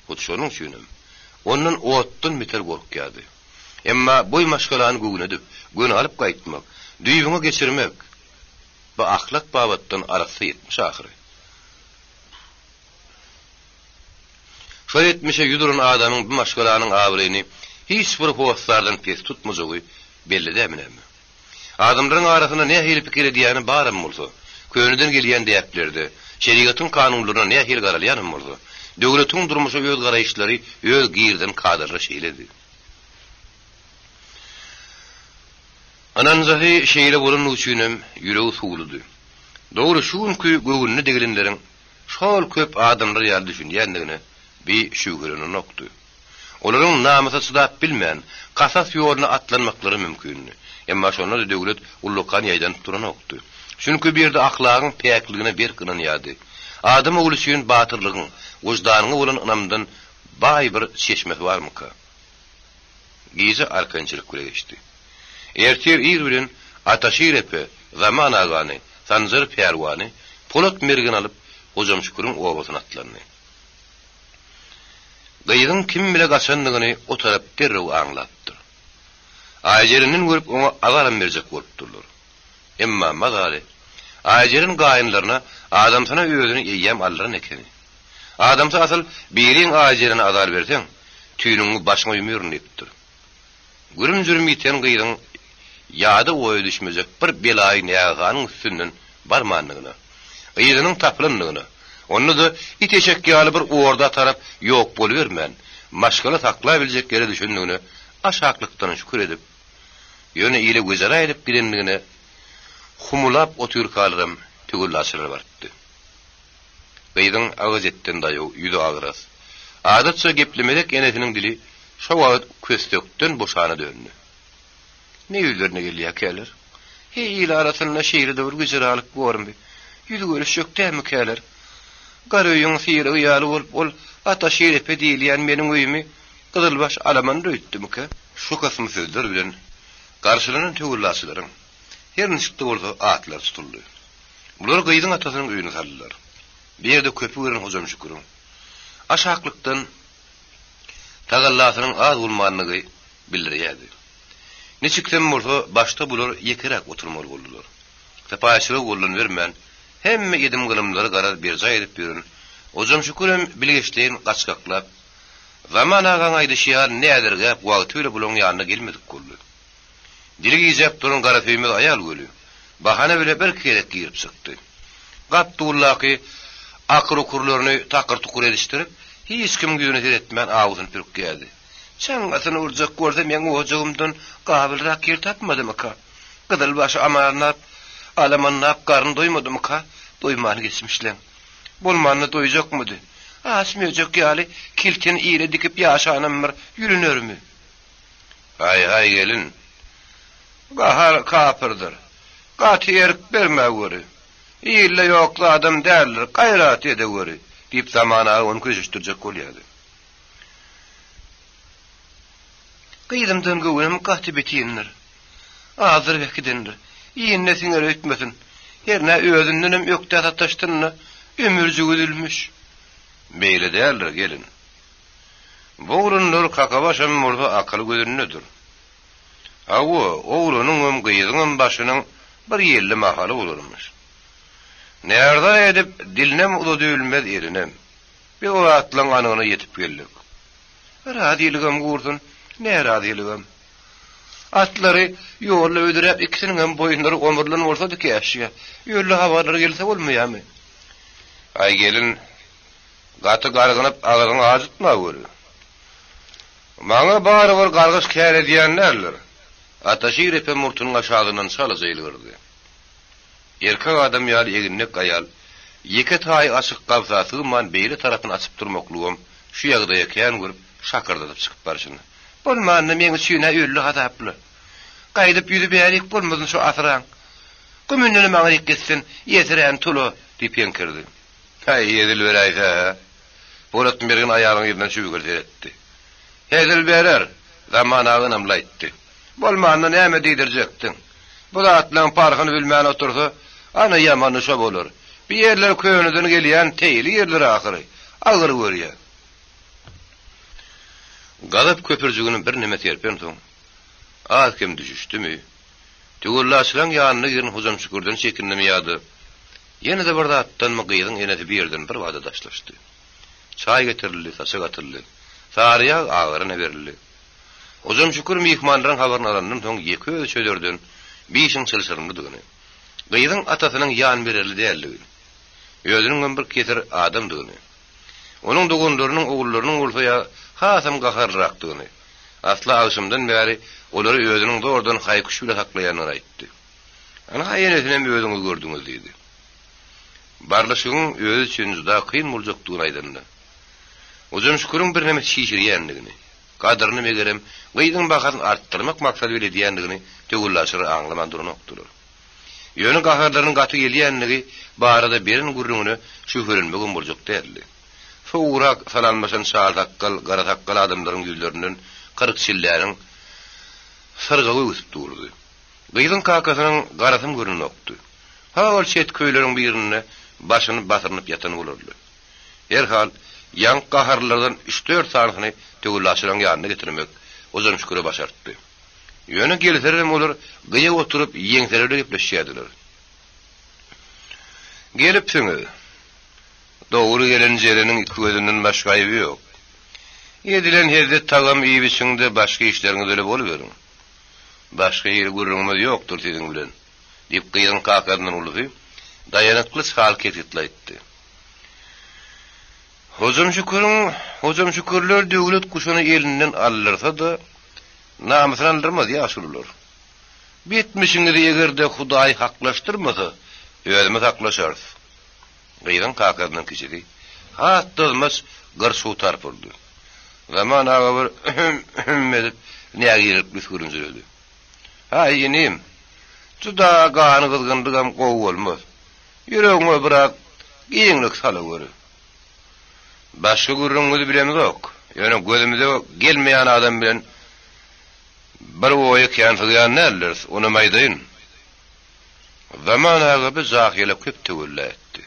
Hut şonuň üçinem, ondan otdan beter gorkýardy. Emma boý maşgalany göwnedip, göni alyp gaýtmak, düýbüňe geçirmek, bu ahlak babatdan arassa etmiş ahyry. Şol etmişe ýüz uran adamyň bu maşgalanyň abraýyny hiç bir hossardan pes tutmajagy belli dälmi näme? Adamlaryň arasynda nähili pikir edýäni baram bolsa, köneden gelýän däplerde, şerigatyň kanunlaryna nähili garalýanam bolsa, döwletiň durmuşa öz garaýyşlary, öz girizen kadalary şeýledi. Ynanjasy şeýle bolandygy üçinem ýüregi suwludy. Dogry, şu günki göwnüne degilenleriň şol köp adamlar ýaly düşünýändigine bi şübhelenenokdy. Olaryň namysa çydap bilmän, kasas ýoluna atlanmaklary mümkindi. Emma şonda-da döwlet ullakan ýaýdanyp duranokdy. Çünki bu ýerde ahlagyň päkligine berk ynanýardy. Adam ogly üçin batyrlygyň, wyždanyňa bolan ynamdan baý bir çeşmesi barmyka? Gije arkaýynçylyk bile geçdi. Ertir ir bilen Ataşir epe Zaman agany, Sanjar pälwany, Polat mergeni alyp, Hojamşüküriň obasyna atlandy. Gyzyň kim bile gaçandygyny o tarap derrew aňlapdyr. Aýjerenden görüp oňa azaram berjek bolupdyrlar. Emma mazaly Aýjeren gaýynlaryna adamsyna özüni eýýäm aldyran ekeni. Adamsy asyl biriň Aýjerene azar berseň, tüýnügiňi başyňa ýumýaryn diýipdir. Gürüm-jürüm ýiten gyzyň ýada-oýa düşmejek bir belaýy nägahanyň üstünden barmandygyna, yzynyň tapylandygyna, onda-da it-eşek ýaly bir orda tarap ýok bolubermän, maşgala saklabiljek ýere düşendigine aşaklykdan şükür edip, ýöne ile wejera edip gidendigine humulap otyrkalaram töwellaçylar barypdy. Gyzyň agyz etden daýaw, ýüzi agras. Adatça geplemezek enesiniň dili şo wagt kössekden boşana döndi. Ne ýüzlerine gelýäkäler? Heý, il arasynda şeýle-de bir wejeralyk bormy? Ýüz görüşjek dälmikäler? Gara öýüň syrygy ýaly bolup ol Ata Şerepe diýilýän meniň öýümi gyzylbaş alamandyr öýtdümikä? Şu kysmy sözler bilen garşylanan töwellaçylaryň, her niçik-de bolsa, atlary tutuldy. Bular gyzyň atasynyň öýüne saldylar. Bu ýerde köpi gören Hojamşüküriň aşaklykdan tagallasynyň az bolmandygy bildirýärdi. Niçiksem bolsa, başda bular ýekeräk oturmaly boldular. Sypaýyçylyga goldan bermän, hemme edim-gylymlary garaz berjaý edip ýören Hojamşükürem bilgeşleýin gaçgaklap, Zaman agaň aýdyşy ýaly näzirgäp wagty bile bularyň ýanyna gelmedik boldy. Dili gijäp duran garasöýmez aýal göli, bahana bile birki gezek girip çykdy. Gap-duldaky akyr-ukurlaryny takyr-tukur edişdirip, hiç kimiň ýüzüne seretmän awusyny pürkýärdi. Çaňňasyny urjak bolsa meň ojagymdan gabylrak ýer tapmadymyka? Gyzylbaşy amanlap, alamanlap garny doýmadymyka? Doýman geçmişleň. Bolmanda doýjakmydy? Aç möjek ýaly kilteni ile dikip ýaşanam bir ýülünermi? Haý-haý gelin. Gahar kapyrdyr. Gaty erk bermäweri. Ilde ýok zadam däldir, gaýrat edeweri, diýip Zaman aga ony köşeşdirjek bolýardy. Gyzymdan göwnüm gaty bitindir. Azdyryp äkidendir. Iýende siňer öýtmesin. Hernä özündenem ökdä sataşdyn-da, ömürjigi üzülmiş. Beýle däldir, gelin. Bu oglanlar kakabaşam bolsa akyly gözündedir. Hawa, oglanyňam, gyzyňam başynyň bir ýelli mahaly bolarmyş. Närza edip, dilinem uzadybilmez, elinem. Biz o zatlaň anygyna ýetip geldik. Razylygam gursun, närazylygam. Atlary ýolda büdräp ikisiniňem boýunlary omurlan bolsady käşgä. Ýölde habarlar gelse bolmaýamy? Aý gelin, Gaty gargynyp agzyňy ajytma göri. Maňa barybir gargyş kär edýän däldir. Ataşir epe murtunyň aşagyndan çalaja ýylgyrdy. Erkek adam ýaly eginlek aýal, ýeke taýy açyk gabsa sygman beýle tarapyny açyp durmaklygam şu ýagdaýa kän görüp şakyrdadyp çykyp barşyna. Bolmanda meň üçin-ä öldi hasapla. Gaýdyp ýüzi bärik bolmasyn şu asyraň. Gümündenem aňryk gitsin, ýesirän tula, diýip heňkirdi. Häý, hezil beräýse-hä! Polat mergen aýalyň yzyndan şübheli seretdi. Hezil berer! Zaman aga ynamly aýtdy. Bolmanda näme diýdirjekdiň? Bu zatlaň parhyny bilmän otursa, ana ýamany şo bolar. Bu ýerler köneden gelýän teýli ýerler ahyry. Agyr görýä. Gazap köpürjigini birneme serpensoň, az-kem düşüşdimi, töwellaçylaň ýanyna giren Hojamşükürden çekindimi ýa-da ýene-de bir zatdanmy gyzyň enesi bir ýerden birbada daşlaşdy. Çaý getirildi, saçak atyldy. Sary ýag agaryna berildi. Hojamşükür myhmanlaryň habaryny alandan soň ýeke özi çözerden bir işiň çylşyrymlydygyny, gyzyň atasynyň ýan bererli däldigini, özüniňem bir kesir adamdygyny, onuň doganlarynyň ogullarynyň bolsa ýa hasam gaharlyrakdygyny, asla agşamdan bäri olary özüniň zordan haý-küş bile saklaýandygyny aýtdy. Ynha enesinem özüňiz gördüňiz diýdi. Barlyşygyň özi üçin juda kyn boljakdygyny aýdanda, Hojamşüküriň birneme çişirýändigini, gadyryny megerem, gyzyň bahasyny artdyrmak maksady bile edýändigini töwellaçylar aňlaman duranokdylar. Ýöne gaharlarynyň gaty gelýändigi barada beren gürrüňine şübhelenmegem boljak däldi. Sowugrak salamlaşan çal sakgal, gara sakgal adamlaryň ýüzlerinden 40 çilläniň syrgagy öwsüp durdy. Gyzyň kakasynyň garasam görnenokdy. Ha-ol çet köýleriň birinde başyny basyrynyp ýatan bolarly. Herhal, ýaňky gaharlylardan üç-dört sanysyny töwellaçylaryň ýanyna getirmek Hojamşüküre başartdy. Ýöne gelselerem olar gyýa oturyp ýeňseleri bile gepleşýärdiler. Gelipsiňiz. Dogry gelen Jereniň iki gözünden başga aýby ýok. Edilen hezzet tagam iýip-içiň-de başga işleriňiz bile boluberiň. Başga hili gürrüňimiz ýokdur siziň bilen, diýip gyzyň kakasyndan ulusy daýanykly çal kesgitli aýtdy. Hojamşüküriň Hojamşükürler döwlet guşuny elinden aldyrsa-da, namysyny aldyrmaz, ýaşulular. Bu etmişiňizi eger-de Hudaý haklaşdyrmasa, özümiz haklaşarys. Gyzyň kakasyndan kiçisi has dyzmaç gyrçuw tarp urdy. Zaman aga bir ühüm-ühüm edip, nägilelikli üsgürinjiredi. Haý, inim, juda gany gyzgynlygam gowy bolmaz. Ýüregiňe biraz giňlik salaweri. Başga gürrüňiňizi bilemzok, ýöne gözümize gelmeýän adam bilen bir oýa kän sygýan däldiris, onam aýdaýyn. Zaman aga bu jahyla köp töwella etdi.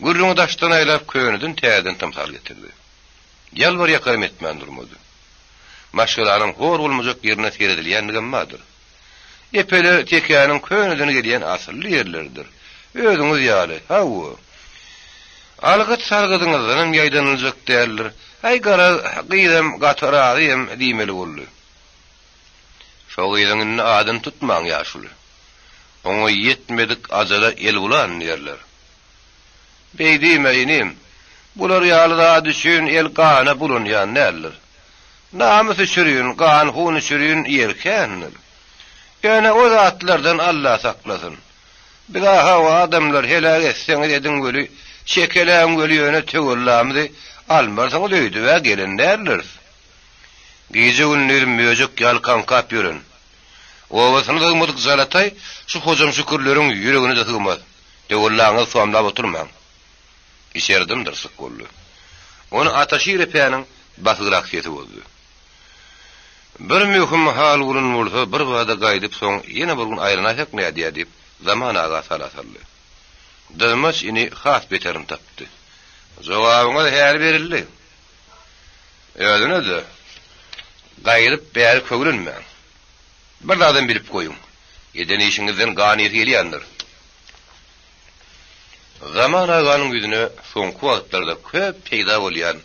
Gürrüňi daşdan aýlap köneden-täzeden tymsal getirdi. Ýalbar-ýakaram etmän durmady. Maşgalanyň hor bolmajak ýerine seredilýändigem bardyr. Epeler tekäniň köneden gelýän asylly ýerleridir. Özüňiz ýaly, hawa. Algyt-sargydyňyzdanam ýaýdanyljak däldir. Aý, garaz, gyzam gaty razyam diýmeli boldy. Şo gyzyň indi adyny tutmaň, ýaşuly. Oňa ýetmedik ajala el bulan diýerler. Beý diýme, inim. Bular ýaly zat üçin el gana bulanýan däldir. Namys üçrin, gan-hun üçrin ýer kändir. Ýöne o zatlardan Alla saklasyn. Biz-ä hawa adamlar heläk etseňiz ediň weli, çekeläň weli ýöne töwellamyzy almarsyňyz öýdüb-ä gelen däldiris. Gije-gündiz möjek ýaly kaňkap ýören, obasyna sygmadyk jalataý şu hojamşükürleriň ýüregine-de sygmaz. Töwellaňyzy somlap oturmaň. Içeri dym-dyrslyk boldy. Ony Ataşir epäniň basygrak sesi bozdy. Bir möhüm hal bolan bolsa, birbada gaýdyp soň ýene bir gün aýlanaýsak nädýä diýip, Zaman aga sala saldy. Dyzmaç ini has beterini tapdy. Jogabyňyz häli berildi. Özüne-de, gaýdyp bäri köwlenmäň. Bir zadam bilip goýuň, eden işiňizden gan ysy gelýändir. Zaman aganyň ýüzüne soňky wagtlarda köp peýda bolýan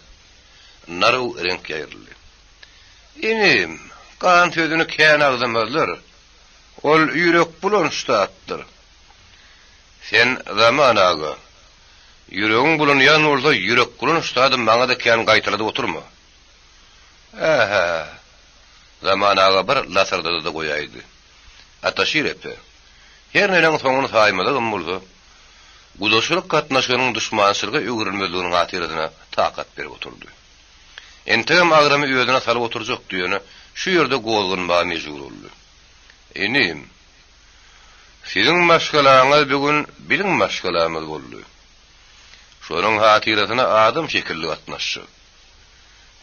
naryw reňk ýaýryldy. Inim, gan sözüni kän agzamazlar. Ol ýürekbulanç zatdyr. Sen, Zaman aga, ýüregiň bulanýan bolsa, ýürekbulanç zady maňa-da kän gaýtaladyp oturma. Ä-hä! Zaman aga bir lasyrdady-da goýaýdy. Ataşir epe, her neneň soňuny saýmadygam bolsa, gudaçylyk gatnaşygynyň duşmançylyga öwrülmezliginiň hatyrasyna takat berip oturdy. Entegem agramy özüne salyp oturjakdy, ýöne şu ýerde gozganmaga mejbur boldy. Inim, siziň maşgalaňyz bu gün biziň maşgalamyz boldy. Şonuň hatyrasyna adam şekilli gatnaşjak.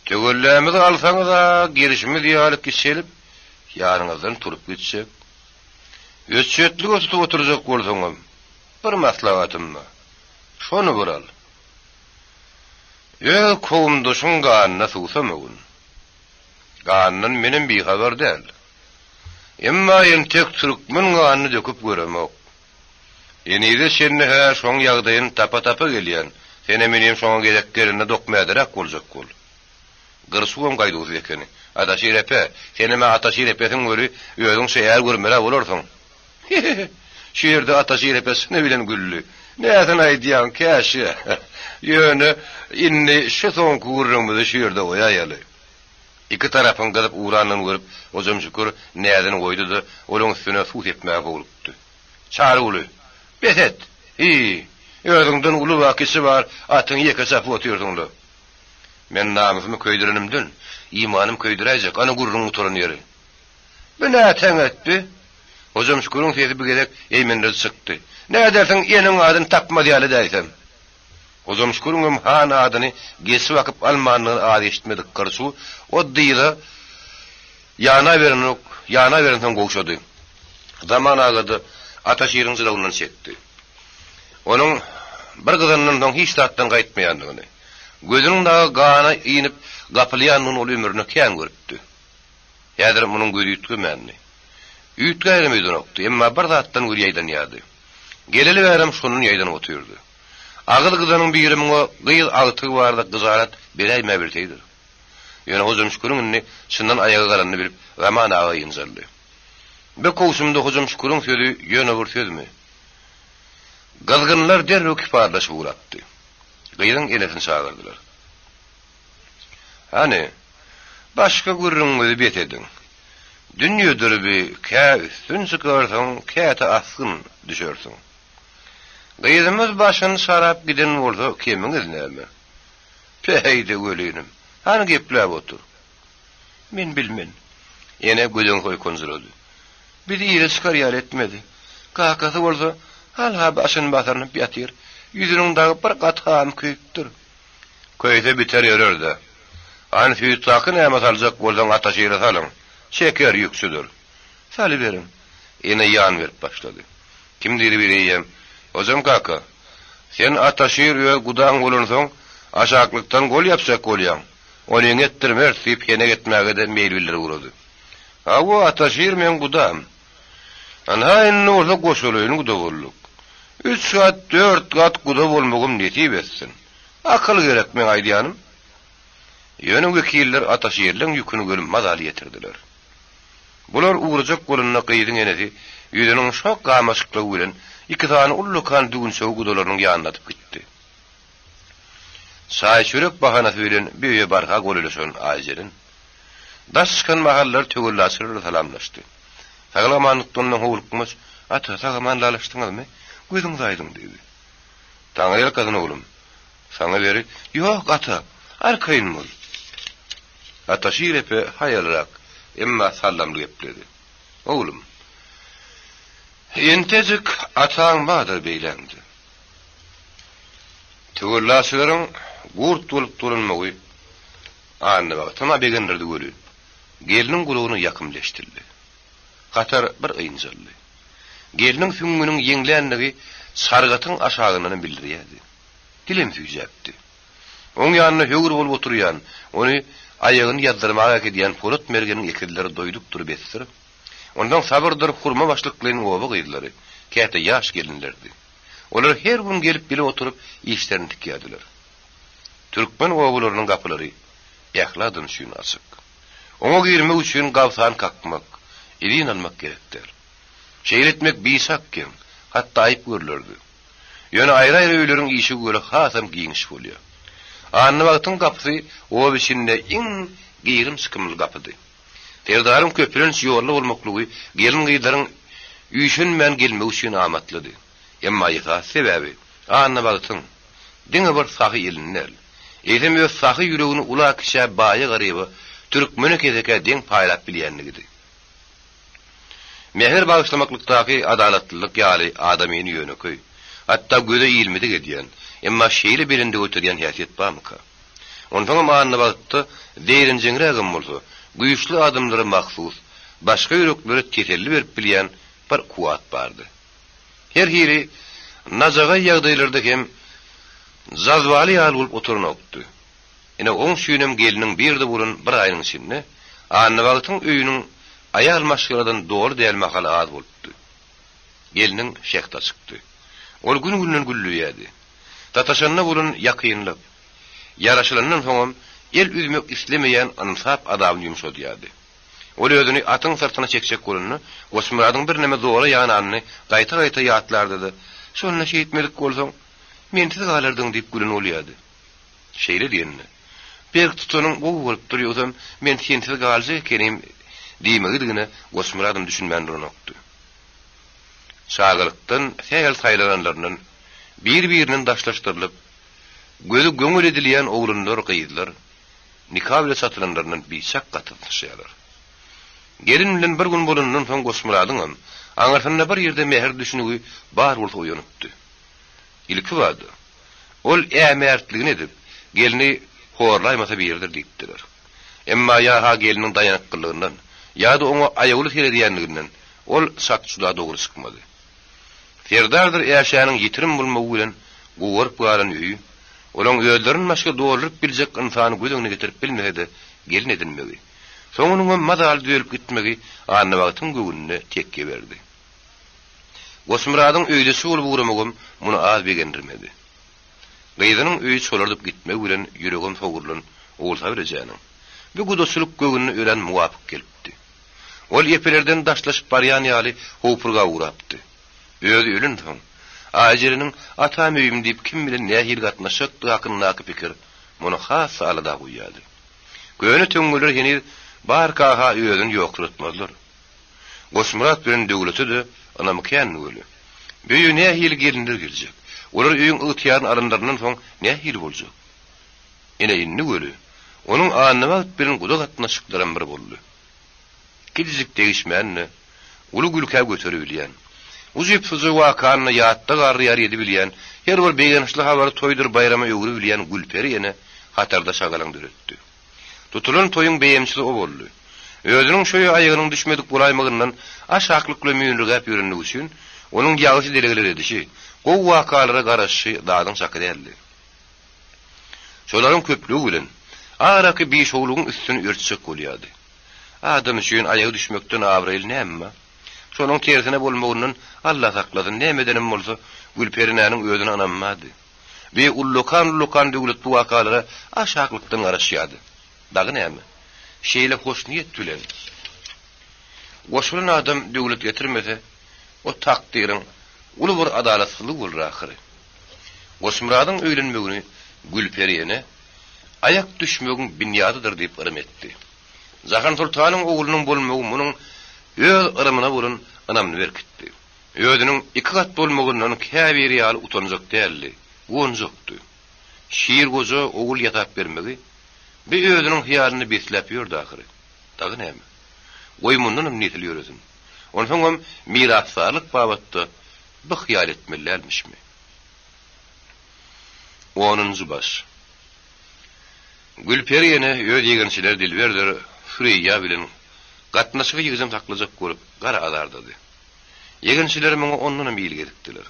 Töwellämizi alsaňyz-a gelşimiz ýaly kiçelip, ýanyňyzdan turup gitjek. Öçjetlige tutup oturjak bolsaňam, bir maslahatym bar. Şony bir al. Öz kowumdaşyň ganyna suwsamagyn. Gandan menem bihabar däl. Emma entek türkmen ganyny döküp göremok. Henize çenli-hä şoň ýagdaýyny tapa-tapa gelýän, senem inim şoňa gezek gelende dokmäderäk boljak bol. Gyrçugam gaýduwsyz ekeni. Ataşir epe, senem-ä Ataşir epesiň weli, özüňçe är görmel-ä bolarsyň. He-he-he! Şu ýerde Ataşir epe çyny bilen güldi. Näsini aýdýaň, Käşgä. Ýöne, indi şu soňky gürrüňimizi şu ýerde goýaýaly. Iki tarapyň gyzyp ugranyny görüp, Hojamşükür näzini goýdy-da, olaň üstüne suw sepmäge howlukdy. Çaryguly, bes et! Hiý, özüňden uly bar, kiçi bar, atyňy ýeke çapyp otyrsyň-la. Men namysymy köýdürenimden, imanym köýdüräýjek, ana gürrüň gutaran ýeri. Bu näteň etdi? Hojamşüküriň sesi bir gezek eýmendiriji çykdy. Nädersiň, eneň adyny tapmaz ýaly edäýsem. Hojamşüküriňem han adyny geçi bakyp almandygyny az eşitmedik Gyrçuw o dyza ýanaberenok, ýanaberensoň gowşady. Zaman aga-da Ataşiriň jylawyndan çekdi. Onuň bir gyzandan soň hiç zatdan gaýtmaýandygyny, gözüniň dagy gana inip gapylýandygyny ol ömründe kän görüpdi. Häzir munuň gözi üýtgemändi. Üýtgäýrem öýdenokdy, emma bir zatdan gözi ýaýdanýardy. Geleli bärem şondan ýaýdanyp otyrdy. Agyz gyzanyň biri muňa gyz agtygy barada gyjalat beräýmäbilseýdir. Ýöne Hojamşüküriň indi çyndan aýaga galanyny bilip, Zaman aga ynjaldy. Bir kowşumda Hojamşüküriň sözi ýöne bir sözmi? Gyzgynlar derrew kiparlaşyp ugrapdy. Gyzyň enesini çagyrdylar. Hany, başga gürrüňiňizi bes ediň. Dünýedir bi, kä üstün çykarsyň, käte asgyn düşersiň. Gyzymyz başyny sarap giden bolsa kemiňiz näme? Päheý-de welinim, hany gepläp otur. Men bilmen. Ene gödeňsi oýkanjyrady. Bizi ile çykar ýaly etmedi. Kakasy bolsa, halha başyny basyrynyp ýatyr. Ýüzüniň dagy bir gat gany köýüpdir. Köýse biter ýörer-dä. Hany süýtdaky näme saljak bolsaň Ataşire salyň. Şeker ýükçüdir. Salyberiň. Ene ýan berip başlady. Kimdir biri eýýäm, Hojam kaka, sen Ataşir öz gudaň bolansoň, aşaklykdan gol ýapjak bolýaň. Onyňy etdirmeris diýip henek etmäge-de meýil bildirip ugrady. Hawa, Ataşir meň gudam. Ynha indi bolsa goşalaýyn guda bolduk. Üç gat, dört gat guda bolmagym nesip etsin. Akyl gerek meň aýdýanym. Ýöne wekiller Ataşirleň ýüküni görüp mazaly ýetirdiler. Bular ugrajak bolanda gyzyň enesi ýüzüniň şo gamaşyklygy bilen iki sany ullakan düwünçegi gudalarynyň ýanyna atyp gitdi. Çaý-çörek bahanasy bilen bu öýe barha golaýlaşan Aýjeren, daş çykan mahallary töwellaçylar bilen salamlaşdy. Sag-amanlykdan ondan howlukmaç, Ata, sag-aman lalaşdyňyzmy? Gözüňiz aýdyň diýdi. Taňryýalkasyn, oglum. Saňa beri, Ýok, ata, arkaýyn bol. Ataşir epe haýalrak, emma sallamly gepledi. Oglum, entejik ataň bardyr beýläňde. Töwellaçylaryň gurt bolup dolanmagy Annabagtam-a begendirdi welin, gelniň gulagyna ýakymly eşidildi. Hatar bir ynjaldy. Gelniň süňňüniň ýeňlänligi çargatyň aşagyndanam bildirýärdi. Dilem süýjäpdi. Oň ýanynda höwür bolup oturýan, ony aýagyny ýazdyrmaga äkidýän Polat mergeniň ekizleri doýdukdyr besdir. Onsoň Sabyrdyr Hurma başlyklaýyn oba gyzlary, käte ýaş gelinlerdi. Olar her gün gelip bile oturyp işlerini tikýärdiler. Türkmen obalarynyň gapylary ähli adam üçin açyk. Oňa girmek üçin gabsan kakmak, izin almak gerek däl. Şeýle etmek biçak geň, hatda aýyp görlerdi. Ýöne aýry-aýry öýleriň işigi göle hasam giňiş bolýar. Annabagtyň gapysy oba içinde iň girim-çykymly gapydy. Serdaryň köplenç ýolda bolmaklygy gelin-gyzlaryň üýşenmän gelmegi üçin amatlydy. Emma esasy sebäbi Annabagtyň diňe bir sahy elini däl, eýsem öz sahy ýüregini ula-kiçä, baýa-garyba, türkmene-kesekä deň paýlap bilýänligidi. Mähir bagyşlamaklykdaky adalatlylyk ýaly adamyny ýönekeý, hatda göze ilmedik edýän, emma şeýle belende göterýän häsiýet barmyka? Onsoňam Annabagtda zeýrenjeňrägem bolsa, güýçli adamlara mahsus, başga ýüreklere teselli berip bilýän bir kuwwat bardy. Her hili najagaý ýagdaýlarda hem jazbaly ýaly bolup oturanokdy. Ine, oň üçinem gelniň birde bolan bir aýynyň içinde. Annabagtyň öýüniň aýal maşgaladan doly däl mahaly az bolupdy. Gelniň şähdi açykdy. Ol gün-günden gülleýärdi. Sataşanda bolan ýakynlyk, ýaraşylandan soňam el üzmek islemeýän ynsap azabyny ýumşadýardy. Ol özüni atyň syrtyna çekjek bolanda, Goçmyradyň birneme zora ýananyny gaýta-gaýta ýatlardy-da, Şonda şeýtmedik bolsaň, mensiz galardyň diýip gülen bolýardy. Şeýle diýende, Berk tutanyň gowy bolupdyr, ýogsam men sensiz galjak ekenim diýmegidigine Goçmyradam düşünmän duranokdy. Çagalykdan sähel saýlananlaryndan bir-birinden daşlaşdyrylyp, gözi göňül edilýän oglanlar, gyzlar nika bile çatylanlaryndan biçak gatysyşýarlar. Gelin bilen bir gün bolanyndan soň Goçmyradyňam aňyrsynda bir ýerde mähir düşünigi bar bolsa oýanypdy. Ilkibada, ol ämärtligini edip, gelni horlaýmasa biridir diýipdiler. Emma ýa-ha gelniň daýanykgylygyndan, ýa-da oňa aýawly seredýänliginden ol çak juda dogry çykmady. Serdardyr Äşäniň ýitirim bolmagy bilen gugaryp galan öýi, olaň özlerinden başga dolduryp biljek ynsany göz öňüne getirip bilmese-de gelin edinmegi, soňunyňam mazaly düzelip gitmegi Annabagtyň göwnüne tekge berdi. Goçmyradyň öýdeçi bolup ugramagam muny az begendirmedi. Gyzynyň öýi çolardyp gitmegi bilen ýüregem sowrulan Ogulsabyr ejäniň bu gudaçylyk göwnüne örän muwapyk gelipdi. Ol epelerden daşlaşyp barýan ýaly howpurga ugrapdy. Özi ölensoň, Aýjereniň atam öýüm diýip kim bilen nähili gatnaşjakdygy hakyndaky pikir muny has-da alada goýýardy. Köne töňňeler heniz barka-ha özüni ýoksuratmazlar. Goçmyrat bilen Döwlete-de ynamy kän weli. Bu öýe nähili gelinler geljek? Olar öýüň ygtyýaryny alanlaryndan soň nähili boljak? Ine indi weli, onuň Annabagt bilen guda gatnaşyklaram bir boldy. Kiçijik degişmäni-de uly gülkä göteribilýän, ujypsyzja wakany-da ýatda garryýar edibilýän, her bir begençli habary toýdur baýrama öwrübilýän Gülperi ene hatarda şagalaň döretdi. Tutulan toýuň beýemçisi o boldy. Özüniň şo ýe aýagynyň düşmedik bolaýmagyndan aşaklyk bilen müýnürgäp ýörenligi üçin, onuň ýagşy dilegler edişi, gowy wakalara garaşyşy zadyň çaky däldi. Şolaryň köplügi bilen, araky bişowlugyň üstüni örtjek bolýardy. Adam üçin aýagy düşmekden abraýly näme bar? Şonuň tersine bolmagyndan Alla saklasyn, näme edenem bolsa, Gülperinäniň özüne ynamy bardy. Bi ullakan-ullakan döwlet bu wakalara aşaklykdan garaşýardy. Dagy näme? Şeýle hoşniýet bilen goşulan adam döwlet getirmese, o takdyryň uly bir adalatsyzlygy bolar ahyry. Goçmyradyň öýlenmegini Gülperi ene aýak düşmegiň binýadydyr diýip yrym etdi. Jahansoltanyň oglunyň bolmagy munuň öz yrymyna bolan ynamyny berkitdi. Özüniň ikigat bolmagyndan käbiri ýaly utanjak däldi, guwanjakdy. Şir goja ogul ýasap bermegi bi özüniň hyýalynda besläp ýördi ahyry. Dagy näme? Goý mundanam nesil ýöresin. Onsoňam mirasdarlyk babatda bi hyýal etmeli dälmişmi? Onunjy baş. Gülperi ene öz ýegençileri Dilberdir Süreýýa bilen gatnaşygy ýygjam saklajak bolup gara azardady. Ýegençileri muňa ondanam il gezipdiler.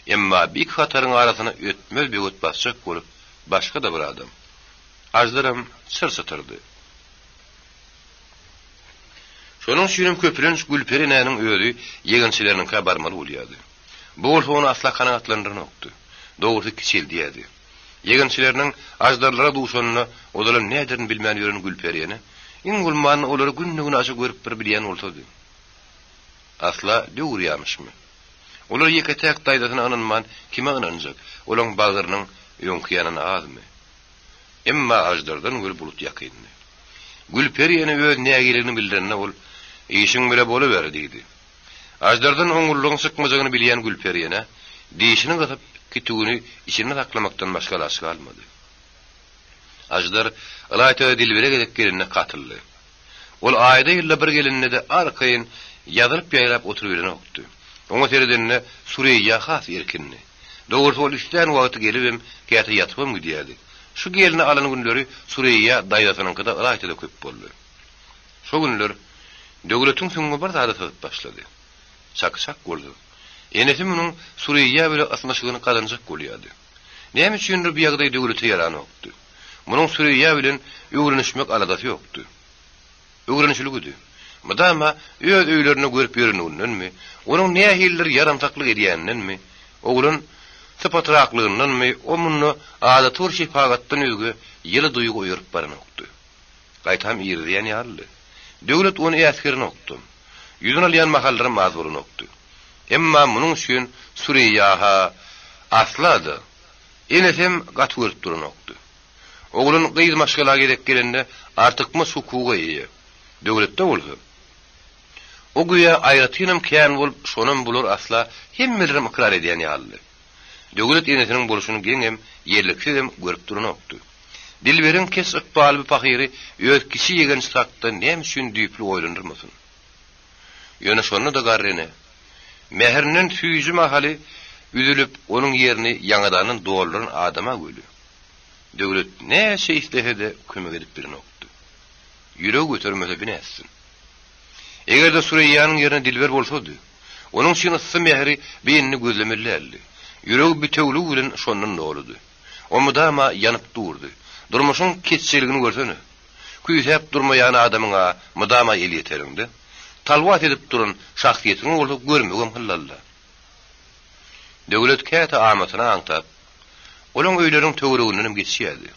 Emma bi iki hataryň arasyna ötmez böwet basjak bolup başga-da bir adam, Aždaram çyr-çytyrdy. Şonuň üçinem köplenç Gülperi enäniň özi ýegençileriniňkä barmaly bolýardy. Bu bolsa ony asla kanagatlandyranokdy. Dogrusy kiçeldýärdi. Ýegençileriniň aždarlara duşanynda ozalam näderini bilmän ýören Gülperi ene, iň bolmanda olary günde-günaşa görüp bir bilýän bolsady. Asla döwür ýamyşmy? Olar ýeke-täk daýzasyna ynanman kime ynanjak, olaň bagrynyň öňki ýanany azmy? Emma aždardan gör bulut ýakyndy. Gülperi ene öz nägileligini bildirende ol, Işiň bile boluber diýdi. Aždardan oňurlygyň çykmajagyny bilýän Gülperi ene dişini gysyp, kitüwini içinde saklamakdan başga alaç galmady. Aždar ylaýta-da Dilbere gezek gelende katyldy. Ol aýda-ýylda bir gelende-de arkaýyn ýazylyp-ýaýrap oturyberenokdy. Oňa seredende Sureýýa has erkindi. Dogrusy ol islän wagty gelibem, käte ýatybam gidýärdi. Şu gelni alan günleri Sureýýa daýzasynyňkyda ylaýta-da köp boldy. Şo günler Döwletiň süňňi bir zada syzyp başlady. Çaky çak bolsa, enesi munuň Sureýýa bile ysnyşygyny gazanjak bolýardy. Näme üçindir bu ýagdaý Döwlete ýaranokdy. Munuň Süreýýa bilen öwrenişmek aladasy ýokdy. Öwrenişiligidi. Mydama öz öýlerinde görüp ýörenligindenmi, onuň nähilidir ýaramsaklyk edýänindenmi, oglan sypatyraklygyndanmy, o munda adaty bir şepagatdan özge ýyly duýgy oýaryp baranokdy. Gaýtam irizýän ýalydy. Döwlet ony äsgerenokdy. Ýüzüni alýan mahallaram az bolanokdy. Emma munuň üçin Süreýýa-ha asla-da, enesem gaty görüp duranokdy. Oglan gyz maşgala gezek gelende artykmaç hukuga eýe. Döwletde bolsa, o güýä aýratynam kän bolup, şonam bular asla hemmelerem ykrar edýän ýalydy. Döwlet enesiniň bolşuny geňem, ýerliksizem görüp duranokdy. Dilberiň keç ykbaly bu pahyry öz kiçi ýegençisi hakda näme üçin düýpli oýlandyrmasyn? Ýöne şonda-da garry ene, mähirinden süýji mahaly üzülip, onuň ýerini ýaňadandan dolduran adama göli. Döwlet näçe islese-de kömek edip bilenokdy. Ýüregi götermese bi nätsin? Eger-de Süreýýanyň ýerine Dilber bolsady, onuň üçin yssy mähri bi indi gözlemeli däldi. Ýüregi bitewüligi bilen şondan doludy. O mydama ýanyp durdy. Durmuşyň keçjeligini görsene! Küýsäp durmaýan adamyň-a mydama elýeteriňde. Talwas edip duran şahsyýetiňi bolsa görmegem hyllalla. Döwlet käte amatyny aňtap, olaň öýleriniň töweregindenem geçýärdi.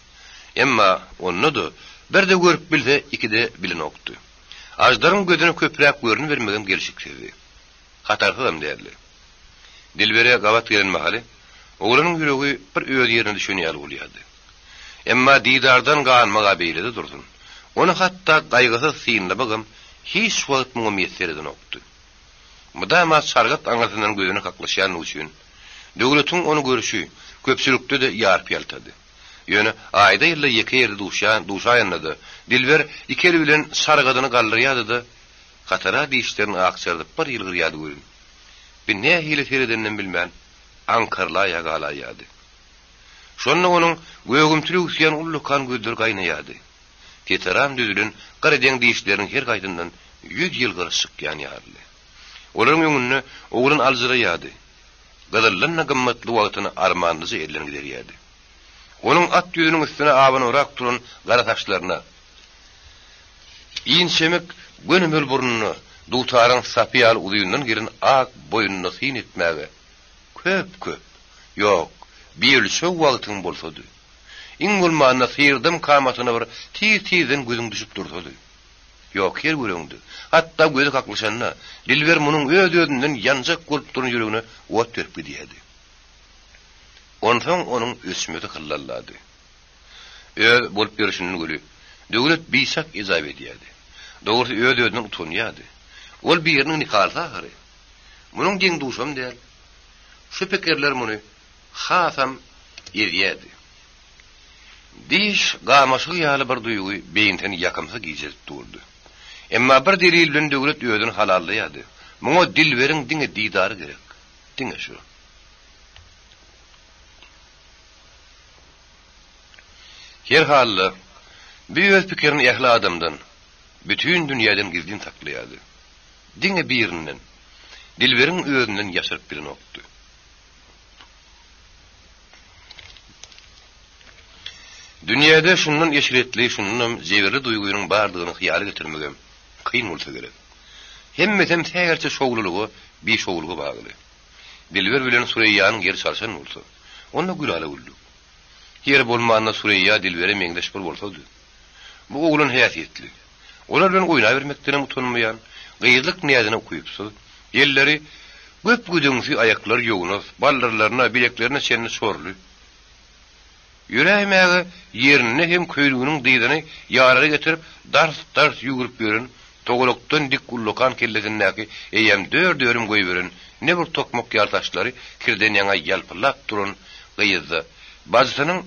Emma onda-da bir-de görüp bilse, iki-de bilenokdy. Aždaryň gözüne köpräk görnübermegem gelşiksizdi. Hatarsyzam däldi. Dilbere gabat gelen mahaly, oglanyň ýüregi bir öz ýerine düşen ýaly bolýardy. Emma didardan ganmag-a beýlede dursun, ony hatda gaýgysyz synlamagam hiç wagt muňa miýesser edenokdy. Mydama çargat aňyrsyndan gözüni kaklyşýanlygy üçin, Döwletiň ony görşi köpçülikde-de ýarpy-ýaltady. Ýöne aýda-ýylda ýeke ýerde duşýan, duşaýanda-da, Dilber iki eli bilen çargadyny galdyrýardy-da, hatara dişlerini akjardyp bir ýylgyrýardy welin, bi nähili seredeninem bilmän, aňkarylaýa galaýýardy. Şonda onuň gögümtil öwüsýän ullakan gözleri gaýnaýardy. Ketaram düzülen gyradeň dişleriniň her gaýdyndan ýüz ýylgyryş çykýan ýalydy. Olaryň öňünde oglan aljyraýardy. Gyzyldan-da gymmatly wagtyny armanlyja elden giderýärdi. Onuň at ýüzüniň üstüne abanybrak duran gara saçlaryna, inçemik gönümel burnuna, dutaryň sapy ýaly uzyndan gelen ak boýnuna syn etmäge köp-köp, ýok, biölçeg wagtyň bolsady. Iň bolmanda syrdam kamatyna bir tiz-tizden gözüň düşüp dursady. Ýok, her göreňde, hatda gözi kaklyşanda, Dilber munuň öz-özünden ýanjak bolup duran ýüregine ot berip gidýärdi. Onsoň onuň öçmesi hyllallady. Öz bolup ýörşünden güli, Döwlet biçak ejap edýärdi. Dogrusy öz-özünden utanýardy. Ol biriniň nikalysy ahyry. Munuň deň-duşam däl. Şu pikirler muny hasam ezýärdi. Diş gamaşygy ýaly bir duýgy beýnisini ýakymsyz gijedip durdy. Emma bir delil bilen Döwlet özüni halallaýardy. Muňa Dilberiň diňe didary gerek. Diňe şu. Her halda, bi öz pikirini ähli adamdan, bütin dünýäden gizlin saklaýardy. Diňe birinden, Dilberiň özünden ýaşyryp bilenokdy. Dünýäde şundan eşretli, şundanam jebirli duýgynyň bardygyny hyýala getirmegem kyn bolsa gerek. Hemmesem sähelçe şowlulyga, bişowluga bagly. Dilber bilen Süreýýanyň ýeri çalşan bolsa, onda gülala-güllük. Ýeri bolmanda Süreýýa Dilbere meňzeş bir bolsady. Bu oglan häsiýetli. Olar bilen oýnabermekdenem utanmaýan, gyzlyk näzine ukypsyz, elleri göp-gödeňsi, aýaklary ýognas, baldyrlaryna, bileklerine çenli çorly. Ýöräýmäge ýerinde hem köýneginiň dyzyny ýarara getirip, dars-dars ýüwrüp ýören, togalakdan dik ullakan kellesindäki eýýäm dört örüm goýberen ne bir tokmak ýaly saçlary kirden ýaňa ýalpyldap duran gyzda bajysynyň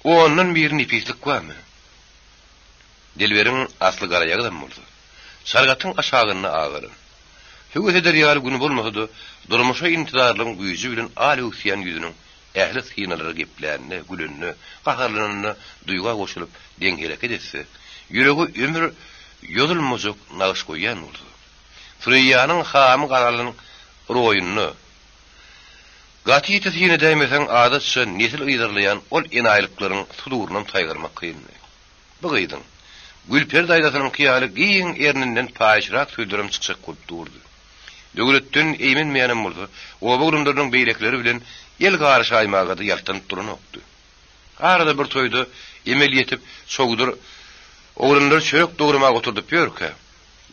ondan bir nepislik barmy? Dilberiň asly garaýagyzam bolsa, çargatyň aşagynda agaran. Höwes eder ýaly güni bolmasa-da, durmuşa intizarlygyň güýji bilen al öwüsýän ýüzüniň ähli synalary geplände, gülende, gaharlananda duýga goşulyp deň hereket etse, ýürege ömür ýozulmajak nagyş goýýan bolsa, Süreýýanyň hamy garalan roýunda, gaty ýiti syn edäýmeseň, adatça nesil yzarlaýan ol enaýylyklaryň sudurynam saýgarmak kyndy. Bu gyzyň. Gülperi daýzasynyňky ýaly giň erninden paýyşrak sözlerem çykjak bolup durdy. Döwletden eýmenmeýänem bolsa, oba oglanlarynyň beýlekileri bilen el garyşaýmaga-da ýaltanyp duranokdy. Arada bir toýda emel ýetip, Çowdur oglanlary çörek dogramaga oturdyp ýörkä,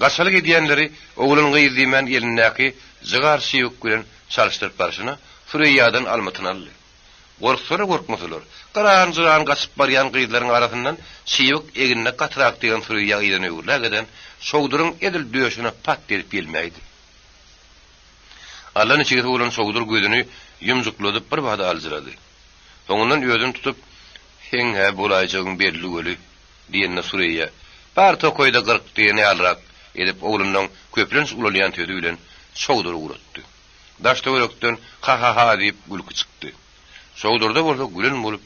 gaçalyk edýänleri oglan-gyz diýmän elindäki jygar çybyk bilen çalyşdyryp barşyna Süreýýadan almytyny aldy. Gorksalar-gorkmasalar, gyran-jyran gaçyp barýan gyzlaryň arasyndan çybyk egnine gatyrak degen Süreýýa yzyna öwrülägeden Çowduryň edil döşüne pat edip ýelmäýdi. Alla niçigsi bolan Çowdur gözüni ýumjukladyp birbada aljyrady. Soňundan özüni tutup, Seň-hä bolaýjagyň belli weli, diýende Süreýýa, Bar tokaýda gyrk diýen ýalyrak edip oglunyň köplenç ulanýan sözi bilen Çowdury ugratdy. Daş-töwerekden ha-ha-ha diýip gülki çykdy. Çowdurda bolsa gülen bolup,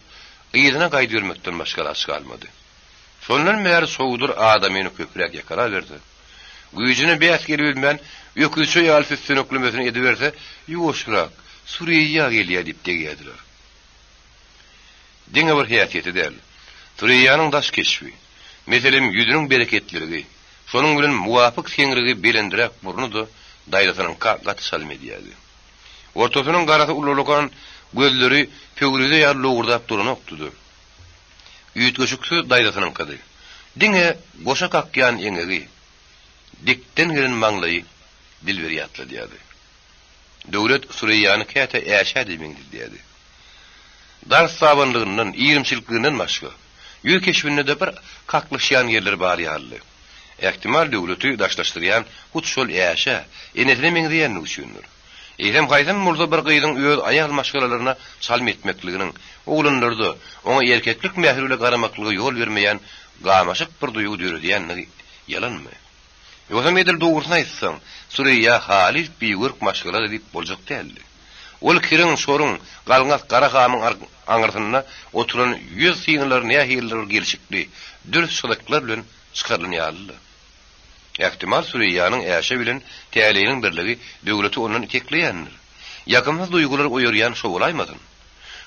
yzyna gaýdybermekden başga alaç galmady. Şondan bäri Çowdur adamyny köpräk ýakalaberse, güýjüne bäs gelibilmän, öküzçe ýaly süsseneklemesini ediberse, ýuwaşrak, Süreýýa gelýär diýip degýärdiler. Diňe bir häsiýeti däl, Süreýýanyň daş keşbi, meselem, ýüzüniň bereketliligi, şonuň bilen muwapyk seňrigi belendräk burny-da daýzasynyňka gaty çalym edýärdi. Ortasynyň garasy ulalakan gözleri pöwrize ýaly lowurdap duranokdy-da. Üýtgeşiksiz daýzasynyňkydy. Diňe goşa kakýan eňegi, dikden gelen maňlaýy Dilberi ýatladýardy. Döwlet Süreýýany käte Äşä-de meňzedýärdi. Dars-dabanlygyndan, irimçilikliginden başga, ýüz keşbinde-de bir kaklyşýan ýerleri bar ýalydy. Ähtimal Döwleti daşlaşdyrýan hut şol Äşä, enesine meňzeýänligi üçindir. Eýsem haýsam bolsa bir gyzyň öz aýal maşgalalaryna çalym etmekliginiň, oglanlarda oňa erkeklik mähri bile garamaklyga ýol bermeýän gamaşyk bir duýgy döredýänligi ýalanmy? Ýogsam edil dogrusyny aýtsaň, Süreýýa halys bigörk maşgala diýip boljak däldi. Ol kiriň, çoruň, galňas gara hamyň aňyrsynda oturan ýüz synalary nähilidir bir gelşikli, dürs çyzyklar bilen çykarylan ýalydy. Ähtimal Süreýýanyň Äşe bilen täleýiniň birligi Döwleti ondan itekleýändir. Ýakymsyz duýgulary oýarýan şo bolaýmasyn?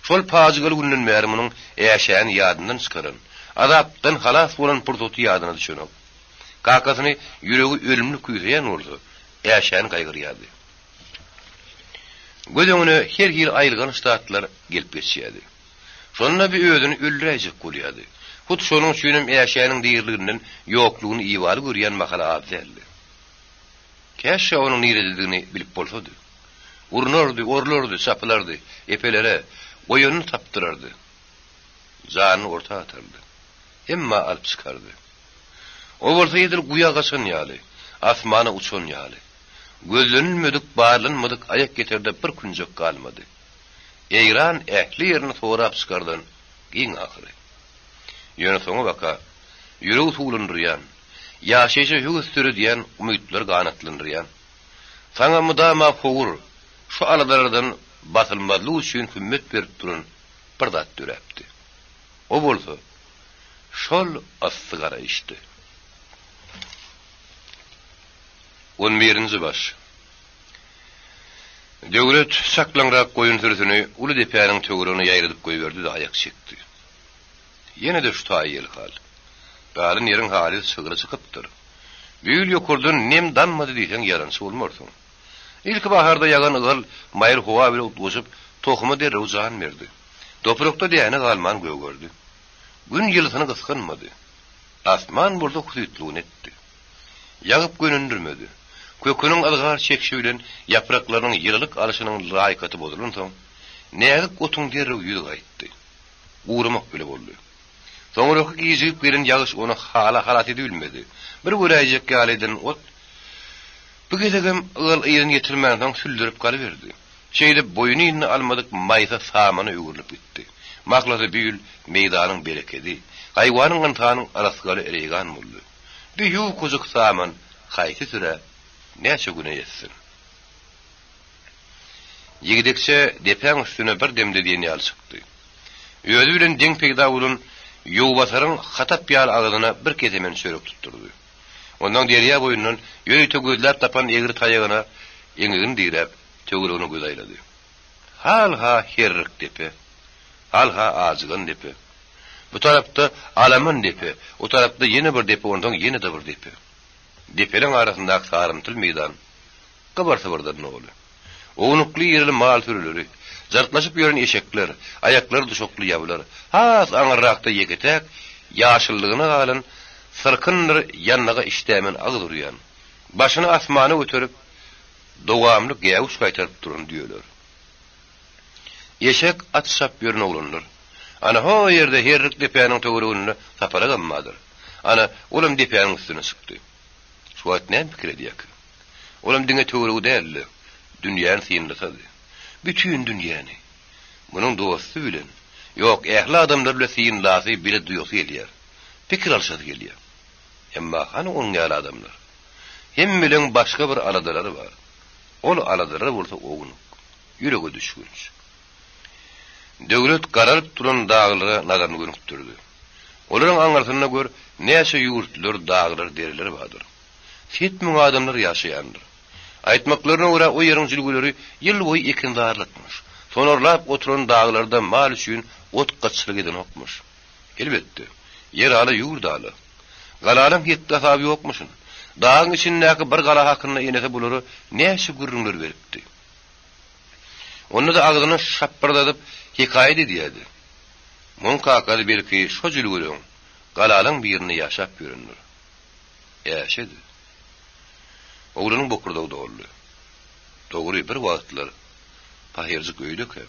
Şol pajygaly günden bäri munuň Äşäni ýadyndan çykaran, azapdan halas bolan pursaty ýadyna düşenok. Kakasyny ýüregi ölümli küýseýän bolsa, Äşäni gaýgyrýardy. Göz öňüne her hili aýylganç zatlar gelip geçýärdi. Şonda bir özüni öldüräýjek bolýardy. Hut şonuň üçinem Äşäniň diriliginden ýoklugyny ibaly görýän mahaly az däldi. Käşgä onuň nirededigini bilip bolsady. Urnardy, orlardy, çapylardy, epelere, goýanyny tapdyrardy. Janyny orta atardy. Emma alyp çykardy. O bolsa edil guýa gaçan ýaly, asmana uçan ýaly. Gözlenilmedik, barlanmadyk aýak ýeterde bir künjek galmady. Eýran ähli ýerini sorap çykardan giň ahyry. Ýöne soňabaka ýüregi suwlandyrýan, ýaşaýşa höwes döredýän umytlary ganatlandyrýan, saňa mydama howur, şu aladalardan basylmazlyk üçin hümmet berip duran bir zat döräpdi. O bolsa şol yssy garaýyşdy. On birinji baş. Döwlet çaklaňrak goýun sürüsini uly depäniň töweregine ýaýradyp goýberdi-de aýak çekdi. Ýene-de şu taýy ýelhal. Galan ýeriň halys çygry çykypdyr. Bu ýyl ýokardan nem dammady diýseň ýalançy bolmarsyň. Ilki baharda ýagan ygal maýyl howa bilen utgaşyp, tohuma derrew jan berdi. Toprakda däne galman gögerdi. Gün ýylysyny gysganmady. Asman bolsa husytlygyny etdi. Ýagyp gönendirmedi. Köküniň yzgar çekişi bilen ýapraklarynyň ýylylyk alşynyň laýykaty bozulansoň, näzik otuň derrew ýüzi gaýtdy. Guramak bile boldy. Soňraky gijigip gelen ýagyş ony hala halas edibilmedi. Bir göräýjek ýaly eden ot bu gezegem ygal yzyny ýetirmänsoň süldürip galyberdi. Şeýdip boýuny yzyna almadyk maýsa samana öwrülip gitdi. Mahlasy bu ýyl meýdanyň berekedi, haýwanyň ynsanyň rysgaly reýgan boldy. Bir ýukajyk saman haýsy sürä näçe güne ýetsin? Ýigdekçe depäň üstüne bir demde diýen ýaly çykdy. Özi bilen deň peýda bolan Ýowbasaryň hatap ýaly agzyna bir kesemen çörek tutdurdy. Ondan derýa boýundan ýörite gözläp tapan egri taýagyna eňegini diräp, töweregine göz aýlady. Hal-ha herrik depe, hal-ha ajygan depe. Bu tarapda alaman depe, o tarapda ýene bir depe, onsoň ýene-de bir depe. Depeleň arasyndaky sarymtyl meýdan gybyr-sybyrdan doly. Ownukly-irili mal sürüleri, jartlaşyp ýören eşekler, aýaklary duşakly ýabylar, has aňyrrakda ýeke-täk ýaşyllygyna galan syrkyndyr ýandaga işdämen agyz urýan, başyny asmana göterip, dowamly gäwüş gaýtaryp duran düýeler. Eşek, at çapyp ýören oglanlar. Ana, ho ýerde herrik depäniň töwereginde sapalagam bardyr. Ana, olam depäniň üstüne çykdy. Şu wagt näme pikir edýärkä? Olam diňe töweregi däl-de, dünýäni synlasady. Bütin dünýäni. Munuň dosty bilen, ýok, ähli adamlar bile synlasy, bile duýasy gelýär. Pikir alşasy gelýär. Emma hany onuň ýaly adamlar? Hemmeleň başga bir aladalary bar. Ol aladalar bolsa ownuk, ýürege düşgünç. Döwlet garalyp duran daglara nazaryny gönükdirdi. Olaryň aňyrsynda gör, näçe ýurtlar, daglar, dereler bardyr. Set müň adamlar ýaşaýandyr. Aýtmaklaryna görä, o ýeriň jülgeleri ýyl boýy ekinzarlykmyş. Sonarlap oturan daglarda mal üçin ot gytçylyk edenokmyş. Elbetde, ýer ala, ýurt ala. Galanyň hetdi-hasaby ýokmuşyn. Dagyň içindäki bir gala hakynda enesi bulara näçe gürrüňler beripdi. Onda-da agzyny şapbyrdadyp hekaýat edýärdi. Muň kakasy belki şo jülgeleň, galalaň birinde ýaşap ýörendir. Äşedi. Oglanyň bokurdagy doldy. Dogry, bir wagtlar pahyrjyk öýdeke,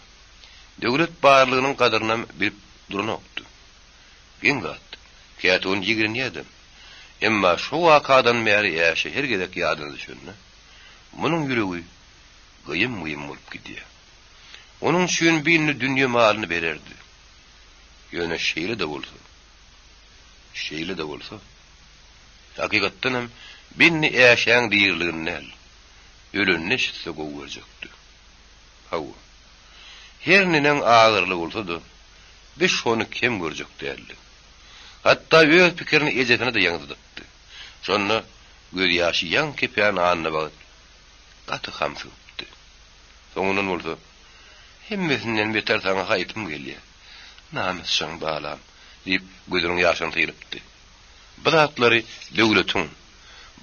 döwlet barlygynyň gadyrynam bilip duranokdy. Geň zat, käte ony ýigrenýädem. Emma şo wakadan bäri Äşe her gezek ýadyna düşende, munuň ýüregi gyýym-gyýym bolup gidýär. Onuň üçin bi indi dünýe malyny bererdi. Ýöne şeýle-de bolsa, şeýle-de bolsa, hakykatdan hem bi indi Äşäň diriligini däl, ölenini eşitse gowy görjekdi. Hawa, her neneň agyryly bolsa-da, bi şony kem görjek däldi. Hatda öz pikirini ejesine-de ýaňzydypdy. Şonda gözýaşy ýaňy kepän Annabagt gaty hamsygypdy. Soňundan bolsa, Hemmesinden beter saňa haýpym gelýär. Namysjaň balam, diýip, gözüniň ýaşyny sylypdy. Bu zatlary Döwletiň,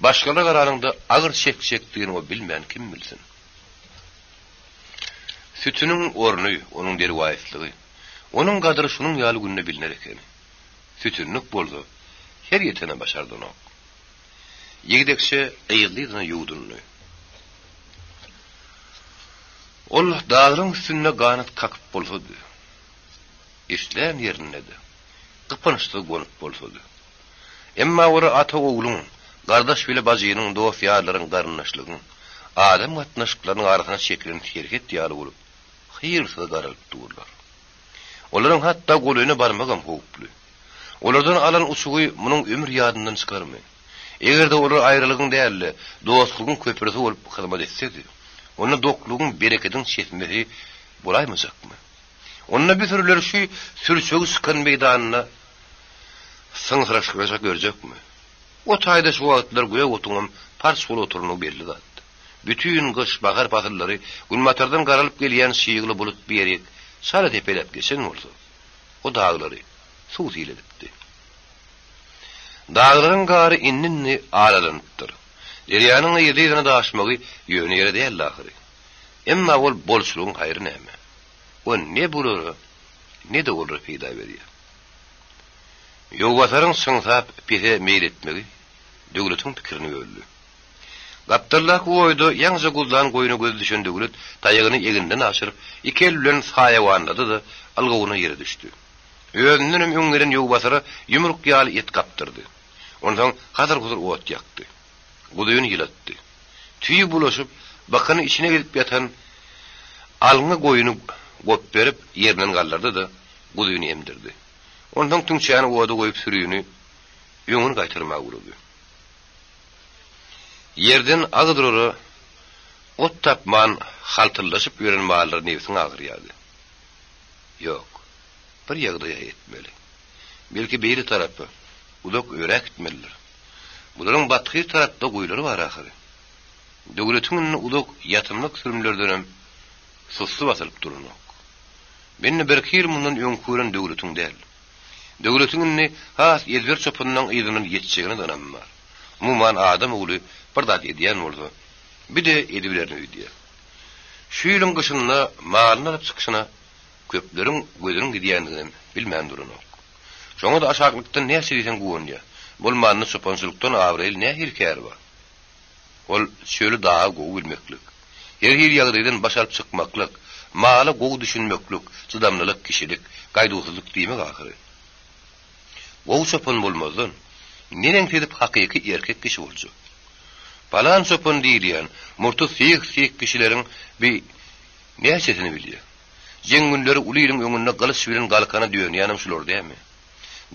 başgalara garanyňda agyr çekjekdigini o bilmän kim bilsin. Sütüniň orny, onuň derwaýyslygy, onuň gadyry şunuň ýaly günde bilner ekeni. Sütünlik bolsa, her ýetene başardanok. Ýigdekçe yzly-yzyna ýuwdundy. Ol daglaryň üstünde ganat kakyp bolsady, islän ýerinde-de, gypynçsyz gonup bolsady. Emma olar ata-ogluň, gardaş bile bajynyň, dost-ýarlaryň, garyndaşlygyň, adam gatnaşyklarynyň arasyna çekilen serhet ýaly bolup, hyýrsyz garalyp durlar. Olaryň hatda golaýyna barmagam howply. Olardan alan uçugy munuň ömür ýadyndan çykarmy? Eger-de olar aýralygyň däl-de, dostlugyň köprüsi bolup hyzmat etsedi, onda doklugyň, berekediň çesmesi bolaýmajakmy? Onda bu sürüler şu sürçegi çykan meýdanynda syňsyraşyklaja görjekmi? O taýda şu wagtlar gök otuňam parç bolup oturanyny belli zat. Bütin gyş, bahar pasyllary günbatardan garalyp gelýän çygly bulut bir ýerik çala depeläp geçen bolsa, o daglary suw sil edipdi. Daglaryň gary indi-indi aralanypdyr. Derýanyň yzly-yzyna daşmagy ýöne ýere däldi ahyry. Emma ol bolçulygyň haýry näme? O ne bulara, ne-de olara peýda berýär. Ýowbasaryň çyňsap pese meýil etmegi Döwletiň pikirini böldi. Gapdaldaky oýda ýaňyja guzlan goýna gözi düşen Döwlet taýagyny eginden aşyryp, iki eli bilen saýawanlady-da, ylgawyna ýere düşdi. Özündenem öň gelen Ýowbasara ýumruk ýaly et gapdyrdy. Onsoň hasyr-husur ot ýakdy. Guzyny ýylatdy. Tüýi bulaşyp, bykyny içine gidip ýatan alňy goýuny gopberip, ýerinden galdyrdy-da, guzyny emdirdi. Onsoň tüňçäni oda goýup sürini öňüni gaýtarmaga ugrady. Ýerden agy durara ot tapman haltyldaşyp ýören mallar nebsiň agyrýardy. Ýok, bir ýagdaýa etmeli. Belki beýle tarapa, uzak örä gitmelidir. Bularyň bathyz tarapda guýulary bar ahyry. Döwletiň indi uzak ýatymlyk sürümlerdenem sussy basylyp duranok. Bende birki ýyl mundan öňki gören Döwletiň däl. Döwletiň indi has ezber çopanynyň yzyndan ýetjegine-de ynamym bar. Umuman adam ogly bir zat edýän bolsa, bir-de edibilerin öýdýär. Şu ýylyň gyşynda malyny alyp çykyşyna köpleriň gözüniň gidýändiginem bilmän duranok. Şoňa-da aşaklykdan näçe diýseň guwanýar. Bolmanda çopançylykdan abraýly nähili kär bar? Ol çöli dagy gowy bilmeklik, her hili ýagdaýdan baş alyp çykmaklyk, mala gowy düşünmeklik, çydamlylyk, kişilik, gaýduwsyzlyk diýmek ahyry. Gowy çopan bolmazdan, neneňsi edip hakyky erkek kişi boljak? Palan çopan diýilýän, murty syýyk-syýyk kişileriň bi näçesini bilýär? Jeň günleri uly iliň öňünde gylyç bilen galkana dönýänem şular dämi?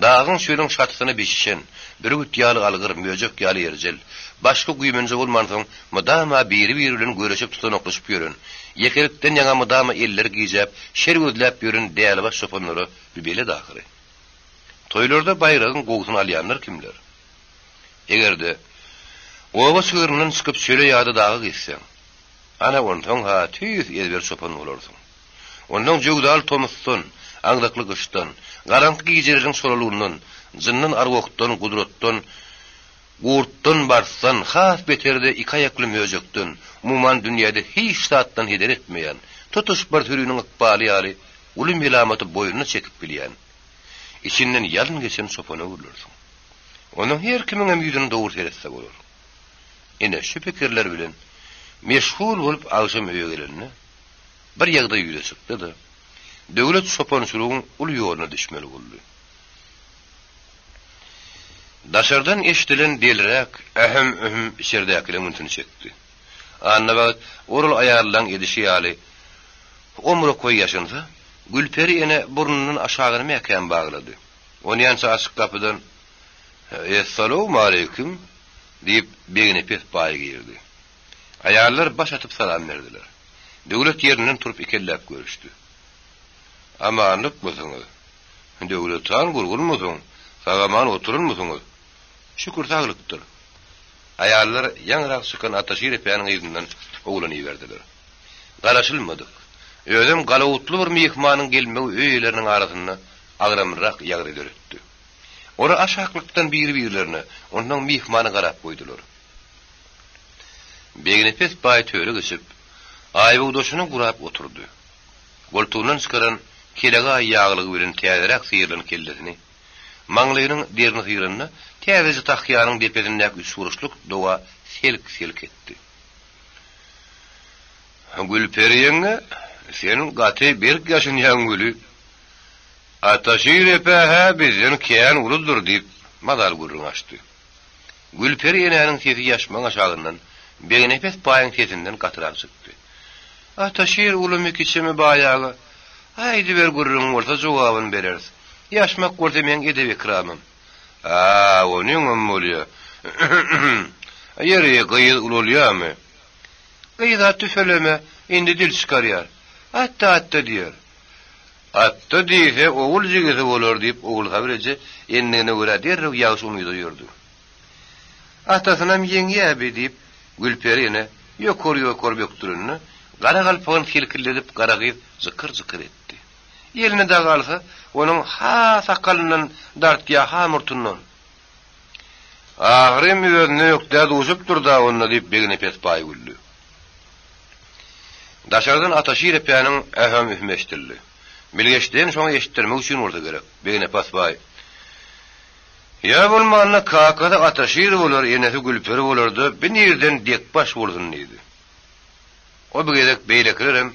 Dagyň-çölüň şatysyna bişişen, bürgüt ýaly algyr, möjek ýaly erjel, başga güýmenje bolmansoň, mydama biri-biri bilen göreşip tutanaklaşyp ýören, ýekelikden ýaňa mydama elleri gijäp, şer gözläp ýören dälibaş çopanlara bu belet ahyry. Toýlarda baýragyň gowusyny alýanlar kimler? Eger-de, oba çygryndan çykyp çöle ýa-da daga gitseň, ana onsoň-ha tüýs ezber çopan bolarsyň. Onsoň jöwzaly tomusdan, aňzakly gyşdan, garaňky gijeleriň çolalygyndan, jyndan-arwahdan, gudratdan, gurtdan, barsdan, has beteri-de iki aýakly möjekden, umuman dünýäde hiç zatdan heder etmeýän, tutuş bir süriniň ykbaly ýaly uly melamaty boýnuna çekip bilýän, içinden ýalyn geçen çopana öwrülersiň. Onsoň her kimiňem ýüzüne dogry seretse bolar. Ine, şu pikirler bilen meşgul bolup agşam öýe gelende, bir ýagdaý ýüze çykdy-da, Döwlet çopançylygyň uly ýoluna düşmeli boldy. Daşardan eşidilen delräk ähem-ühüm içerdäkileriň ünsüni çekdi. Annabagt oral aýallaň edişi ýaly omrakoý ýaşynsa, Gülperi ene burnundan aşagyny mäkäm baglady. Onýança açyk gapydan, Essalawmaleýkim! diýip, Begnepes baý girdi. Aýallar baş atyp salam berdiler. Döwlet ýerinden turup ikelläp görüşdi. Amanlykmysyňyz? Döwlet han gurgunmysyň? Sag-aman oturanmysyňyz? Şükür saglykdyr. Aýallar ýaňyrak çykan Ataşir epäniň yzyndan oglan iberdiler. Garaşylmadyk, özem galawutly bir myhmanyň gelmegi öý eýeleriniň arasynda agramlyrak ýagdaý döretdi. Olar aşaklykdan biri-birlerine, onsoň myhmana garap goýdular. Begnepes baý töre geçip, aýbogdaşyny gurap oturdy. Goltugyndan çykaran kelegaý ýaglygy bilen täzeräk syrylan kellesini, maňlaýynyň derini syranda, täzeje tahýanyň depesindäki üçburçluk doga selk-selk etdi. Gülperi ýeňňe, sen gaty berk ýaşynýaň weli, Ataşir epe-hä bizden kän uludyr diýip, mazaly gürrüň açdy. Gülperi enäniň sesi ýaşmagyň aşagyndan, Begnepes baýyň sesinden gatyrak çykdy. Ataşir ulumy, kiçimi, baý aga? Aýdyber gürrüňiň bolsa jogabyny bereris. Ýaşmak bolsa meň edep-ekramym. A, onyňam bolýa. Ýeri, gyz ulalýamy? Gyz-a tüfeleme, indi dil çykarýar. Atda-atda diýer. Atda diýse, ogul jigisi bolar, diýip, Ogulsabyr eje endigine görä derrew ýagşy umyda ýördi. Atasynam ýeňýä bi, diýip, Gülperi ene ýokary-ýokary bökdürende, gara galpagyny selkildedip gara gyz jykyr-jykyr etdi. Eline dagy alsa, onuň ha sakalyndan dartýa, ha murtundan. Ahyrym özüne ökdä duşupdyr-da onda, diýip, Begnepes baý güldi. Daşardan Ataşir epäniň ähem-ühümi eşidildi. Bilgeşleýin şoňa eşitdirmek üçin bolsa gerek, Begnepas baý, Ýa bolmanda kakasy Ataşir bolar, enesi Gülperi bolar-da, bi nirden dekbaş bolsun diýdi. O bu gezek beýlekilerem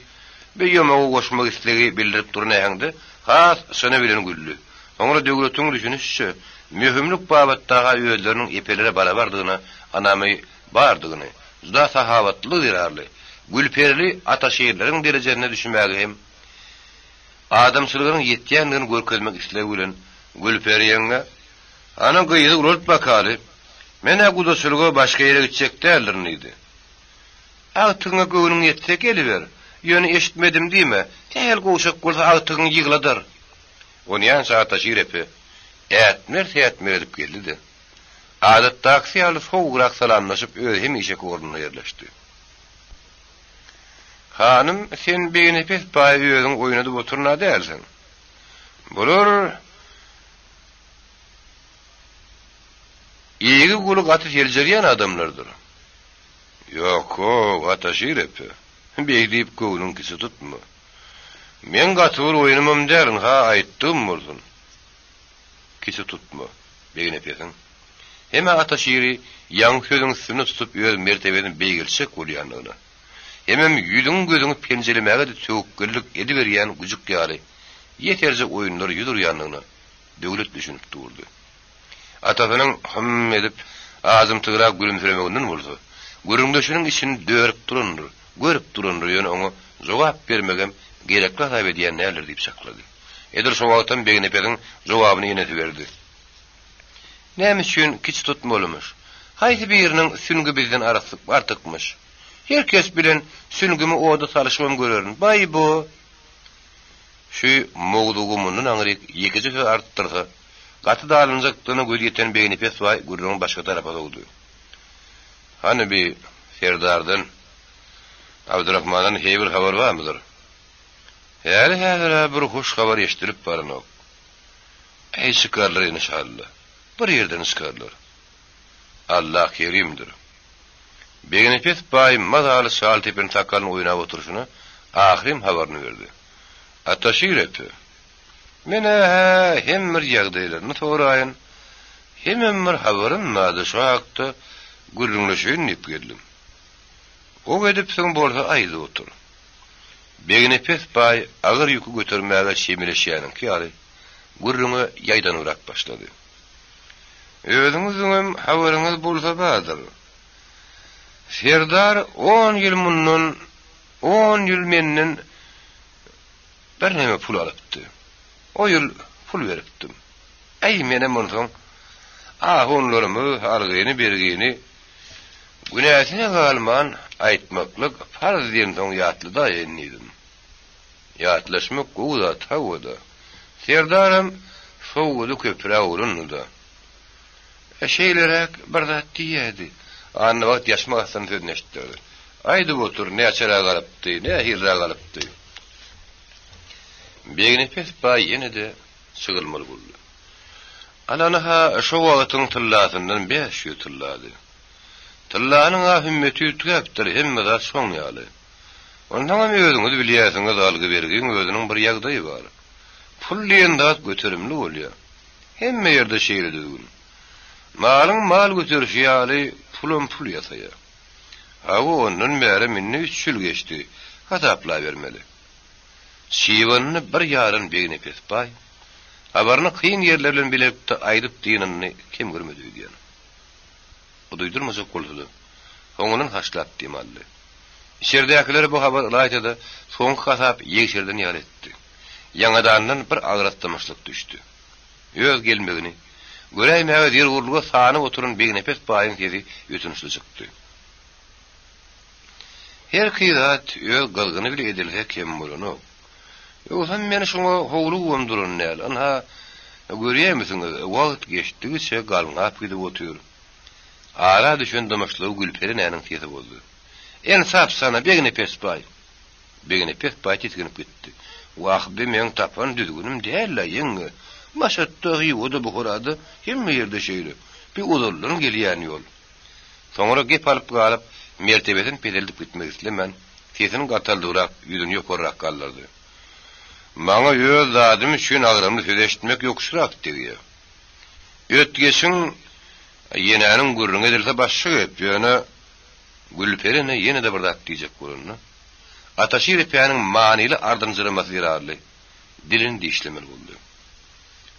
bi ýomagy goşmak islegi bildirip duran äheňde has çyny bilen güldi. Soňra Döwletiň düşünişiçe, möhümlik babatda-ha özleriniň epelere barabardygyna ynamy bardygyny, juda sahawatlylygy zerarly, Gülperili Ataşirleriň derejesine düşmäge hem adamçylygynyň ýetýändigini görkezmek islegi bilen, Gülperi ýeňňe, hany gyzy ulalt bakaly, men-ä gudaçylyga başga ýere gitjek däldirin diýdi. Agtygyňa göwnüň ýetse geliber, ýöne eşitmedim diýme, sähel gowşak bolsa agtygyň ýygladar. Onýança Ataşir epe ätmer-sätmer edip geldi-de, Adatdakysy ýaly sowugrak salamlaşyp öz hemişeki ornuna ýerleşdi. Hanym, sen Begnepes baýy özüň oýnadyp oturan-a dälsiň. Bular. Igi guly gaty seljerýän adamlardyr. Ýok-ow, Ataşir epe, beý diýip göwnüň kiçi tutma. Meň gaty bir oýnumam däl, ynha, aýtdygym bolsun. Kiçi tutma, Begnepesiň. Hem-ä Ataşiri ýaňy sözüň üstünde tutup öz mertebesini beýgeltjek bolýandygyna, hemem ýüzüňi-gözüňi penjelemäge-de töwekgellik ediberýän güjük ýaly ýeterje oýunlara ýüz urýandygyna Döwlet düşünip durdy. Atasynyň hym edip, azymtygrak gülümsiremeginden bolsa, gürrüňdeşiniň içini dörüp durandyr, görüp durandyr, ýöne oňa jogap bermegem gerekli hasap edýän däldir diýip çaklady. Edil şo wagtam Begnepesiň jogabyny enesi berdi. Näme üçin kiçi tutmalymyş? Haýsy biriniň süňňi bizden artykmyş? Her kes bilen süňňümi oda salyşybam görerin. Baý-bo! Şu mowzugy mundan aňryk ýekeje söz artdyrsa, gaty dalynjakdygyna gözi ýeten Begnepes baý gürrüňi başga tarapa sowdy. Hany bi serdardan, Abdyrahmandan heý bir habar barmydyr? Häli-häzir-ä bir hoş habar eşidilip baranok. Äý çykarlar enşalla. Bir ýerden çykarlar. Allah kerimdir. Begnepes baý mazaly çal tepen sakalyny oýnap oturyşyna ahyrym habaryny berdi. Ataşir epe, men-ä hem bir ýagdaýlaryny soraýyn, hemem bir habarym bardy şo hakda gürrüňleşeýin diýip geldim. Gowy edipsiň bolsa aýdyp otur. Begnepes baý agyr ýüki götermäge çemeleşýäniňki ýaly gürrüňe ýaýdanybrak başlady. Özüňiziňem habaryňyz bolsa bardyr. Serdar on ýyl mundan, on ýyl menden birneme pul alypdy. O ýyl pul beripdim. Äý, menem onsoň ahunlarymyz algyny-bergini günäsine galman aýtmaklyk parz diýensoň ýatladaýyn diýdim. Ýatlaşmak gowy zat, hawa-da. Serdaram sowgady köpräk urundy-da. Şeýleräk bir zat diýýärdi. Annabagt ýaşmak astynda sözüni eşitdirdi. Aýdyp otur, näçeräk alypdy, nähiliräk alypdy? Begnepes baý ýene-de çygylmaly boldy. Alany-ha şo wagtyň tyllasyndan 500 tyllady. Tyllanyň-a hümmeti üýtgäpdir, hemme zat şoň ýaly. Onsoňam özüňiz bilýärsiňiz, algy-bergiň özüniň bir ýagdaýy bar. Pul diýen zat göterimli bolýar. Hemme ýerde şeýle düzgün. Malyň mal göterişi ýaly, pulam pul ýasaýar. Hawa, ondan bärem indi üç ýyl geçdi, hasaplabermeli. Şiwanyny bir ýaran Begnepes baý, habaryny kyn ýerler bilen bilelikde aýdyp dynanyny kem görmedi öýdýän. Bu duýdurmajak bolsa-da, soňundan haşlap dem aldy. Içerdäkilere bu habar ylaýta-da soňky hasap ýegşerden ýaly etdi. Ýaňadandan bir agras dymyşlyk düşdi. Öz gelmegini, göräýmäge zerurlyga sanyp oturan Begnepes baýyň sesi ötünçli çykdy. Herki zat öz gyzgyny bile edilse kem bolanok. Ýogsam men şuňa howlugybam duran däl. Ynha, görýärmisiňiz, wagt geçdigiçe galňap gidip otyr. Ara düşen dymyşlygy Gülperi enäniň sesi bozdy. Ensap sana, Begnepes baý! Begnepes baý tisginip gitdi. Wah, bi meň tapan düzgünim däl-ä, ýeňňe. Maşatda, Hywada, Buharada, hemme ýerde şeýle. Bi ozaldan gelýän ýol. Soňra gep alyp galyp, mertebesini peseldip gitmek islemän, sesini gataldyrak, ýüzüni ýokarrak galdyrdy. Maňa öz zadym üçin agramly söz eşitmek ýokuşrak degýär. Ötgeçiň ýenäniň gürrüňi edilse başga gep, ýöne Gülperi ene ýene-de bir zat diýjek bolanda, Ataşir epäniň manyly ardynjyramasy zerarly dilini dişlemeli boldy.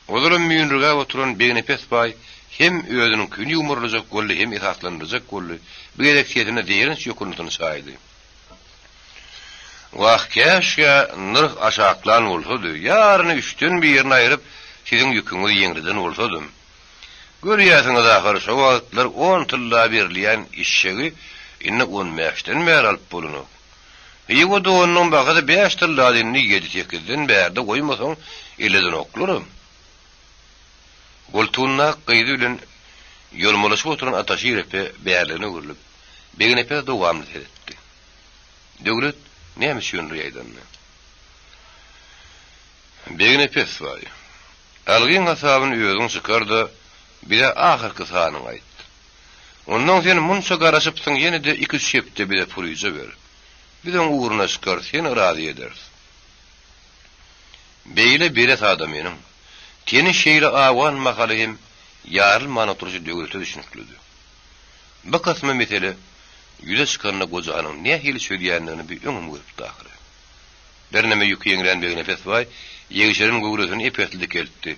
Ozalam müýnürgäp oturan Begnepes baý hem özüniňkini ýuwmarlajak boldy, hem esaslandyrjak boldy, bu gezek sesine zeýrenç ýokundysyny çaýdy. Wah, käşgä nyrh aşaklan bolsady, ýaryny üçden birini aýryp, siziň ýüküňizi ýeňleden bolsadym. Görýärsiňiz ahyr, şo wagtlar on tylla berilýän eşegi indi on bäşden bäri alyp bolanok. Hywa donunyň bahasy bäş tyllady indi ýedi-sekizden bärde goýmasaň eledenoklaram. Goltugyndaky gyzy bilen ýolmalaşyp oturan Ataşir epe bärligine öwrülip, Begnepese dowamly seretdi. Döwlet näme üçindir ýaýdandy. Begnepes baý, algyň hasabyny özüň çykar-da, Bize ahyrky sanyňy aýt. Onnoň sen munça garaşypsyň ýene-de iki-üç hepde bize puryja ber. Biz oň ugruna çykarys, seni razy ederis. Beýle belet adamynyň teni şeýle awan mahaly hem ýarylman oturyşy döwlete düşnüklidi. Bu kysmy mesele ýüze çykanda gojanyň nähili çözýändigini bi öňem görüpdi ahyry. Birneme ýüki ýeňlän Begnepes baý ýegşeren göwresini ep-esli dikeltdi.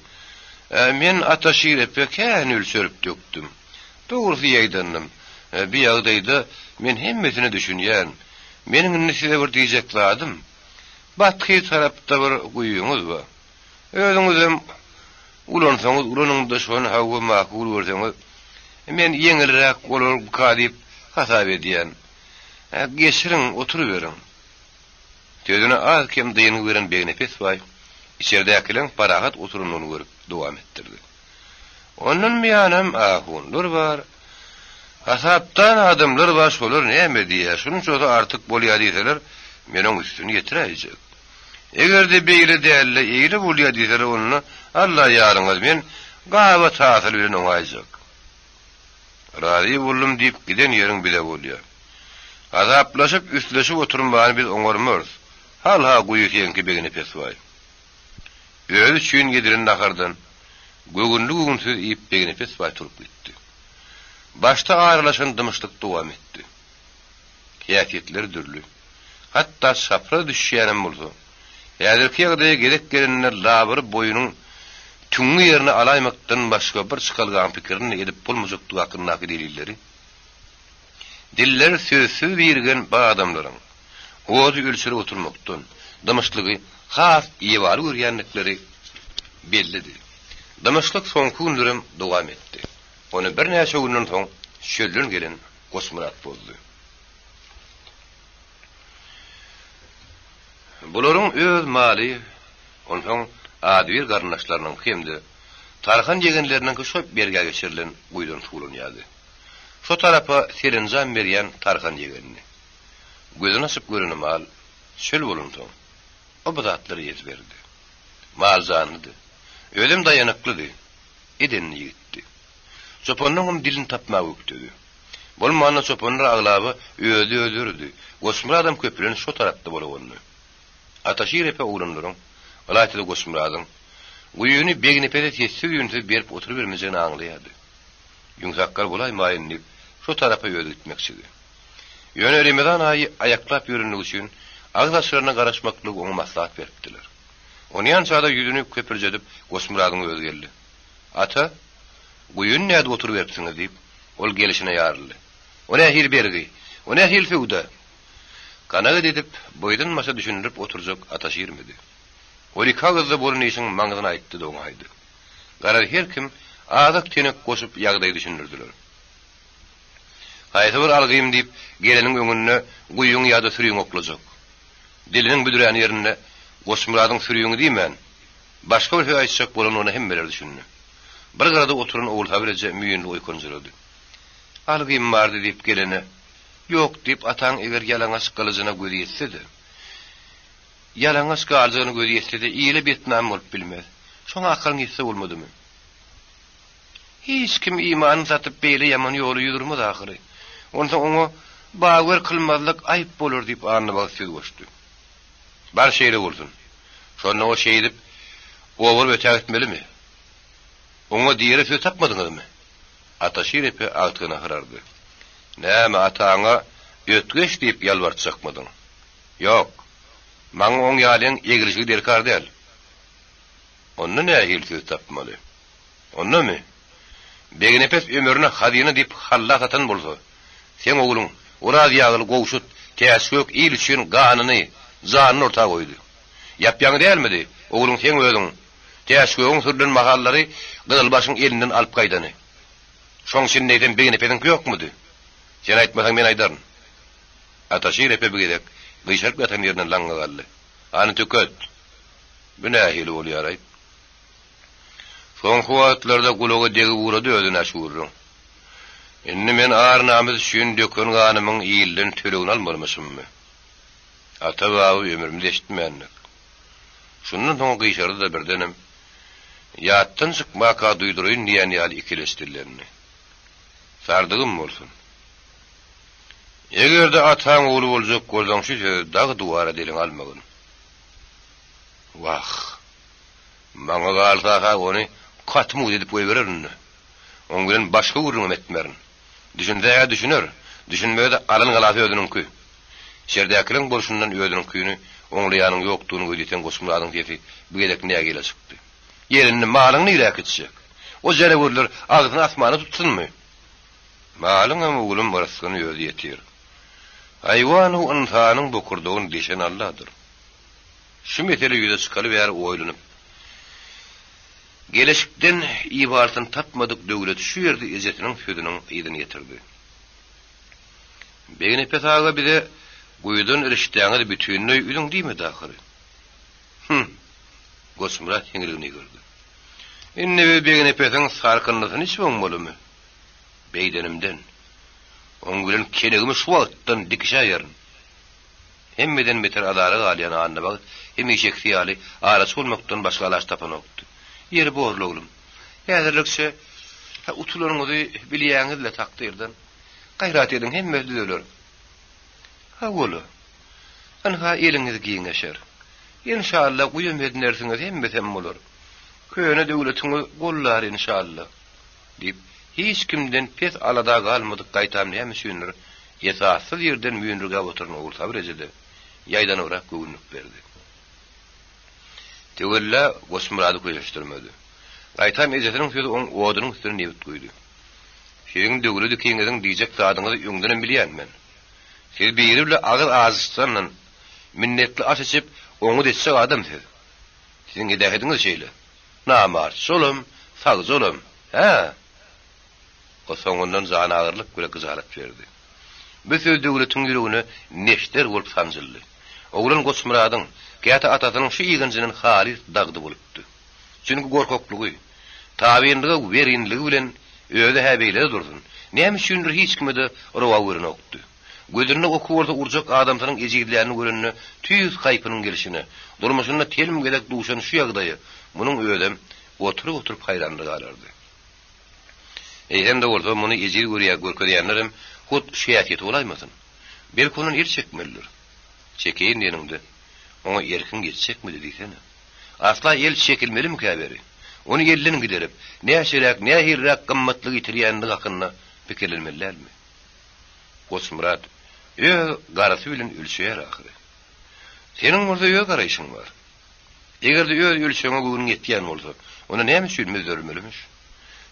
Ä, men Ataşir epe kän ölçerip dökdüm. Dogrusy ýaýdandym. Bi ýagdaýda men hemmesine düşünýän. Meniň indi size bir diýjek zadym, Bathyz tarapda bir guýyňyz bar. Özüňizem ulansaňyz ulanyň-da şony hawa makul görseňiz, men ýeňilräk bolarmyka diýip hasap edýän. Geçiriň, oturyberiň. Sözüne az-kem dyngy beren Begnepes baý içerdäkileň parahat oturanyny görüp dowam etdirdi. Ondan buýanam ahunlar bar, hasapdan adamlar bar, şolar näme diýýär, şunçasy artyk bolýar diýseler, men oň üstüni ýetiräýjek. Eger-de beýle däl-de, eýle bolýar diýseler, onda Alla ýaryňyz, men gabat hasyl bilen oňaýjak. Razy boldum diýip giden ýeriň bize bolýar. Azaplaşyp, üsleşip oturmany biz oňarmarys. Hal-ha guýy seňki Begnepes baý. Özi üçin gediren nahardan göwünli-göwünsiz iýip Begnepes baý turup gitdi. Başda aralaşan dymyşlyk dowam etdi. Häsiýetleri dürli. Hatda çapraz düşýänem bolsa, häzirki ýagdaýa gezek gelende labyry boýunyň tüňňi ýerine alaýmakdan başga bir çykalgaň pikirini edip bolmajakdygy hakyndaky delilleri Dilleri sözsüz birigen bu adamlaryň ody ölçerip oturmakdan dymyşlygy has ibaly görýändikleri bellidi. Dymyşlyk soňky günlerem dowam etdi. Ony birnäçe günden soň çölden gelen Goçmyrat bozdy. Bularyň öz maly, onsoň adybir garyndaşlarynyňky hem-de Tarhan ýegenleriniňki şo bergä geçirilen guýudan suwlanýardy. Şo tarapa serenjam berýän Tarhan ýegenini. Gözüni açyp göreni mal, çöl bolansoň, o bu zatlary ezberdi. Mal janlydy. Özem daýanyklydy. Edenli ýigitdi. Çopanlaňam dilini tapmaga ökdedi. Bolmanda çopanlar aglaba özli-özleridi. Goçmyradam köplenç şo tarapda bolagandy. Ataşir epe oglanlaryň, ylaýta-da Goçmyradyň, guýyny Begnepese sessiz-üýnsüz berip oturybermejegini aňlaýardy. Ýüňsakgal bolaýmaýyn diýip, şo tarapa özi gitmekçidi. Ýöne Remezan aýy aýaklap ýörenligi üçin agyz açylaryna garaşmaklygy oňa maslahat beripdiler. Onýança-da ýüzüni köpürjedip Goçmyradyň özi geldi. Ata, guýyny nädip oturyberipsiňiz diýip, ol gelşine ýaryldy. O nähili bergi? O nähili söwda? Kanagat edip, boýdan-başa düşündirip oturjak Ataşirmidi. Ol iki agyzda bolan işiň maňzyny aýtdy-da oňaýdy. Garaz her kim azak-tenek goşup ýagdaýy düşündirdiler. Haýsy bir algym diýip, geleniň öňünde guýyň ýa-da süriňi oklajak. Diliniň büdrän ýerinde Goçmyradyň sürüňi diýmän, başga bir söz aýtjak bolandygyna hemmeler düşündi. Bir gyrada oturan Ogulsabyr eje müýnli oýkanjyrady. Algym bardy diýip gelene, ýok diýip ataň eger ýalaňaç gylyjyna gözi ýetse-de, ýalaňaç galjagyna gözi ýetse-de ile betnam bolup bilmez. Şoňa akylyň ýetse bolmadymy? Hiç kim imanyny satyp beýle ýaman ýola ýüz urmaz ahyry. Onsoň oňa bawer kylmazlyk aýyp bolar diýip Annabagt söz goşdy. Bar şeýle bolsun. Şonda o şeýdip obaryp ötä gitmelimi? Oňa diýere söz tapmadyňyzmy? Ataşir epe agtygyna hyrardy. Näme, ataňa ötgeç diýip ýalbartjakmydyň? Ýok. Maňa oň ýalyň eglişigi derkar däl. Onda nähili söz tapmaly? Ondamy? Begnepes ömrüne hazyna diýip halla satan bolsa, seň ogluň Oraz ýagly Gowşut Täçgök il üçin ganyny, janyny orta goýdy. Ýap-ýaňy dälmidi, ogluň seň özüň Täçgögüň sürlen mahallary Gyzylbaşyň elinden alyp gaýdany? Şoň içinde eýsem Begnepesiňki ýokmudy? Sen aýtmasaň men aýdaryn. Ataşir epe bir gezek gyşaryp ýatan ýerinden laňňa galdy. Hany tüket! Bu nähili bolýar-aý? Soňky wagtlarda gulaga degip ugrady özüne şu gürrüň. Indi men ar-namys üçin döken ganymyň ilden tölegini almalymyşymmy? Ata-baba ömrümde eşitmändik. Şundan soň gyşardy-da birdenem. Ýatdan çykmaka duýduraýyn diýen ýaly ikileç dillendi. Sardygym bolsun. Eger-de ataň ogly boljak bolsaň şu sözi dagy-duwara diliňe almagyn. Wah! Maňa galsa-ha ony katmut edip goýbererin-de. Oň bilen başga gürrüňem etmerin. Düşünse-hä düşüner, düşünmese-de alan galasy özüniňki. Içerdäkileriň bolşundan özüniňkini oňlaýanyň ýokdugyny gözi ýeten Goçmyradyň sesi bu gezek nägile çykdy. Ýeri indi malyňy nirä äkitjek? O jelewerler agzyny asmana tutsunmy? Malyňam oglum rysgyny özi ýetir. Haýwan-u ynsanyň bokurdagyny deşen Alladyr. Şu mesele ýüze çykaly bäri oýlanyp, geleşikden ibalysyny tapmadyk Döwlet şu ýerde ejesiniň sözüniň yzyny ýetirdi. Begnepes aga bize guýudan rişdäňizi bütinleý üzüň diýmedi ahyry. Hüm! Goçmyrat hiňrigiňi gördi. Indi biz Begnepesiň sarkyndysyny içip oňmalymy? Beýdenimden. Oň bilen kenegimi şu wagtdan dikişäýerin. Hemmeden beter azara galýan Annabagt hemişekisi ýaly araçy bolmakdan başga alaç tapanokdy. Ýeri borly oglum. Häzirlikçe utulanyňyzy bilýäňiz-le takdyrdan. Gaýrat ediň, hemmesi düzeler. Hawa-la. Ynha eliňiz giňeşer. Enşalla guýam edinersiňiz, hemmesem bolar. Köne döwletiňiz gollar enşalla. Diýip, hiç kimden pes alada galmadyk gaýtam näme üçindir, esassyz ýerden müýnürgäp oturan Ogulsabyr eje-de ýaýdanybrak göwünlik berdi. Töwella Goçmyrady köşeşdirmedi. Gaýtam ejesiniň sözi oň odunyň üstüne nebit guýdy. Siziň Döwlet ikiňiziň diýjek zadyňyzy öňdenem bilýän men. Siz biri bile agyz ajyşsandan, minnetli aş içip, oňňut etjek adam siz. Siziň edähediňiz şeýle. Namartja olam, sagja olam, hä? O soňundan janagyrlyk bile gyjalat berdi. Bu söz Döwletiň ýüregine neşter bolup sanjyldy. Oglan Goçmyradyň, käte atasynyň şu ýigrenjinden halys dagdy bolupdy. Çünki gorkaklygy, tabynlyga werinligi bilen özi-hä beýle-de dursun, näme üçindir hiç kime-de rowa görenokdy. Gözünde oky bolsa urjak adamsynyň ejizlänini görende tüýs haýpynyň gelşine, durmuşynda telim gezek duşan şu ýagdaýa munuň özem oturyp-oturyp haýranly galardy. Eýsem-de bolsa, muny ejiz görýär görkezýänlerem hut şu häsiýeti bolaýmasyn? Belki ondan el çekmelidir? Çekeýin diýeniňde, oňa erkiň ýetjekmidi diýsene. Asla el çekilmelimikä beri? Ony elden giderip, näçeräk, nähiliräk gymmatlyk ýitirýändigi hakynda pikirlenmeli dälmi? Goçmyrat öz garasy bilen ölçeýär ahyry. Seniň bolsa öz garaýşyň bar. Eger-de öz ölçegiňe göwnüň ýetýän bolsa, onda näme üçin müzzermelimiş?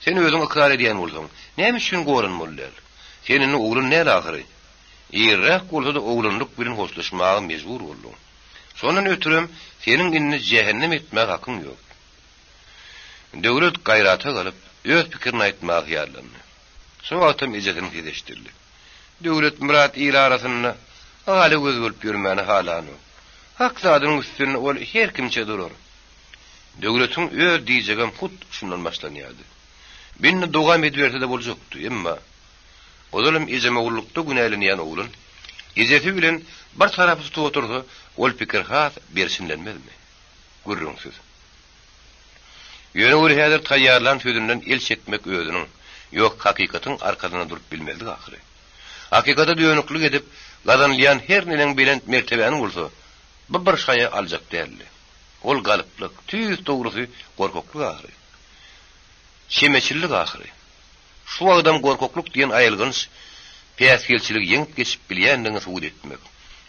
Sen özüň ykrar edýän bolsaň, näme üçin goranmaly däl? Sen indi oglan däl ahyry. Irräk bolsa-da oglanlyk bilen hoşlaşmaga mejbur bolduň. Şondan ötürem seniň indi jähennem etmäge hakyň ýok. Döwlet gaýrata galyp, öz pikirini aýtmaga hyýallandy. Şo wagtam ejesiniň sesi eşidildi. Döwletmyrat il arasynda ala göz bolup ýörmäni halanok. Hak zadynyň üstünde ol her kimçe durar. Döwletiň öz diýjegem hut şundan başlanýardy. Bindi dogam ediberse-de boljakdy, emma ozalam ejemogullukda günälenýän oglan ejesi bilen bir tarapy tutup otursa, ol pikir has berçinlenmezmi? Gürrüňsiz. Ýöne ol häzir taýýarlan sözünden el çekmek özüniň, ýok, hakykatyň arkasynda durup bilmezlik ahyry. Hakykata dönüklik edip, gazanylýan her neneň belent mertebäni bolsa, bu bir şaýa aljak däldi. Ol galyplyk, tüýs dogrusy gorkaklyk ahyry. Çemeçillik ahyry. Şu wagtam gorkaklyk diýen aýylganç päsgelçiligi ýeňip geçip bilýändigiňi subut etmek,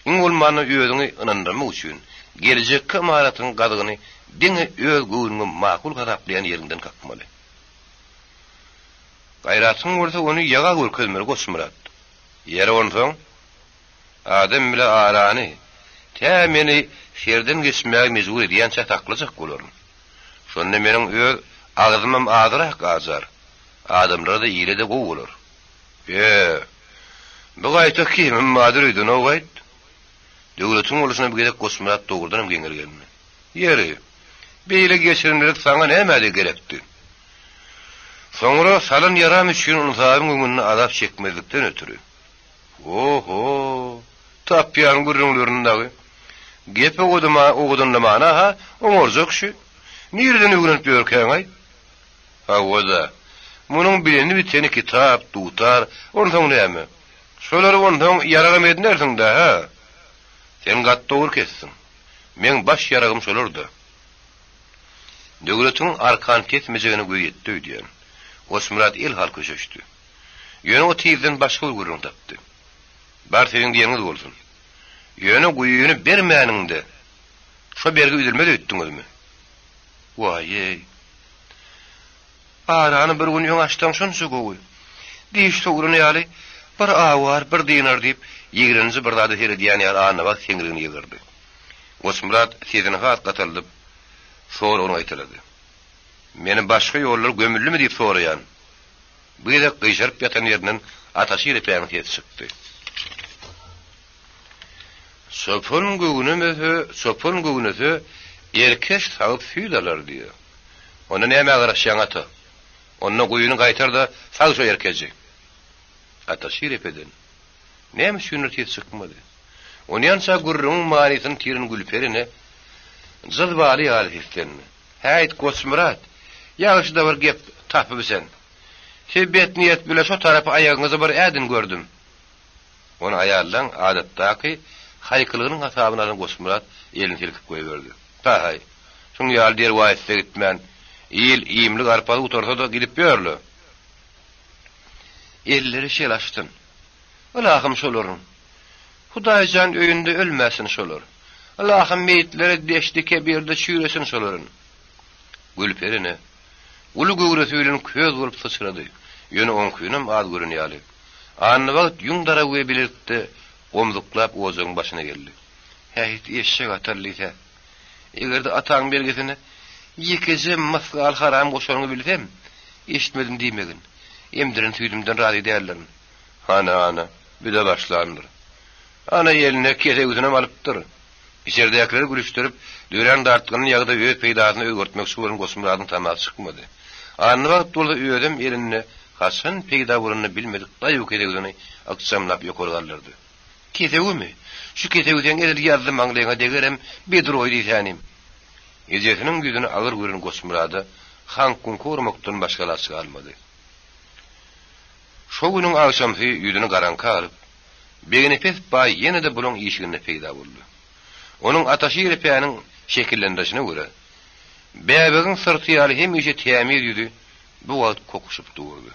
iň bolmanda özüňi ynandyrmak üçin geljekki ymaratyň gazygyny diňe öz göwnüňe makul hasaplaýan ýeriňden kakmaly. Gaýratyň bolsa ony ýaga görkezmeli Goçmyrat. Ýeri onsoň, adam bile arany tä meni serden geçmäge mejbur edýänçä saklajak bolaryn. Şonda meniň öz agzymam azrak ajar, adamlara-da ile-de gowy bolar. Ýe, bu gaýta kimim bardyr öýdenogaýt? Döwletiň bolşuna bu gezek Goçmyrat dogrudanam geňirgendi. Ýeri, beýle geçirimlilik saňa nämä-de gerekdi? Soňra salan ýaram üçin ynsabyň öňünde azap çekmezlikden ötri. O-ho, tapýan gürrüňlerini dagy. Gep owadanlamana-ha oňarjak şü. Nireden öwrenip ýörkäň-aý? Hawa-da. Munuň bileni-biteni kitap, dutar, onsoň näme? Şolary onsoň ýaragam edinersiň-dä, hä? Sen gaty dogry kesdiň. Meň baş ýaragym şolar-da. Döwletiň arkan kesmejegine gözi ýetdi öýdýän. Goçmyrat elhal köşeşdi. Ýöne o tizden başga bir gürrüň tapdy. Bar siziň diýeniňiz bolsun. Ýöne guýyny bermäniňde, şo bergi üzülmez öýtdüňizmi? Waý-eý! Arany bir gün öň açsaň şonça gowy. Diş sogran ýaly, bir awar, bir dynar diýip, ýigrenji bir zada seredýän ýaly Annabagt seňrigini ýygyrdy. Goçmyrat sesini has gataldyp, soragyny gaýtalady. Meni başga ýollar gömüldimi diýip soraýan. Bu gezek gyşaryp ýatan ýerinden Ataşir epäniň sesi çykdy. Çopan göwnemese, çopan göwnese, erkeç sagyp süýt alar diýýär. Onda nämä garaşýaň, ata? Onda guýyny gaýtar-da, sag şo erkeji. Ataşir epeden, näme üçindir ses çykmady. Onýança gürrüňiň manysyny tiren Gülperi ene jyzbaly ýaly seslendi. Häýt, Goçmyrat, ýagşy-da bir gep tapyp sen. Siz bet niýet bile şo tarapa aýagyňyzy bir ädin gördüm. Ony aýallaň adatdaky haýkylygynyň hasabyna alan Goçmyrat elini silkip goýberdi. Pa-haý, şuň ýaly derwaýysda gitmän, il iýmli garpazy gutarsa-da gidip ýör-le. Elleri şel açsyn. Ylahym şolaryň. Hudaý jan öýünde ölmäsin şolar. Ylahym meýitleri deşdi-kebirde çüýresin şolaryn. Gülperi ene uly göwresi bilen köz bolup syçrady. Ýöne oňkynam az gören ýaly. Annabagt ýüň daragy we bilelikde omzuklap ojagyň başyna geldi. Häýt, eşek atar diýsä. Eger-de ataň belgisine ýekeje mysgal haram goşanyňy bilsem, eşitmedim diýmegin. Emdiren süýdümden razy däldirin. Hany, ana, bir-de başlandyr. Ana, eline kesewüsinem alypdyr. Içerdäkileri gülüşdirip, dörän dartgynly ýagdaýy öz peýdasyna özgertmekçi bolan Goçmyradyň tamasy çykmady. Annabagt bolsa özem elinde haçan peýda bolanyny bilmedik daýaw kesewüsini ykjamlap ýokary galdyrdy. Kesewimi? Şu kesewi seň edil ýazzy maňlaýyňa degerem, bedroý diýsänim. Ejesiniň ýüzüni agyr gören Goçmyrada haňk-guňka urmakdan başga alaç galmady. Şo günüň agşamsy ýüzüni garaňka alyp, Begnepes baý ýene-de bulaň işiginde peýda boldy. Onuň Ataşir epäniň şekillendirişine görä, bäbegiň syrty ýaly hemişe tämiz ýüzi bu wagt kokuşyp durdy.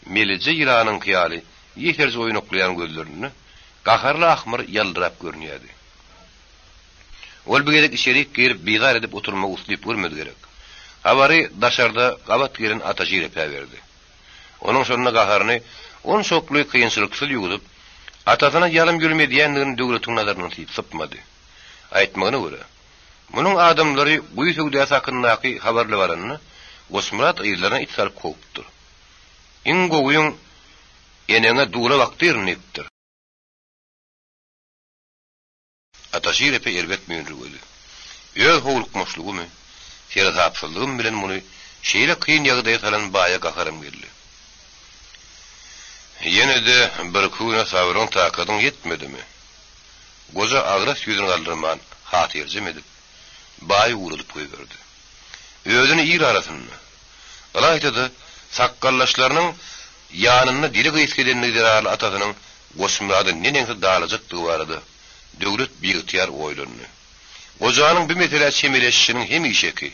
Melije ýylanyňky ýaly ýeserje oýnaklaýan gözlerinde gaharly ahmyr ýaldyrap görünýärdi. Ol bu gezek içerik girip bizar edip oturmagy uslyp görmedi gerek. Habary daşarda gabat gelen Ataşir epä berdi. Onuň şonda gaharyny onçakly kynçylyksyz ýuwudyp, atasyna ýalym-ýulum edýändigini Döwletiň nazaryndan sypmady. Aýtmagyna görä, munuň adamlary guýy söwdasy hakyndaky habarly baranda, Goçmyrat yzlaryna it salyp kowupdyr. Iň gowyň eneňe dula bakdyryn diýipdir. Ataşir epe erbet müýnürgedi. Öz howlukmaçlygymy, seresapsyzlygym bilen muny şeýle kyn ýagdaýa salan baýa gaharym geldi. Ýene-de birki güne sabryň-takadyň ýetmedimi? Goja agras ýüzüni galdyrman, hatyrjem edip, baýy ugradyp goýberdi. Özüni il arasynda, ylaýta-da, sakgaldaşlarynyň ýanynda dili gysga edendigi zerarly atasynyň Goçmyrada neneňsi dalajakdygy barada Döwlet biygtyýar oýlandy. Gojanyň bu meselä çemeleşişiniň hemişeki,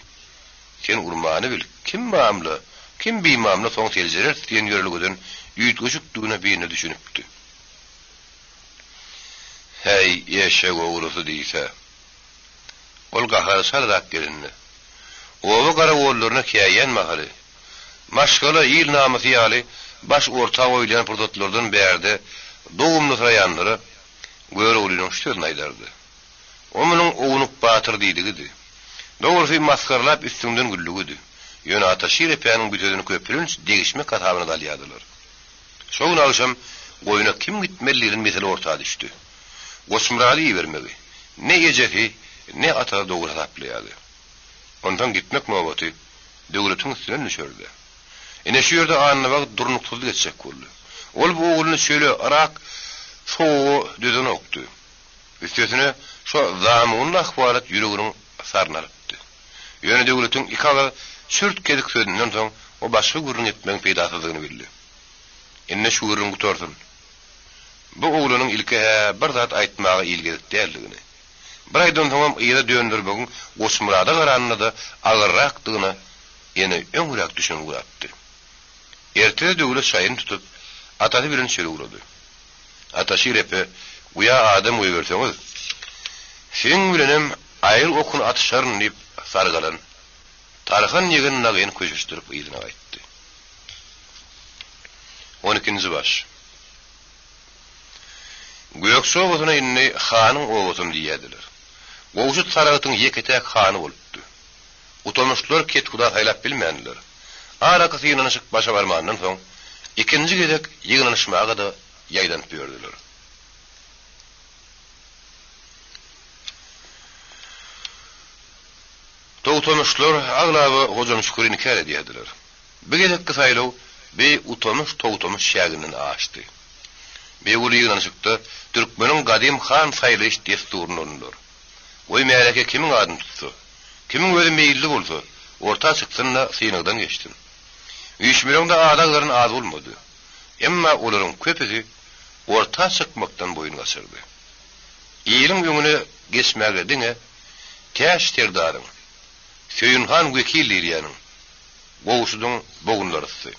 Sen urmany bil, kim mamla, kim bimamla soň seljereris diýen ýörelgeden üýtgeşikdigine birine düşünipdi. Häý, eşek ogrusy diýse. Ol gahary çalarak gelende, oba garagollaryna käýýän mahaly, maşgala, il namysy ýaly baş orta goýulýan pursatlardan bärde dogumlysyraýanlara Göroglynyň şu sözüni aýdardy. O munuň ownuk batyr diýdigidi. Dogrusy, masgaralap üstüňden güldügidi. Ýöne Ataşir epäniň bu sözüni köplenç degişmek hasabyna-da alýardylar. Şo gün agşam goýuna kim gitmeli diýlen mesele orta düşdi. Goçmyrady ibermegi ne ejesi, ne atasy dogry hasaplaýardy. Onsoň gitmek nobaty Döwletiň üstünden düşerdi. Ine şu ýerde Annabagt durnuksyzlyk etjek boldy. Ol bu ogluny çöle, yrak sowuga dözenokdy. Üstesine, şo zamunly ahwalat ýüreginiň saryny alypdy. Ýöne Döwletiň ikiagyz çürt-kesik sözünden soň o başga gürrüň etmegiň peýdasyzdygyny bildi. Indi şu gürrüň gutarsyn. Bu oglanyň ilki-hä bir zat aýtmaga ilgezik däldigini, bir aýdan soňam yza döndermegiň Goçmyrada garanda-da agyrrakdygyna ýene öňräk düşünip ugrapdy. Ertesi Döwlet şaýyny tutup, atasy bilen çöle ugrady. Ataşir epe, Guýa adam goýberseňiz, siziň bilenem aýry okuny atyşaryn diýip sargalan Tarhan ýegen nagyny köşeşdirip yzyna gaýtdy. On ikinji baş. Gökje obasyna indi hanyň obasam diýýärdiler. Gowşut Saragtyň ýeke-täk hany bolupdy. Utamyşlar kethuda saýlap bilmändiler. Araky synanyşyk başa barmandan soň, ikinji gezek ýygnanyşmaga-da ýaýdanyp ýördüler. Togtamyşlar aglaba Hojamşüküri inkär edýärdiler. Bu gezekki saýlaw bi Utamyş-Togtamyş çäginden aşdy. Bi uly ýygnanyşykda türkmeniň gadym han saýlaýyş dessuryny ulandylar. Goý märeke kimiň adyny tutsa, kimiň özi meýilli bolsa, orta çyksyn-da synagdan geçsin. Üýşmeleňde ady agzalan az bolmady. Emma olaryň köpüsi orta çykmakdan boýun gaçyrdy. Iliň öňüne geçmäge diňe Täç serdaryň, Söýünhan wekil diýilýäniň, Gowşudyň bogunlary ysdy.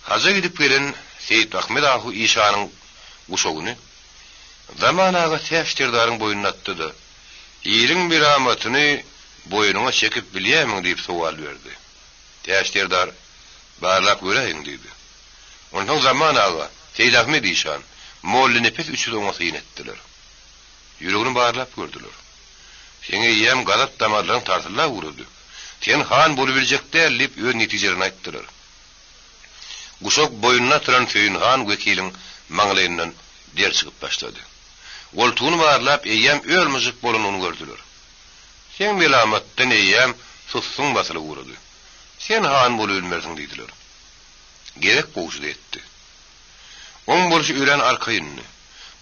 Haja gidip gelen Seýitahmet ahu işanyň guşagyny Zaman aga Täç serdaryň boýnuna atdy-da, Iliň melamatyny boýnuňa çekip bilýärmiň diýip sowal berdi. Täç serdar, Barlap göräýiň diýdi. Onsoň Zaman aga, Seýidahmet işan, Mollanepes üçüsi oňa syn etdiler. Ýüregini barlap gördüler. Seň eýýäm gazap damarlaryň tarsyldap ugrady. Sen han bolubiljek däl diýip öz netijelerini aýtdylar. Guşak boýnuna atylan Söýünhan wekiliň maňlaýyndan der çykyp başlady. Goltugyny barlap eýýäm öl-myžyk bolanyny gördüler. Seň melamatdan eýýäm sussuň basylyp ugrady. Sen han bolubilmersiň diýdiler. Gezek Gowşuda ýetdi. Oň bolşy örän arkaýyndy.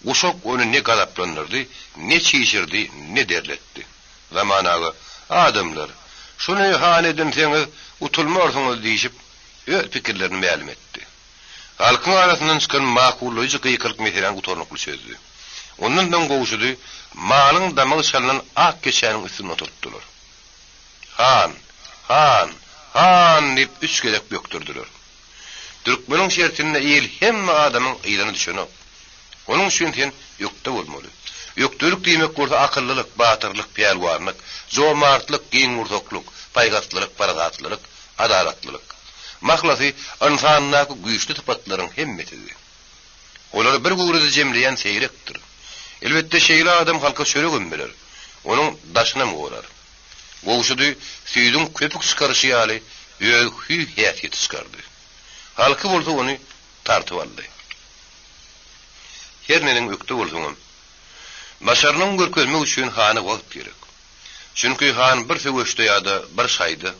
Guşak ony ne gazaplandyrdy, ne çişirdi, ne derletdi. Zaman aga, Adamlar, şuny han edinseňiz, utulmarsyňyz diýşip, öz pikirlerini mälim etdi. Halkyň arasyndan çykan makullaýjy gykylyk meseläni gutarnykly çözdi. Ondan soň Gowşudy malyň damagy çalnan ak keçäniň üstünde oturtdylar. Han! Han! Han! diýip üç gezek bökdürdiler. Türkmeniň şertinde il hemme adamyň yzyna düşenok. Onuň üçin sen ökde bolmaly. Ökdelik diýmek bolsa akyllylyk, batyrlyk, pälwanlyk, jomartlyk, giňgursaklyk, paýhaslylyk, parasatlylyk, adalatlylyk. Mahlasy, ynsandaky güýçli sypatlaryň hemmesidi. Olary bir göwrede jemleýän seýrekdir. Elbetde, şeýle adam halka çöregem berer, onuň daşynam gorar. Gowşudy süýdüň köpük çykaryşy ýaly öz hüý-häsiýeti çykardy. Halky bolsa ony tartyp aldy. Her neneň ökde bolsaňam, başarnygyňy görkezmek üçin hana wagt gerek. Çünki han bir söweşde ýa-da bir şaýda,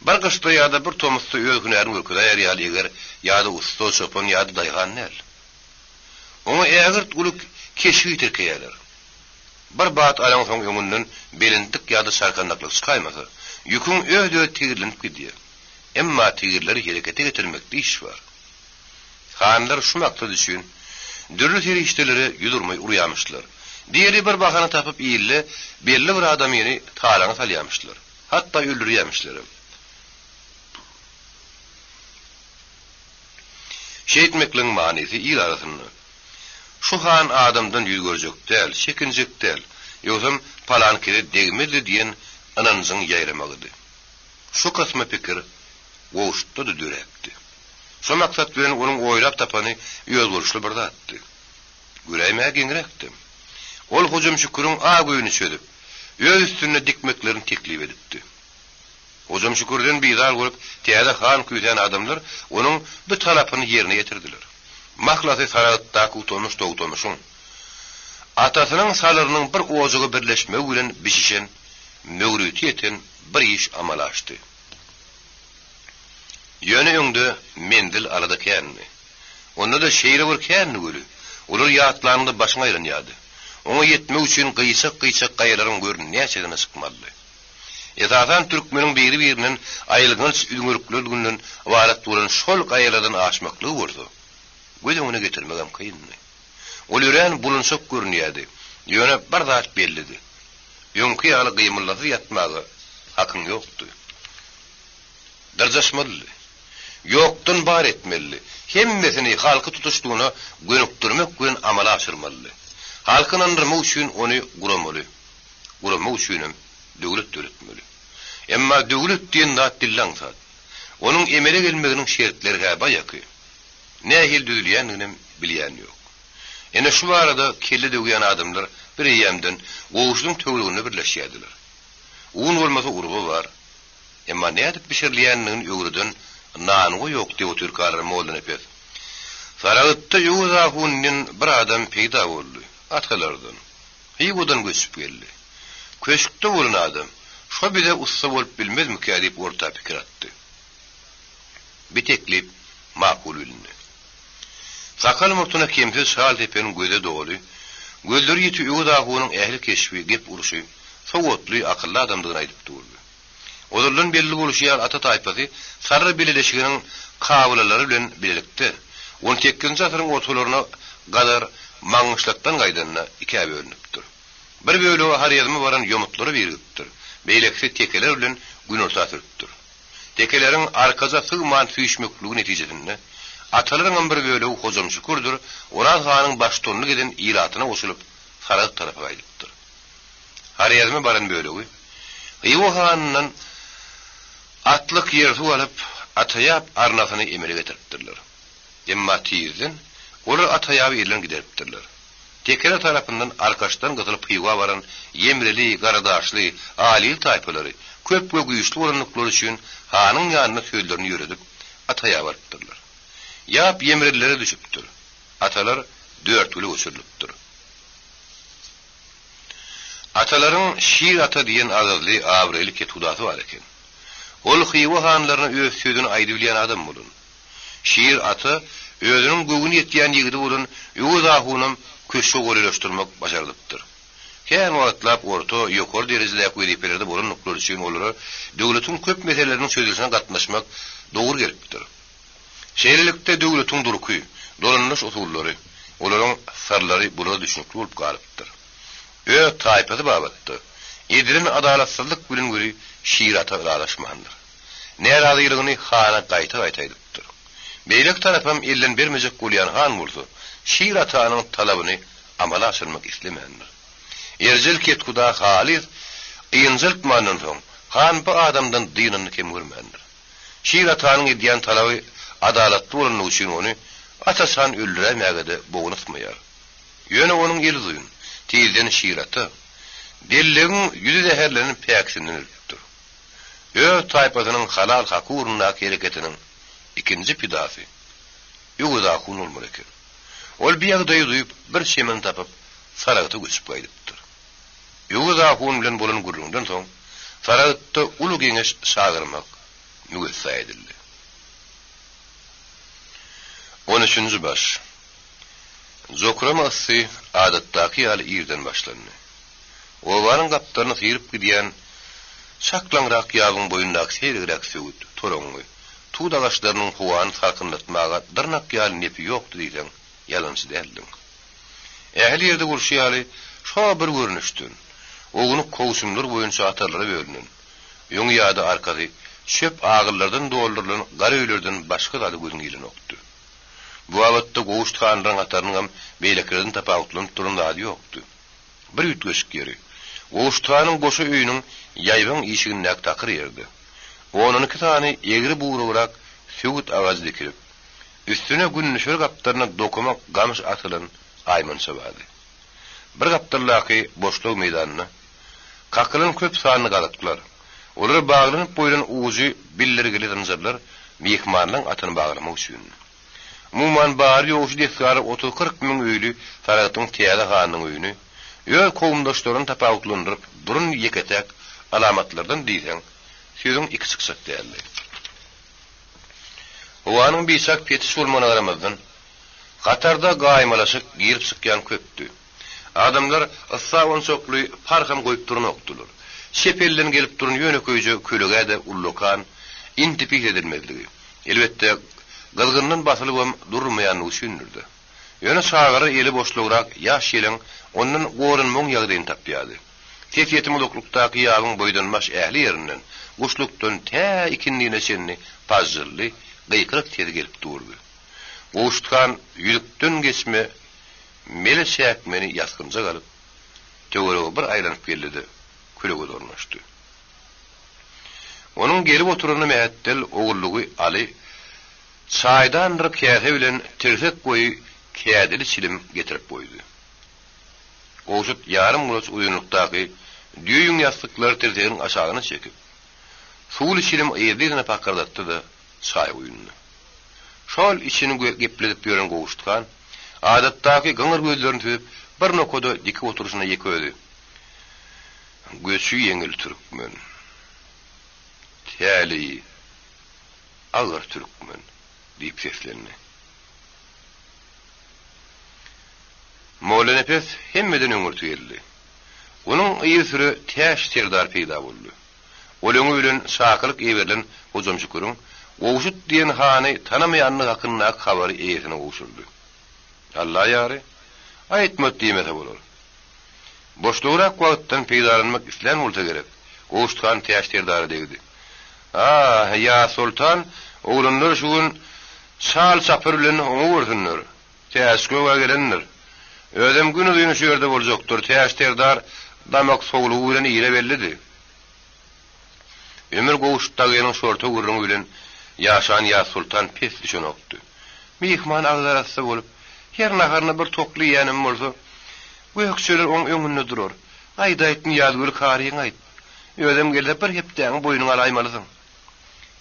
bir gyşda ýa-da bir tomusda öz hünärini görkezäýer ýaly eger ýa-da ussa, çopan ýa-da daýhan däl. Oňa ägirt uly keşbi tirkeýärler. Bir bat alaňsoň öňünden belentlik ýa-da çarkandaklyk çykaýmasa, ýüküň öz-özi tigirlenip gidýär. Emma tigirleri herekete getirmekde iş bar. Hanlar şu maksat üçin dürli serişdelere ýüz urmaý urýamyşlar. Diýeli bir bahana tapyp ilde belli bir adamyny talaňa salýamyşlar. Hatda öldürýämişlerem. Şeýtmekligiň manysy il arasynda, Şu han adamdan ýüz görjek däl, çekinjek däl, ýogsam palankese degmezdi diýen ynanjyň ýaýramagydy. Şu kysmy pikir Gowşutda-da döräpdi. Şo maksat bilen onuň oýlap tapany özboluşly bir zatdy. Göräýmäge geňräkdi. Ol Hojamşüküriň ak öýüni çözüp, öz üstünde dikmeklerini teklip edipdi. Hojamşükürden bizar bolup, täze han küýsän adamlar onuň bu talapyny ýerine ýetirdiler. Mahlasy Saragtdaky Utamyş Togtamyşyň atasynyň salyrynyň bir ojaga birleşmegi bilen bişişen, möwriti ýeten bir iş amala aşdy. Ýöne öňde menzil alada kändi. Onda-da şeýle bir kändi weli, olary ýatlanyňda başyň aýlanýardy. Oňa ýetmek üçin gyýçak-gyýçak gaýalaryň gör näçesine çykmalydy. Esasan türkmeniň biri-birinden aýylganç üzňüriklerdiginden ybarat bolan şol gaýalardan aşmaklygy bolsa, göz öňüne getirmegem kyndy. Ol örän bulunçak görünýärdi, ýöne bir zat bellidi. Öňki ýaly gymyldasyz ýatmaga hakyň ýokdy. Dyrjaşmalydy. Ýokdan bar etmelidi. Hemmesini halky tutuşlygyna gönükdirmek bilen amala aşyrmalydy. Halky ynandyrmak üçin ony guramaly. Guramak üçinem döwlet döretmeli. Emma döwlet diýen zat dilli aňsat. Onuň emele gelmeginiň şertleri-hä baýaky. Nähili düzülýändiginem bilýän ýok. Ine şu barada kelle döwýän adamlar bir eýýämden Gowşudyň töwereginde birleşýärdiler. Un bolmasa urba bar. Emma nädip bişirilýändigini öwreden nanwa ýok diýip otyrkalar Mollanepes. Saragtda Öwez ahun diýen bir adam peýda boldy. Atalardan. Hywadan göçüp geldi. Köşkde bolan adam, şo bize ussa bolup bilmezmikä diýip orta pikir atdy. Bi teklip makul bilindi. Sakal-murtuna kemsiz şal sepen göze doly, gözleri ýiti Öwez ahunyň ähli keşbi, gep urşy, sowatly, akylly adamdygyny aýdyp durdy. Ozaldan belli bolşy ýaly ata taýpasy Saryr bileleşiginiň kabylalary bilen bilelikde, on sekizinji asyryň ortalaryna gadar Maňgyşlakdan gaýdanda ikä bölünipdir. Bir bölegi Horezme baran ýomutlara birigipdir, beýlekisi tekeler bilen günorta sürüpdir. Tekeleriň arkaja sygman süýşmekligi netijesinde, atalaryňam bir bölegi Hojamşükürdir Oraz hanyň baştutanlyk eden ilatyna goşulyp, Saragt tarapa gaýdypdyr. Horezme baran bölegi Hywa hanyndan atlyk ýer-suw alyp, Ataýap arnasyny emele getiripdirler. Emma tizden olar Ataýaby elden gideripdirler. Tekeler tarapyndan Arkaçdan gysylyp Hywa baran Ýemreli, Garadaşly, Alili taýpalary köp we güýçli bolandyklary üçin hanyň ýanynda sözlerini ýöredip, Ataýaba alypdyrlar. Ýap ýemrelilere düşüpdir. Atalar Dörtgüle göçürilipdir. Atalaryň Şir ata diýen agyzly, abraýly kethudasy bar eken. Ol Hywa hanlaryna öz sözüni aýdybilýän adam bolan. Şir ata özüniň göwni ýetýän ýigidi bolan Öwez ahunam köşge golaýlaşdyrmak başardypdyr. Kän wagtlap orta, ýokary derejedäki wezipelerde bolandyklary üçin olara döwletiň köp meseleleriniň çözülişine gatnaşmak dogry gelipdir. Şeýlelikde döwletiň durky, dolanyş usullary, olaryň syrlary bulara düşnükli bolup galypdyr. Öz taýpasy babatda edilen adalatsyzlyk bilen weli Şir ata ylalaşmandyr. Närazylygyny hana gaýta-gaýta aýdypdyr. Beýleki tarapam elden bermejek bolýan han bolsa Şir atanyň talabyny amala aşyrmak islemändir. Erjel kethuda halys ynjaltmandan soň han bu adamdan dynanyny kem görmändir. Şir atanyň edýän talaby adalatly bolanlygy üçin ony aç-açan öldüräýmäge-de bogun ysmaýar. Ýöne onuň eli uzyn, tizden Şir ata, dellegiň ýüzi zäherlenen päkisinden ölüpdir. Öz taýpasynyň halal haky ugrundaky hereketiniň ikinji pidasy Öwez ahun bolmaly eken. Ol bi ýagdaýy duýup, bir çemen tapyp, Saragta göçüp gaýdypdyr. Öwez ahun bilen bolan gürrüňden soň, Saragtda uly geňeş çagyrmak müwessa edildi. On üçünji baş. Jokrama yssy adatdaky ýaly irden başlandy. Obanyň gapdalyny syryp gidýän çaklaňrak ýabyň boýundaky seýregräk söwüt, toraňňy, tut agaçlarynyň howany salkynlatmaga dyrnak ýaly nepi ýokdy diýseň, ýalançy däldiň. Ähli ýerde bolşy ýaly, şo bir görnüşden, ownuk kowçumlar boýunça hatarlara bölünen, öňi ýa-da arkasy çöp agyllardan doldurylan gara öýlerden başga zada gözüň ilenokdy. Bu babatda Gowşut hanlaryň hatarynyňam beýlekilerden tapawutlanyp duran zady ýokdy. Bir üýtgeşik ýeri, Gowşut hanyň goşa öýüniň ýaýbaň işigindäki takyr ýerde, on-on iki sany egri-bugrugrak söwüt agajy dikilip, Üstüne gündüşer gapdalyna dokama gamyş atylan aýmança bardy. Bir gapdaldaky boşlag meýdanda kakylan köp sanly gazyklar, olara baglanyp goýlan ujy bildirgili zynjyrlar myhmanlaň atyny baglamak üçindi. Umuman, bary-ýogy şu desgada otuz-kyrk müň öýli Saragtyň täze hanynyň öýüni öz kowumdaşlaryndan tapawutlandyryp duran ýeke-täk alamatlardan diýseň, sözüň iki çykjak däldi. Howanyň biçak petiş bolmagyna garamazdan, hatarda gaýmalaşyk girip-çykýan köpdi. Adamlar yssa onçakly parham goýup duranokdylar. Çep elden gelip duran ýönekeýje kölegä-de ullakan intipit edilmezligi, elbetde, gyzgyndan basylybam durulmaýanlygy üçindir-de. Ýöne çagalar eli boşlagrak ýaş-ýeleň ondan goranmagyň ýagdaýyny tapýardy. Sesýetim uzaklykdaky ýabyň boýdan-baş ähli ýerinden, guşlukdan tä ikindine çenli pažžyldy, gykylyk sesi gelip durdy. Gowşut han ýüzükden geçme mele çäkmeni ýasgynjak alyp, töwerege bir aýlanyp geldi-de, küle göz ornaşdy. Onuň gelip oturanyna mähetdel ogullygy Aly çaýdandyr käse bilen tirsek boýy kädili çilim getirip goýdy. Gowşut ýarym gulaç uzynlykdaky düýe ýüň ýassyklary tirseginiň aşagyna çekip, suwly çilim yzly-yzyna pakyrdatdy-da, çaý guýundy. Şol içini gepledip ýören Gowşut han, adatdaky gyňyr gözlerini süzüp, bir nokada dikip oturyşyna ýeke özi, Göçi ýeňil türkmen, täleýi agyr türkmen diýip seslendi. Mollanepes hemmeden öňürti geldi. Onuň yzysüre Täç serdar peýda boldy. Ol öňi bilen çakylyk iberilen Hojamşüküriň Gowşut diýen hany tanamaýandygy hakyndaky habary eýesine gowşurdy. Alla ýary, aýtmady diýmese bolar. Boşlugrak wagtdan peýdalanmak islän bolsa gerek, Gowşut han Täç serdara degdi. A, ýa soltan, oglanlar şu gün çal çapar bilen oňa görsünler. Täç göge gelendir. Özem günuzyn şu ýerde boljakdyr, Täç serdar damak sowlugy bilen ile bellidi. Ömür Gowşut dagynyň şorta gürrüňi bilen ýaşan Ýazsoltan pes düşenokdy. Myhman agzarassa bolup, her naharyna bir tokly iýenem bolsa, gökjeler oň öňünde durar. Aýt-aýt, Nyýazgül karyňa aýt. Özem gelse bir hepdäňi boýnuňa alaýmalysyň.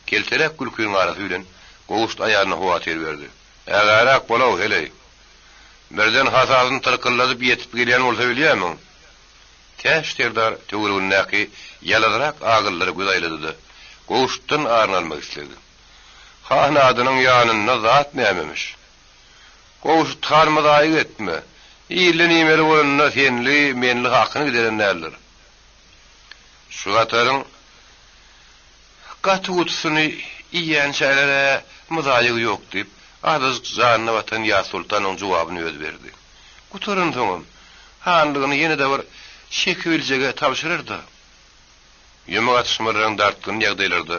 Kelteräk gülkiniň arasy bilen Gowşut aýalyna howatyr berdi. Ägäräk bol-ow, heleý. Birden hasasyny tyrkyldadyp ýetip gelýän bolsa bilýärmiň? Täç serdar töweregindäki ýalazyrak agyllara göz aýlady-da, Gowşutdan aryny almak isledi. Han adynyň ýanynda zat nämemiş? Gowşut han myzaýyk etme. Ilden iýmeli bolanda senli, menli hakyny gideren däldir. Şu gataryň gaty-gutusyny iýýänçäler-ä myzaýygy ýok, diýip, azajyk janyna batan Ýazsoltan oň jogabyny özi berdi. Gutaransoňam, hanlygyny ýene-de bir çekibiljege tabşyrar-da. Ýömek atyşmalaryň dartgynly ýagdaýlarda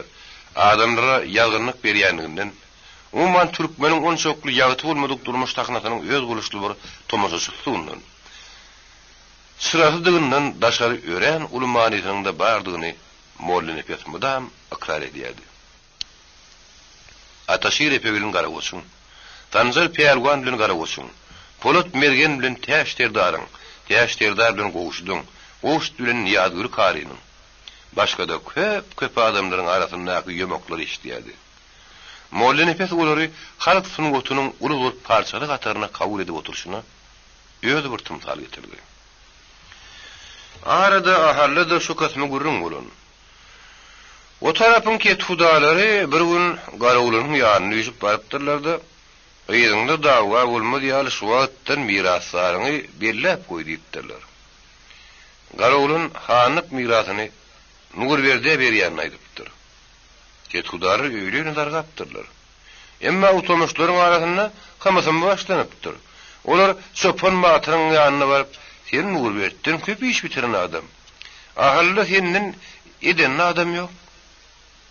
adamlara ýazgynlyk berýänliginden, umuman türkmeniň onçakly ýagty bolmadyk durmuş sahnasynyň özboluşly bir tomaşaçysydygyndan, çyrasydygyndan daşary örän uly manysynyň-da bardygyny Mollanepes mydam ykrar edýärdi. Ataşir epe bilen Garagoçuň, Sanjar pälwan bilen Garagoçuň, Polat mergen bilen Täç serdaryň, Täç serdar bilen Gowşudyň, Gowşut bilen Nyýazgüli karynyň, başga-da köp-köp adamlaryň arasyndaky ýomaklary eşidýärdi. Mollanepes olary halk sungatynyň uly bir parçasy hataryna kabul edip oturyşyna özi bir tymsal getirdi. Arada Ahally-da şu kysmy gürrüň bolan. O tarapyň kethudalary bir gün Garagulanyň ýanyna üýşüp barypdyrlar-da, Yzyňda dawa bolmaz ýaly şu wagtdan mirasdaryňy belläp goý diýipdirler. Garagulan hanlyk mirasyny Nurberdä berýänini aýdypdyr. Kethudalar öýli-öýüne dargapdyrlar. Emma utamyşlaryň arasynda hymysymy başlanypdyr. Olar Çopan batyryň ýanyna baryp, Sen Nurbertden köp iş bitiren adam. Ahylda senden edenli adam ýok.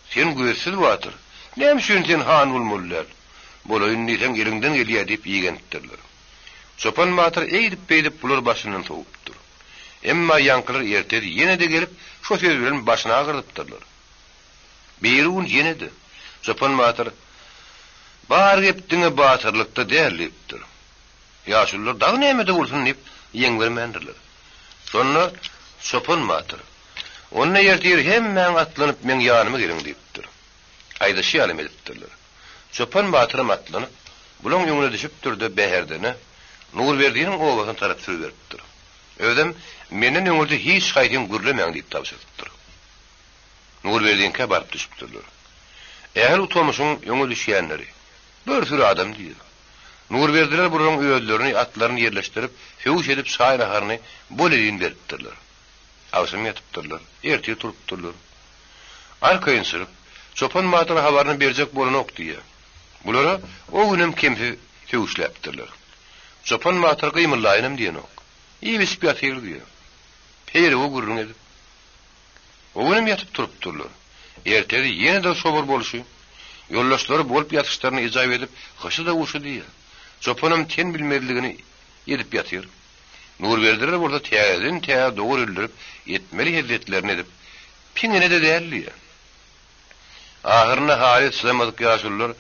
Sen gözsüz batyr. Näme üçin sen han bolmaly däl? Bolaýyn diýseň eliňden gelýär diýip igenipdirler. Çopan batyr eýdip-beýdip bulary başyndan sowupdyr. Emma ýaňkylar ertesi ýene-de gelip şo söz bilen başyny agyrdypdyrlar. Biri gün ýene-de, Çopan batyr, Bar gep diňe batyrlykda däl diýipdir. Ýaşulular dagy nämede bolsun diýip, ýeň bermändirler. Şonda Çopan batyr, Onda ertir hemmäň atlanyp meň ýanyma geliň diýipdir. Aýdyşy ýalam edipdirler. Çopan batyram atlanyp, bulaň öňüne düşüpdir-de Bäherdene, Nurberdiniň obasyna tarap sürüberipdir. Özem, Menden öňürti hiç haýsyň gürlemäň diýip tabşyrypdyr. Nurberdiňkä baryp düşüpdirler. Ähli utamyşyň öňe düşýänleri, bir süri adam diýdi. Nurberdiler bularyň özlerini, atlaryny ýerleşdirip, söwüş edip çaý-naharyny bolelin beripdirler. Agşam ýatypdyrlar, ertir turupdyrlar. Arkaýynçylyk, Çopan batyr habaryny berjek bolanok diýýär. Bulara o günem kemsiz sögüşläpdirler. Çopan batyr gymyldaýynam diýenok. Iýip-içip ýatyr diýýär. Peýrewe gürrüň edip. O günem ýatyp turupdyrlar. Ertesi ýene-de şo bir bolşy. Ýoldaşlary bolup ýatyşlaryny ejap edip, hyşy-da-wuşy diýýär. Çopanam ten bilmezligini edip ýatyr. Nurberdiler bolsa täzeden-täze dowar öldürip, etmeli hezzetlerini edip, piňine-de däl diýýär. Ahyrynda haýyt çydamadyk ýaşulular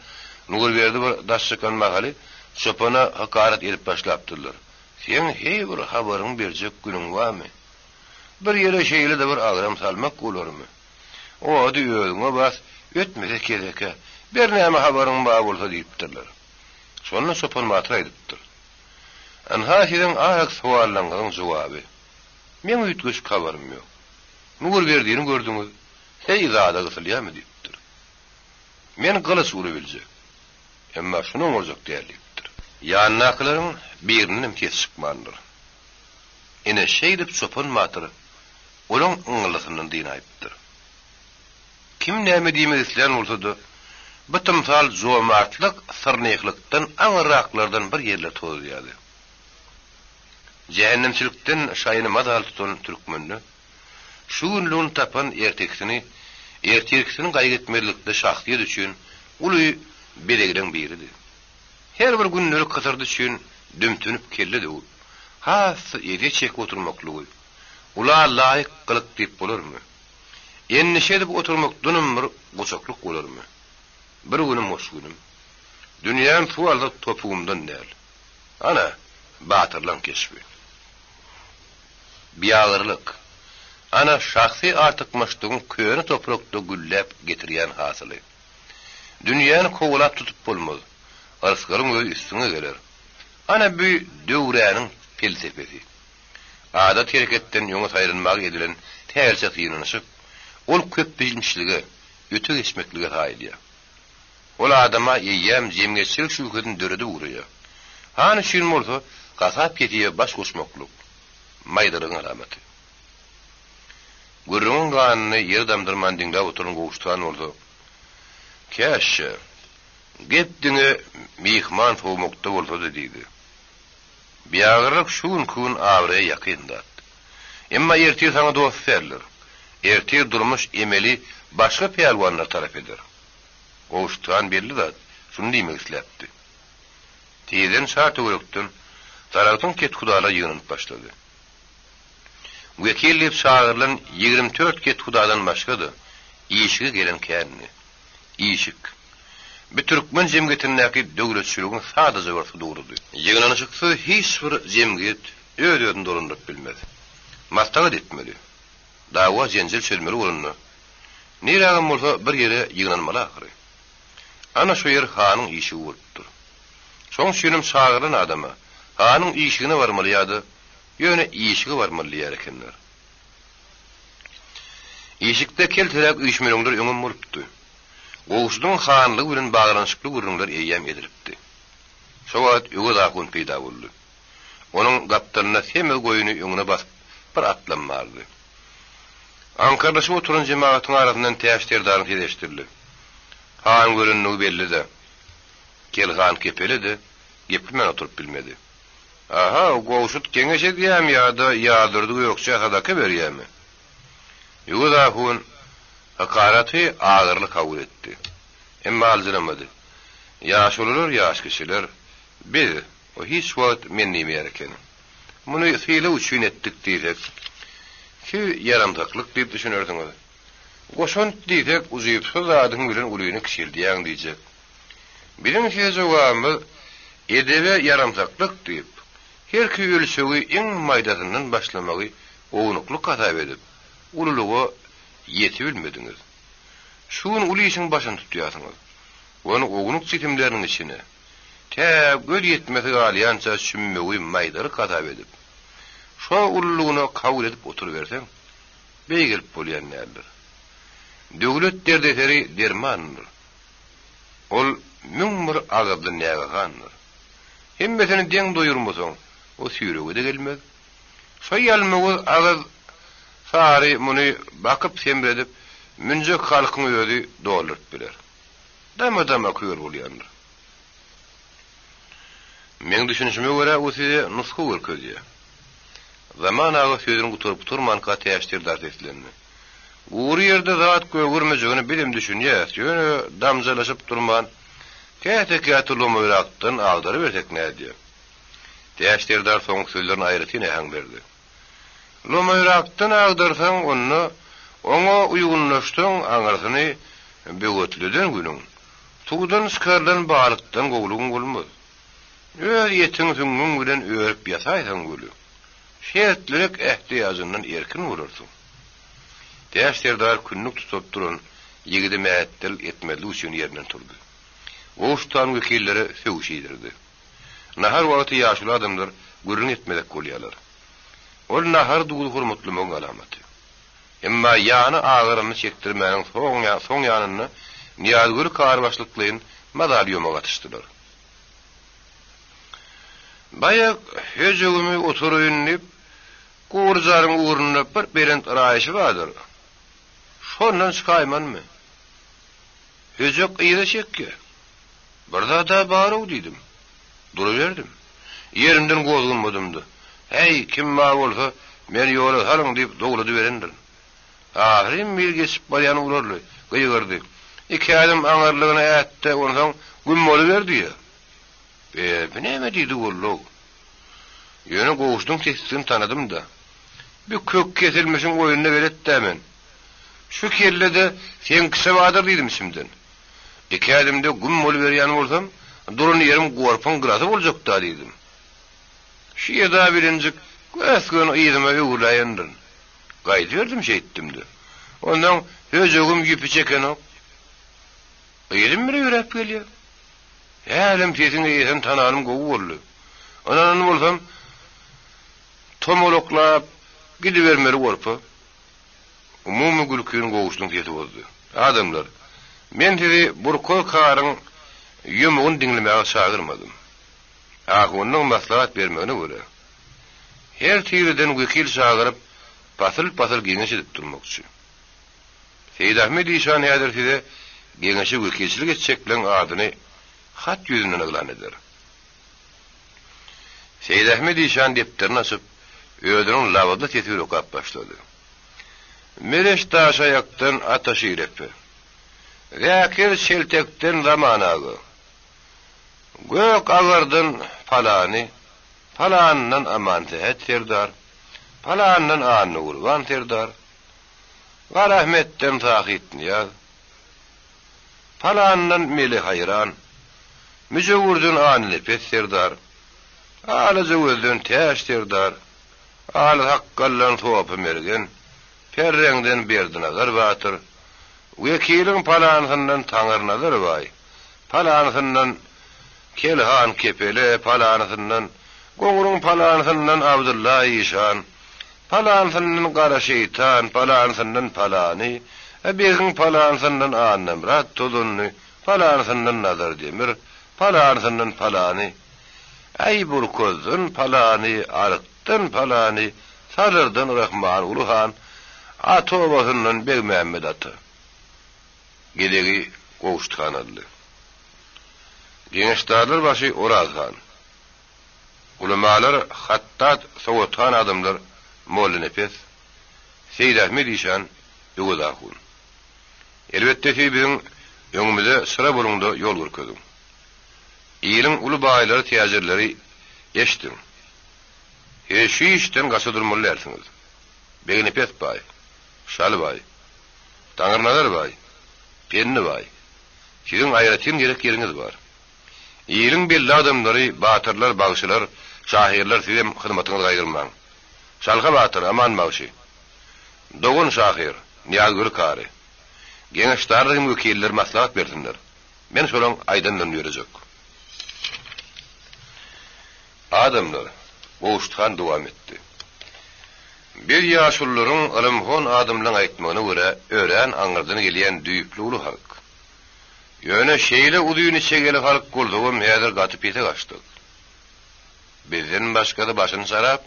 Nurberdi bir daş çykan mahaly çopana hakarat edip başlapdyrlar, Seň heý bir habaryňy berjek günüň barmy? Bir ýere şeýle-de bir agram salmak bolarmy? Ody özüňe bas, ötmese keseke, ber näme habaryň bar bolsa diýipdirler. Şonda çopan batyr aýdypdyr. Ynha siziň ahyk sowallaňyzyň jogaby. Meň üýtgeşik habarym ýok. Nurberdini gördüňiz, heý zada gysylýamy diýipdir. Men gylyç urabiljek. Emma şuny oňarjak däl diýipdir. Ýanyndakylaryň birindenem ses çykmandyr. Ine şeýdip çopan batyr olaň yňňyldysyndan dynaýypdyr. Kim näme diýmek islän bolsa-da, bu tymsal jomartlyk syrnyhlykdan aňyrraklardan bir ýerler tozýardy. Jähennemçilikden şaýyny mazaly tutan türkmende şu günlügini tapan ertekisini, ertirkisini gaýgy etmezlikde şahsyýet üçin uly bezegleriň biridi. Her bir gündelik hysyrdy üçin dümtünip kelle döwüp, has-da ezýet çekip oturmaklygy ula laýyk gylyk diýip bolarmy? Endişe edip oturmak dunum bir goçaklyk bolarmy? Bir günüm hoş günüm. Dünýäm suw alsa topugymdan däl. Ana, batyrlaň keşbi. Biagyrylyk. Ana, şahsy artykmaçlygyň köne toprakda gülläp getirýän hasyly. Dünýäni kowalap tutup bolmaz. Yrsgalyň özi üstüňe geler. Ana bu döwräniň pelsepesi. Adaty hereketden öňe saýlanmaga edilen sähelçe synanyşyk, ol köpbilmişlige, öte geçmeklige saýylýar. Ol adama eýýäm jemgyýetçilik şübhesini döredip ugraýar. Han üçin bolsa gasap-kesibe baş goşmaklyk, maýdalygyň alamaty. Gürrüňiň ganyny ýere damdyrman diňläp oturan Gowşut han bolsa, Käşşe, gep diňe myhman sowmakda bolsady diýdi. Biagyrlyk şu günki gün abraýa ýakyn zat. Emma ertir saňa dost däldir. Ertir durmuş emeli başga pälwanlar tarap eder. Gowşut han belli zat, şuny diýmek isläpdi. Tizden çar töwerekden Saragtyň kethudalary ýygnanyp başlady. Wekil diýip çagyrylan 24 kethudadan başga-da, işige gelen kändi. Işik. Bu türkmen jemgyýetindäki döwletçiligiň sadaja bir sudurydy. Ýygnanyşyksyz hiç bir jemgyýet öz-özüni dolandyryp bilmez. Maslahat etmeli. Dawa-jenjel çözmeli bolanda, nirägem bolsa bir ýere ýygnanmaly ahyry. Ana şo ýer hanyň işigi bolupdyr. Şoň üçinem çagyrylan adama hanyň işigine barmaly ýa-da ýöne işige barmaly diýer ekenler. Işikde kelteräk üýşmeleňler öňem bolupdy. Gowşudyň hanlygy bilen baglanyşykly gürrüňler eýýäm edilipdi. Şo wagt Öwez ahun peýda boldy. Onuň gapdalynda semiz goýuny öňüne basyp bir atlam bardy. Aňkarylaşyp oturan jemagatyň arasyndan Täç serdaryň sesi eşidildi. Han görendigi belli-dä. Kelhan kepele-de geplemän oturyp bilmedi. Aha, Gowşut geňeş edýämi ýa-da Ýazdurdy Gökjä sadaka berýämi? Öwez ahun hekaraty agyryly kabul etdi. Emma aljyramady. Ýaşulular, ýaşkiçiler, biz, o hiç wagt men diýmeýär ekeni. Muny sylag üçin etdik diýsek, siz ýaramsaklyk diýip düşünersiňiz. Goşant diýsek, ujypsyz zadyň bilen ulyny kiçeldýäň diýjek. Biziň size jogabymyz, edebe ýaramsaklyk diýip, herki ölçegi iň maýdasyndan başlamagy ownuklyk hasap edip, ululyga ýetibilmediňiz. Şu gün uly işiň başyny tutýarsyňyz. Ony ownuk jisimleriniň içine, tä göz ýetmesi galýança çümmegi maýdalyk hasap edip, şo ululygyna kabul edip oturyberseň, beýgelip bolýan däldir. Döwlet derdeseri dermandyr. Ol 1001 agyzly nägehandyr. Hemmesini deň doýurmasaň, o süýrege-de gelmez. Şo ýalmawuz agyz. Sary muny bakyp semredip, münjek halkyň özi dolduryp biler. Dama-dama kör bolýandyr. Meň düşünişime görä, o size nusga görkezýär. Zaman aga sözüni gutaryp-gutarmanka Täç serdar seslendi. Gury ýerde zat gögermejegine bizem düşünýäs, ýöne damjalaşyp durman, käte-käte lomaýrakdan agdarybersek nädýä? Täç serdar soňky sözlerine aýratyn äheň berdi. Lomaýrakdan agdarsaň, onda oňa uýgunlaşsaň, aňyrsyny böwetleden günüň, suwdan çykarylan balykdan gowulygyň bolmaz. Öz etiň-süňňüň bilen örüp ýasaýsaň weli, şertliräk ähtiýajyndan erkin bolarsyň. Täç serdar kündük tutup duran ýigidi mähetdel etmezlik üçin ýerinden turdy. Gowşut han wekillere sögüş iýdirdi. Nahar wagty ýaşuly adamlar gürrüň etmezek bolýarlar. Ol nahar duzy hormatlamagyň alamaty. Emma ýany agyryny çekdirmäniň soň ýanynda Nyýazgül kary başlyklaýyn mazaly ýomak atyşdylar. Baýak höjügimi oturaýyn diýip, gury jaryň ugrunda bir belent yraýşy bardyr. Şondan çykaýmanmy? Höjek yza çekýär. Bir zad-a bar-ow diýdim. Duruberdim. Ýerimden gozganmadym-da. Häý, kim bar bolsa, meni ýola salyň diýip zowladyberendirin. Ahyryn bir geçip barýan ularly, gygyrdy. Iki ädim aňyrlygyna ätde, onsoň güm boluber diýýä. Be, bu näme diýdi walla-ow. Ýöne Gowşudyň sesligini tanadym-da. Bu kök kesilmişiň oýnuna belet-dä men. Şu kelle-de seňkiçe bardyr diýdim içimden. Iki ädimde güm boluberýän bolsam, duran ýerim gorpuň gyrasy boljak-da diýdim. Şu eda bilenjik gös-göni yzyma öwrüläýendirin. Gaýdyberdim şeýtdim-de. Onsoň höjügim ýüpi çekenok. Yzym bile ýöräp gelýär. Hälem sesiň eýesini tananym gowy boldy. Ynanan bolsam, tomalaklap gidibermeli gorpa. Umumy gülkini Gowşudyň sesi bozdy. Adamlar, men sizi Burkol karyň ýomugyny diňlemäge çagyrmadym. Ahunyň maslahat bermegine görä, her tireden wekil çagyryp, pasyl-pasyl geňeş edip durmakçy. Seýidahmet işan häzir size geňeşe wekilçilik etjekleň adyny hat ýüzünden yglan eder. Seýidahmet işan depderini açyp, özüniň labyzly sesi bilen okap başlady. Mereş Daşaýakdan Ata Şirepe. Zäkir Çeltekden Zaman aga. Gök agardan Palany, Palanyndan Amansähet serdar, Palanyndan Annagurban serdar, Garahmetden Sahytnyýaz, Palanyndan Mele Haýran, Müjewürden Annepes serdar, Alajagözden Täç serdar, Aly sakgaldan Sopy Mergen, Perreňden Berdinazar batyr, Wekiliň palanysyndan Taňyrnazar baý, palanysyndan Kelhan Kepele, palanysyndan Goňruň palanysyndan Abdylla işan, palanysyndan Gara şeýtan, palanysyndan Palany, Begiň palanysyndan Annamyrat Tozanly, palanysyndan Nazar Demir, palanysyndan Palany, Äý Burkozdan Palany, Arykdan Palany, Salyrdan Rahmanguly han, Ata obasyndan Begmämmet ata. Gezegi Gowşut han aldy. Geňeşdarlar başy Oraz han. Ulamalar hatdat sowathan adamlar Mollanepes, Seýidahmet işan, Öwez ahun. Elbetde siz biziň öňümize çyra boluň-da ýol görkeziň. Iliň uly baýlary täjirleri eşdiň. Siz şu işden gaça durmaly dälsiňiz. Begnepes baý, Şaly baý, Taňyrnazar baý, Pendi baý, siziň aýratyn gerek ýeriňiz bar. Iliň belli adamlary, batyrlar, bagşylar, şahyrlar sizem hyzmatyňyzy gaýgyrmaň. Şalha batyr, Aman bagşy. Dogan şahyr, Nyýazgöli kary. Geňeşdarlar hem wekiller maslahat bersinler. Men şolaň aýdanlaryny ýörejek. Adamlar, Gowşut han dowam etdi. Biz ýaşulularyň, ylymhon adamlaryň aýtmagyna görä, örän aňyrdan gelýän düýpli uly halk. Ýöne şeýle uzyn içegeli halk bolsagam häzir gaty pese gaçdyk. Bizden başgasy başyny çarap.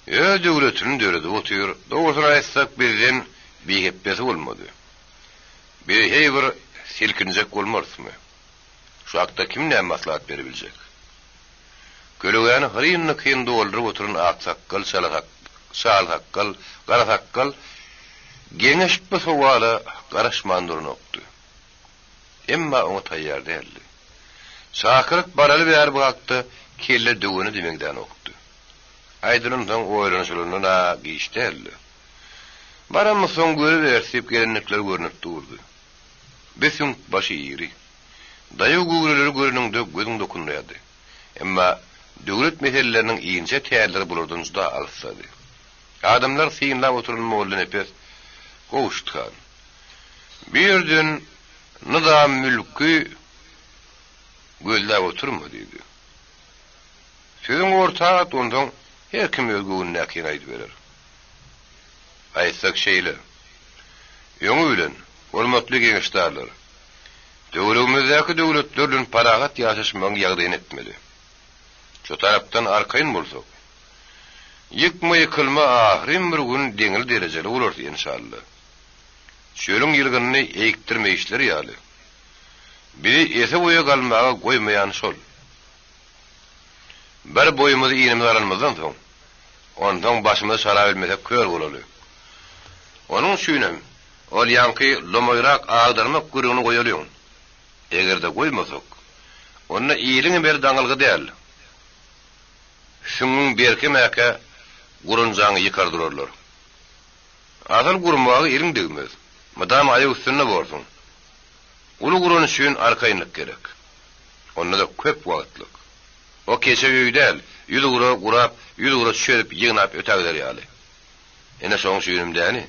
Öz döwletini döredip otyr, dogrusyny aýtsak bizden bihepbesi bolmady. Biz heý bir silkinjek bolmarysmy? Şu hakda kim näme maslahat beribiljek? Kölegäni hyryn-dykyn dolduryp oturan aksakgal, çalsakgal, garasakgal geňeş bu sowala garaşman duranokdy. Emma oňa taýýar däldi. Çakylyk baraly bäri bu hakda kelle döwene-de meňzänokdy. Aýdylansoň oýlanyşylandan-a giç däldi. Baramyzsoň görüberis diýip gelenlikleri görnüp durdy. Bi süňk başy iri. Daýaw göwreleri göreniňde gözüň dokunmaýardy. Emma döwlet meseleleriniň inçe tärleri bulardan juda alysdady. Adamlar synlap oturan Mollanepes Gowşut han. Bu ýerden nyzam-mülki gözläp oturma diýdi. Sözüňi orta at, onsoň her kim öz göwnündäkini aýdyberer. Aýtsak şeýle. Öňi bilen, hormatly geňeşdarlar, töweregimizdäki döwletler bilen parahat ýaşaşmagyň ýagdaýyny etmeli. Şu tarapdan arkaýyn bolsak, ýykma-ýykylma ahyryn bir gün deňli-derejeli bolarys, enşalla. Çölüň ýylgynyny eýikdirmeýişleri ýaly, bizi ese-boýa galmaga goýmaýan şol. Bir boýumyzy inimize alanymyzdan soň, onsoň başymyzy şarap bilmesek kör bolaly. Onuň üçinem ol ýaňky lomaýrak agdarmak gürrüňini goýalyň. Eger-de goýmasak, onda iliň beli daňylgy däl. Süňňüň berkemäkä gurunjaňy ýykar durarlar. Asyl gurmaga eliň degmez. Mydama aýak üstünde borsuň. Uly guran üçin arkaýynlyk gerek. Onda-da köp wagtlyk. O keçe öý däl, ýüzugra gurap, ýüzugra çözüp ýygnap ötägider ýaly. Ine şoň üçinem däni.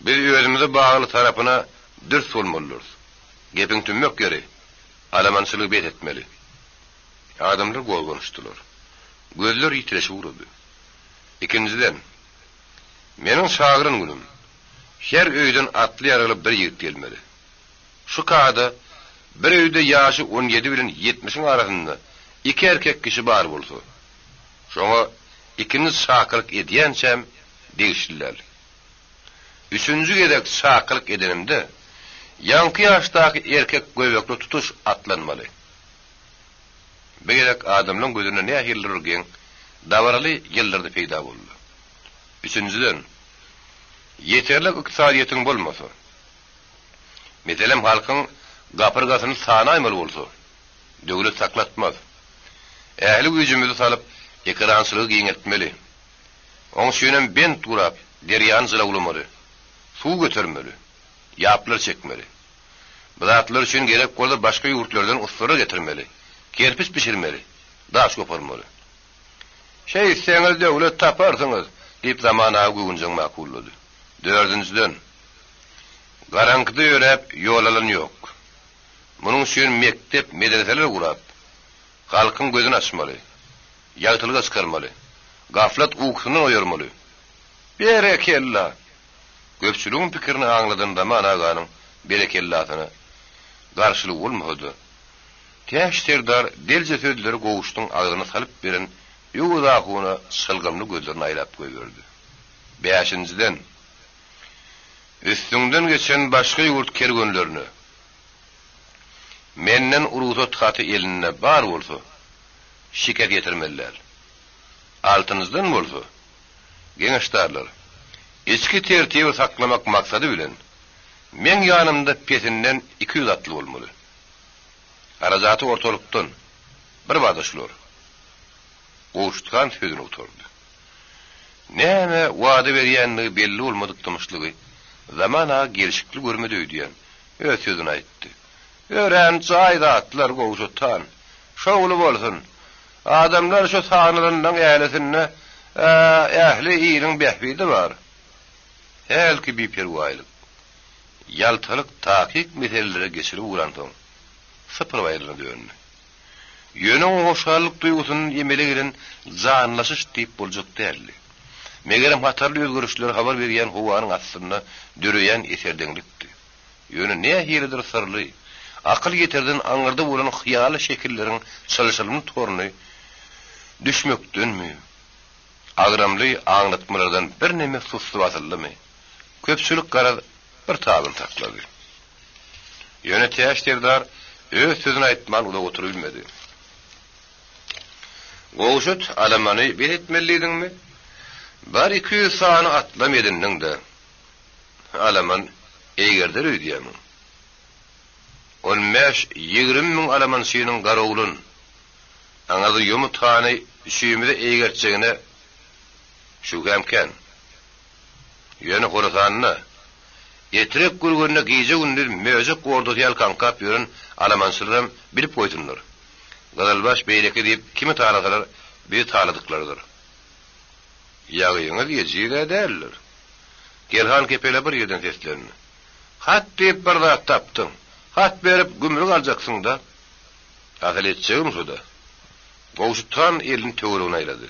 Biz özümize bagly tarapyna dürs bolmalydyrys. Gepiň tümmek ýeri, alamançylygy bes etmeli. Adamlar gozganyşdylar. Gözler ýitileşip ugrady. Ikinjiden, meniň çagyran günüm, her öýden atly-ýaragly bir ýigit gelmeli. Şu kada bir öýde ýaşy on ýedi bilen ýetmişiň arasynda iki erkek kişi bar bolsa, şoňa ikinji çakylyk edýänçäm degişli däl. Üçünji gezek çakylyk edenimde, ýaňky ýaşdaky erkek göbekli tutuş atlanmaly. Bir gezek adamlaň gözünde nähilidir bir geň, dabaraly ýyldyrdy peýda boldy. Üçünjiden, ýeterlik ykdysadyýetiň bolmasa, Meselem, halkyň gapyrgasyny sanaýmaly bolsa, döwlet saklatmaz. Ähli güýjümizi salyp, ekerançylygy giňeltmeli. Oň üçinem bent gurap, derýany jylawlamaly, suw götermeli, ýaplar çekmeli. Bu zatlar üçin gerek bolsa başga ýurtlardan ussalar getirmeli, kerpiç bişirmeli, daş goparmaly. Şeýtseňiz döwlet taparsyňyz, diýip Zaman aga göwünjeň makullady. Dördünjiden, garaňkyda ýöräp ýol alan ýok. Munuň üçin mekdep, medreseler gurap, halkyň gözüni açmaly, ýagtylyga çykarmaly, gaflat ukusyndan oýarmaly. Berekella! Köpçüligiň pikirini aňladan Zaman aganyň berekellasyna garşylygy bolmasa-da, Täç serdar delje sözleri Gowşudyň agzyna salyp beren Öwez ahuna çylgymly gözlerini aýlap goýberdi. Bäşinjiden, üstüňden geçen başga ýurt kerwenlerine menden rugsat haty elinde bar bolsa, şikes ýetirmeli däl. Altynjydan bolsa, geňeşdarlar, içki tertibi saklamak maksady bilen, meň ýanymda pesinden 200 atly bolmaly. Harajaty ortalykdan, birbada şular. Gowşut han sözüni gutardy. Näme wada berýändigi belli bolmadyk dymyşlygy Zaman aga gelşikli görmedi öýdýän, öz sözüni aýtdy. Örän jaý zatlar, Gowşut han. Şowly bolsun. Adamlar şu sanalanlaň älisinde ähli iliň bähbidi bar. Hälki biperwaýlyk, ýaltalyk takyk meselelere geçirip ugransoň, sypyr baýryna döndi. Ýöne oňa hoşallyk duýgusyndan emele gelen janlaşyş diýip boljak däldi. Megerem hatarly özgerişleri habar berýän howanyň astynda döreýän eserdeňlikdi. Ýöne nähilidir syrly, akyl ýeterden aňyrda bolan hyýaly şekilleriň çylşyrymly toruny düşmekdenmi? Agramly aňlatmalardan birneme sussy basyldymy, köpçülik garaz bir tabyn saklady. Ýöne Täç serdar öz sözüni aýtman uzak oturybilmedi. Gowşut alamany bes etmeli diýdiňmi? Bar 200 sany atlam edindiň-de. Alaman eýgerder öýdýämiň? On bäş-ýigrimi müň alamançynyň garowlun, aňyrda ýomut hany üçimizi eýgertjegine şübhäm kän. Ýöne Horasanda, Etrek-Gürgende gije-gündiz möjek ordasy ýaly kaňkap ýören alamançylaram bilip goýsunlar. Gyzylbaş beýleki diýip kimi talasalar, bizi taladyklarydyr. Ýagyňyz ejiz-ä däldir. Gelhan kepele bir ýerden seslendi. Hat diýip bir zat tapdyň. Hat berip gümrük aljaksyň-da. Asyl etjegim şo-da. Gowşut han elini töweregine aýlady.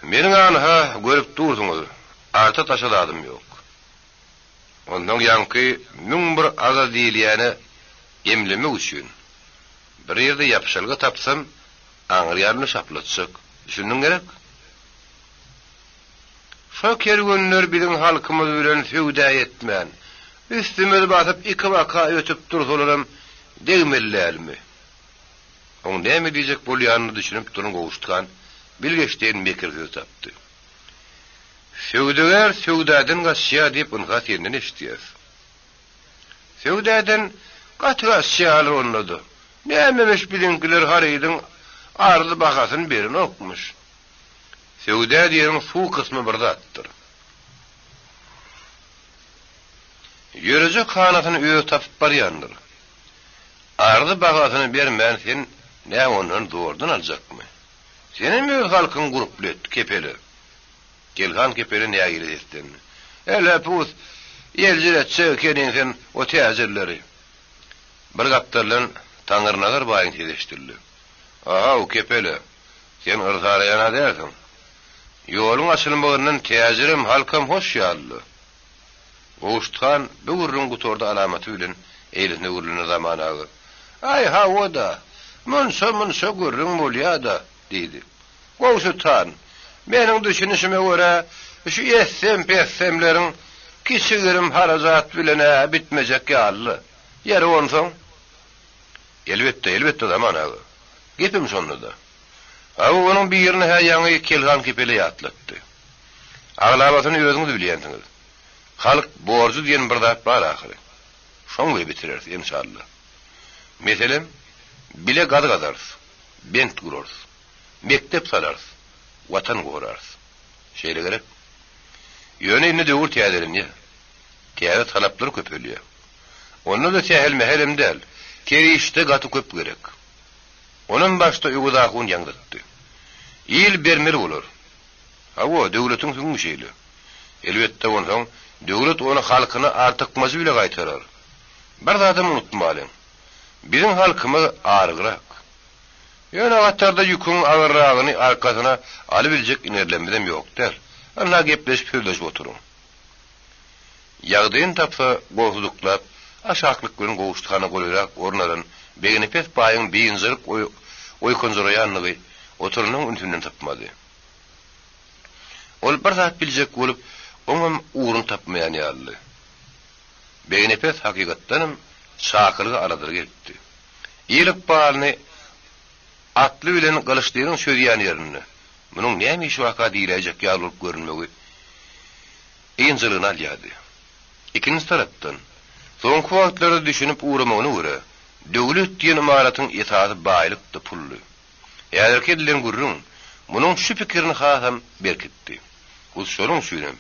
Meniň anha, görüp dursuňyz, arta-taşa zadym ýok. Onsoň ýaňky 1001 agyz diýilýäne emlemek üçin, bir ýerde ýapyşalga tapsam, aňry ýanyny şaplatjak. Düşündiň gerek? Şo kerwenler biziň halkymyz bilen söwda etmän, üstümizi basyp iki-baka ötüp dursalaram degmeli dälmi? Oň näme diýjek bolýanyna düşünip duran Gowşut han bilgeş deýin mekir söz tapdy. Söwdagär söwdadan gaçýar diýip ynha senden eşidýäs. Söwdadan gaty gaçýarlar onda-da. Nämemiş biziňkiler harydyň arzy bahasyny berenokmyş. Söwda diýeniň suw kysmy bir zatdyr. Ýörejek hanasyny özi tapyp barýandyr. Arzy bahasyny bermän sen nä ondan zordan aljakmy? Senem öz halkyňy gurply et, kepele. Gelhan kepele nägile seslendi. Äle-pus, ýeljiretjek ekeniň sen o täjirleri. Bir gapdaldan Taňyrnazar baýyň sesi eşidildi. A-haw, kepele, sen yrsaraýan-a dälsiň. Ýoluň açylmagyndan täjirem, halkam hoş ýaly-la. Gowşut han bu gürrüň gutardy alamaty bilen eýlesine öwrülende Zaman aga, Aý, hawa-da, munça-munça gürrüň bolýa-da, diýdi. Gowşut han, meniň düşünişime görä, şu etsem-pessemleriň kiçi-girim harajat bilen-ä bitmejek ýaly-la. Ýeri onsoň? Elbetde, elbetde, Zaman aga. Gepim şonda-da. Hawa, onuň birini-hä ýaňy Kelhan kepele ýatlatdy. Aglabasyny özüňiz bilýänsiňiz. Halk borjy diýen bir zat bar ahyry. Şoň bilen bitireris, enşalla. Meselem, bile gaz gazarys, bent gurarys, mekdep salarys, Watan gorarys. Şeýle gerek? Ýöne indi döwür täzelenýär. Täze talaplar köpelýär. Onda-da sähel-mähelem däl, serişde gaty köp gerek. Onam başda Öwez ahun ýaňzytdy. Il bermeli bolar. Hawa, döwletiň süňňi şeýle. Elbetde, onsoň döwlet ony halkyna artykmajy bile gaýtarar. Bir zadam unutmalyň. Biziň halkymyz arygrak. Ýöne hatarda ýüküň agyrragyny arkasyna alybiljek inerlemizem ýok däl. Ynha gepleşip-sözleşip oturyň. Ýagdaýyny tapsa, gorsudyklap, aşaklyk bilen Gowşut hana golaýrak orun alan Begenepes baýyň biynjalyk oýkanjyraýandygy oturanyň ünsünden sypmady. Ol bir zat biljek bolup, oňam ugruny tapmaýan ýalydy. Begenepes hakykatdanam çakylyga aladyr gelipdi. Il ykbalyny atly bilen gylyçlynyň çözýän ýerinde, munuň näme işi barka diýläýjek ýaly bolup görünmegi ynjalygyny alýardy. Ikinji tarapdan, soňky wagtlarda düşünip ugramagyna görä, döwlet diýen ymaratyň esasy baýlykdy, puldy. Häzirki edilen gürrüň munuň şu pikirini hasam berkitdi. Hut şonuň üçinem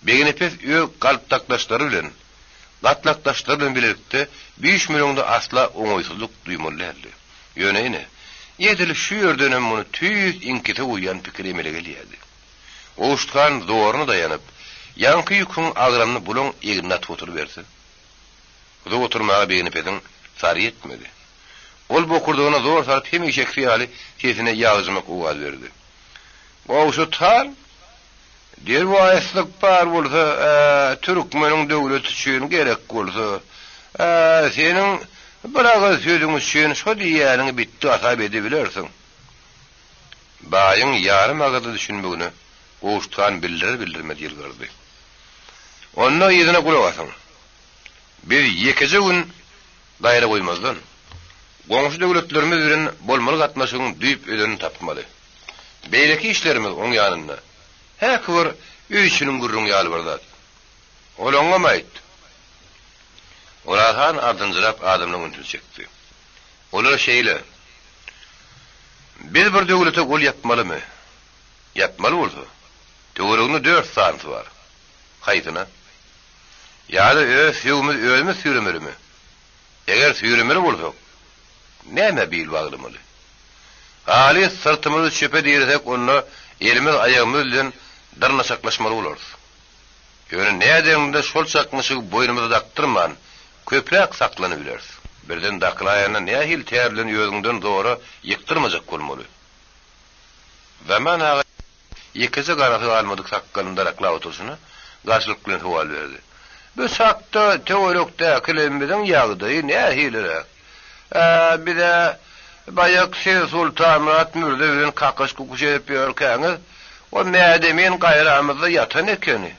Begenepes öz galpdakdaşlary bilen, gatlakdaşlary bilen bilelikde büýüşmeleňde asla oňaýsyzlyk duýmaly däldi. Ýöne ine, edil şu ýerdenem muny tüýs iňkise goýýan pikir emele gelýärdi. Gowşut han zoruna daýanyp, ýaňky ýüküň agramyny bulaň egnine atyp oturyberse. Uzak oturmaga Begenepesiň sary ýetmedi. Ol bokurdagyna zor salyp hemişekisi ýaly sesine ýagjymak owaz berdi. Gowşut han, derwaýyslyk bar bolsa, ä, türkmeniň döwleti üçin gerek bolsa, ä, seniň bir agyz sözüň üçin şo diýýäniňi bitdi hasap edebilersiň. Baýyň ýarym agyzly düşünmegine Gowşut han bildirer-bildirmez ýylgyrdy. Onda yzyna gulak asyň. Biz ýekeje gün gaýra goýmazdan, goňşy döwletlerimiz bilen bolmaly gatnaşygyň düýp özenini tapmaly. Beýleki işlerimiz oň ýanynda. Häki bir öý içiniň gürrüňi ýaly bir zat. Olaňňam aýt. Oraz han ardynjyrap adamlaryň ünsüni çekdi. Olar şeýle, Biz bir döwlete gol ýapmalymy? Ýapmaly bolsa, töwereginde dört sanysy bar. Haýsyna? Ýa-da öz sögümizi özümiz süýremelimi? Eger süýremeli bolsak, nämä bil baglamaly? Halys syrtymyzy çöpe diresek, onda elimiz aýagymyz bilen dyrnaçaklaşmaly bolarys. Ýöne nädeňde şol çaknyşygy boýnumyza dakdyrman, köpräk saklanybileris. Birden dakylaýanda nähili tär bilen özüňden zora ýykdyrmajak bolmaly. Zaman aga ýekeje garasy galmadyk sakgalyny daraklap oturyşyna garşylyk bilen sowal berdi. Bu çakda töwerekdäkilemmiziň ýagdaýy nähiliräk? Ä, biz-ä baýak siz Sultanmyrat mürze bilen kakyş-kukuş edip ýörkäňiz, o Mädemin gaýramyzda ýatan ekeni.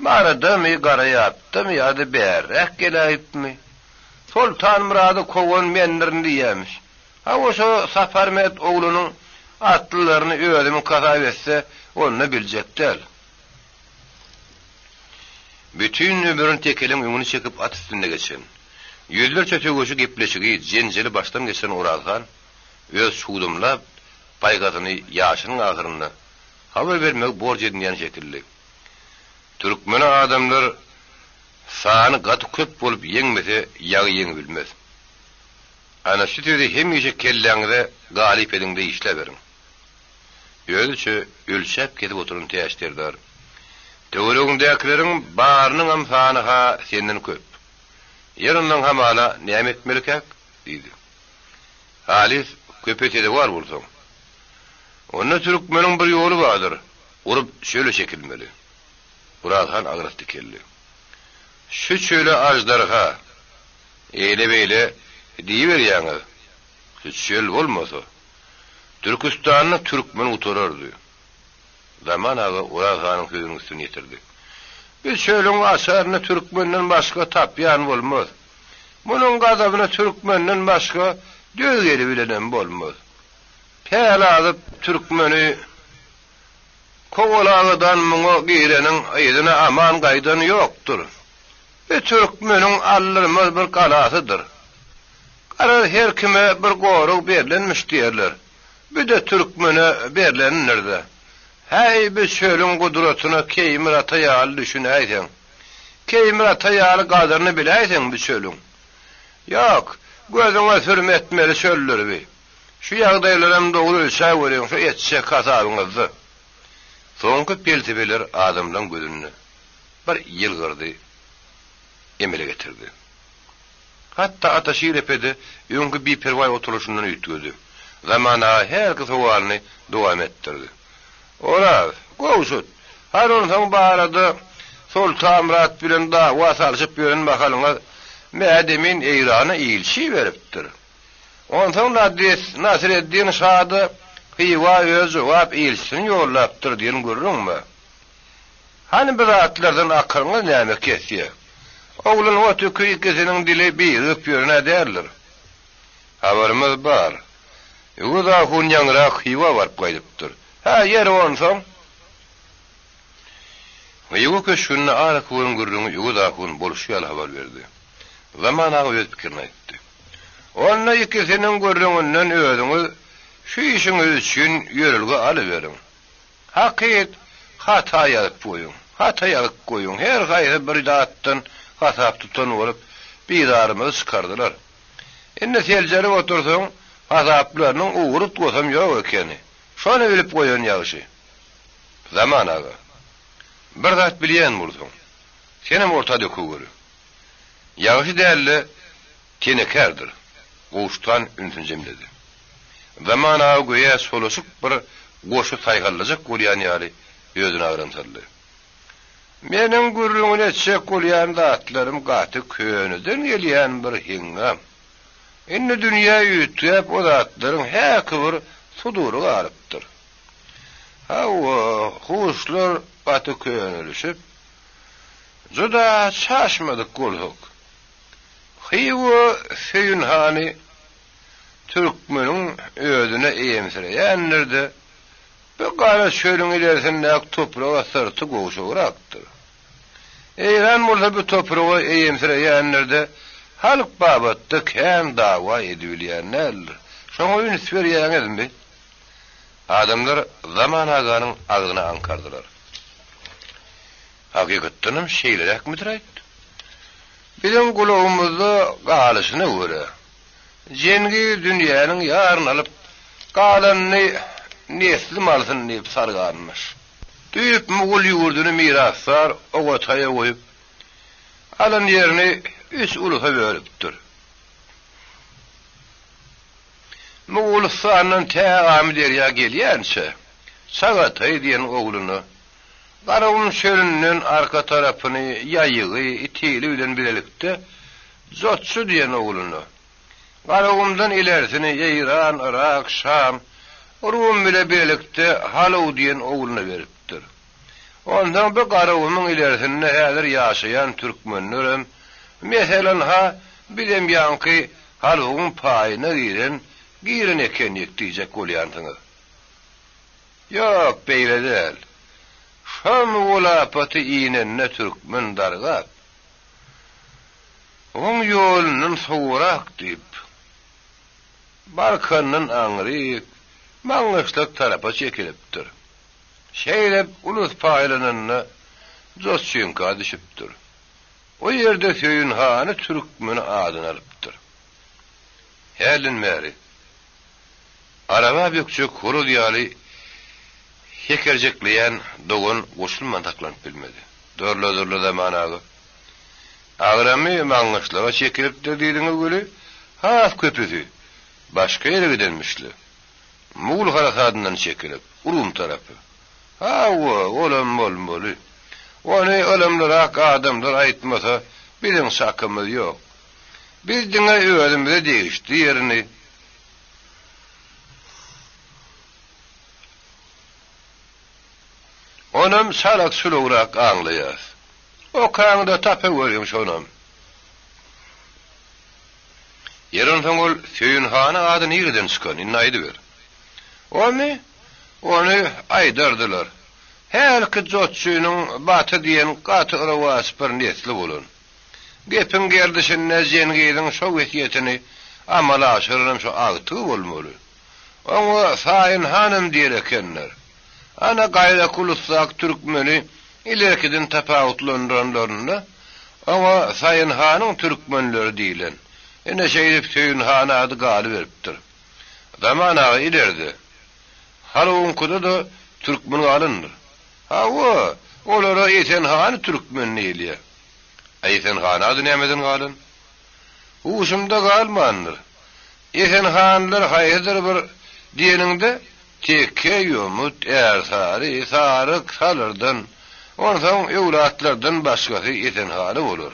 Marydamy, Garaýapdamy ýa-da bärräk geläýipmi? Soltanmyrady kowan mendirin diýýämiş. Hawa, şo Saparmät oglunyň atlylaryny özümiň hasap etse, onda biljek däl. Bütin ömrüni tekeliň öňüni çekip at üstünde geçen, ýüzlerçe söweşi gepleşigi, jenjeli başdan geçiren Oraz han öz çugdamlap paýhasyny ýaşynyň ahyrynda habar bermegi borç edinýän şekilli. Türkmeni adamlar sany gaty köp bolup ýeňmese ýagy ýeňibilmez. Ana şu sözi hemişe kelläňize galyp ediňde işläberiň. Özüçe ölçäp-kesip oturan Täç serdar, Töweregiňdäkileriň barynyňam sany-ha senden köp. Ýer ondan hamala näme etmelikäk? diýdi. Halys köpe sezewar bolsaň, onda türkmeniň bir ýoly bardyr, urup çöle çekilmeli. Oraz han agras dikeldi. Şu çöle aždarha, eýle-beýle diýiberýäňiz, şu çöl bolmasa, Türküstanda türkmen gutarardy. Zaman aga Oraz hanyň sözüniň üstüni ýetirdi. Biz çölüň açaryny türkmenden başga tapýan bolmaz. Munuň gazabyna türkmenden başga döz gelibilenem bolmaz. Päl azyp türkmeni kowalagadan muňa gireniň yzyna aman gaýdany ýokdur. Bu türkmeniň aldyrmaz bir galasydyr. Garaz her kime bir gorag berlenmiş diýerler. Büde türkmene berlenindir-de. Häý bi çölüň gudratyna Keýmir ata ýaly düşünäýseň. Keýmir ata ýaly gadyryny biläýseň bi çölüň. Ýok, gözüňe sürme etmeli çöldür bi. Şu ýagdaýlaram dogry ölçäweriň şu etjek hasabyňyzda. Soňky pelsepeler adamlaň gözünde bir ýylgyrdy emele getirdi. Hatda Ataşir epe-de öňki biperwaý oturylyşyndan üýtgedi. Zaman aga hälki sowalyny dowam etdirdi. Oraz, Gowşut, hany onsoň barada Soltanmyrat bilen dawa salşyp ýören mahalyňyz Mädemin Eýrana ilçi iberipdir. Onsoň Nasyreddin şa-da Hywa öz jogap ilçisini ýollapdyr diýen gürrüň bar. Hany bu zatlardan akylyňyz näme kesýä? Oglan otüki ikisiniň dili birigip ýören-ä däldir. Habarymyz bar. Öwez ahun ýaňyrak Hywa baryp gaýdypdyr. Hä, ýeri onsoň? Hywa köşgünde araky bolan gürrüňi Öwez ahun bolşy ýaly habar berdi. Zaman aga öz pikirini aýtdy. Onda ikisiniň gürrüňinden özüňiz şu işiňiz üçin ýörelge alyberiň. Hakyt, hata ýazyp goýuň, hata ýazyp goýuň, her haýsy bir zatdan hasap tutan bolup, bizarymyzy çykardylar. Indi seljerip otursaň, hasaplarynyň ugry-utgasam ýok ekeni. Şony bilip goýan ýagşy. Zaman aga, bir zat bilýän bolsaň, senem orta dökeweri. Ýagşy däl-de, Tenekärdir. Gowşut han ünsüni jemledi. Zaman aga göýä çolaşyk bir goşy saýhallajak bolýan ýaly özüne agram saldy. Meniň gürrüňini etjek bolýan zatlarym gaty köneden gelýän bir heňňam. Indi dünýä üýtgäp o zatlaryň häki bir. sudury galypdyr. Hawa, huşlar gaty könelişip, juda çaşmadyk bolsak, Hywa Söýün hany türkmeniň özüne eýemsireýändir-de, bu gara çölüň ilersindäki topraga syrty gowşagrakdyr. Eýran bolsa bu topraga eýemsireýändir-de, halk babatda kän dawa edibilýän däldir. Şoňa üns berýäňizmi? Adamlar Zaman aganyň agzyna aňkardylar. Hakykatdanam şeýleräkmidir-aýt? Biziň gulagymyzda galyşyna görä, Jengiz dünýäniň ýaryny alyp, galanyny neslim alsyn diýip sarganmyş. Düýp mugul ýurduny mirasdar Ogataýa goýup, alan ýerini üç ulusa bölüpdir. Mugulystandan tä Amyderýa gelýänçä, Çagataý diýen ogluna, Garagum çölünden arka tarapyny Ýaýygy, Itili bilen bilelikde Jotçy diýen ogluna, Garagumdan ilersini Eýran, Yrak, Şam, Rum bile birlikde Halow diýen ogluna beripdir. Onsoň bu Garagumuň ilersinde häzir ýaşaýan türkmenlerem, meselen-ha, bizem ýaňky Halowyň paýyna giren, giren ekenik diýjek bolýansyňyz. Ýok, beýle däl. Şo mugylapaty inende türkmen dargap, Oň ýolundan sowurak diýip, Balkandan aňryk, Maňgyşlak tarapa çekilipdir. Şeýdip, ulus paýlananda Jotçyňka düşüpdir. O ýerde Söýün hany türkmeni adyny alypdyr. Hälden bäri, araba bökjek horaz ýaly hekerjekleýän dogan goşulman saklanyp bilmedi. Durla-durla Zaman aga. Agramy maňňyşlaga çekilipdir diýdiňiz weli, has köpüsi başga ýere gidenmişle. Mugul harasadyndan çekilip, Rum tarapa. Hawa, olam bolmaly. Ony ylymlyrak adamlar aýtmasa, biziň çakymyz ýok. Biz diňe özümize degişli ýerini. Onam çalak-çulugrak aňlaýas. Okaňda tapaweriň şonam. Ýeri onsoň ol Söýün hanyň ady nireden çykan, indi aýdyber. Ony, ony aýdardylar. Hälki jotçynyň Baty diýen gaty yrawaç bir nesli bolan. Gepiň gerdişinde Jengiziň şo wesýetini amala aşyranam şo agtygy bolmaly. Oňa Saýyn hanam diýer ekenler. Ana gaýraky ulusdaky türkmeni ilerkiden tapawutlandyranlarynda, oňa Saýyn hanyň türkmenleri diýlen. Ine şeýdip Söýün han ady galyberipdir. Zaman aga ileride. Haluwyňkyda-da türkmen galandyr. Hawa, olara Esen hany türkmen diýilýär. A Esen han ady nämeden galan? Huşumda galmandyr. Esen hanlar haýsydyr bir diýeniňde teke, ýomut, ärsary, saryk, salyrdan, onsoň öwlatlardan başgasy Esen hany bolar.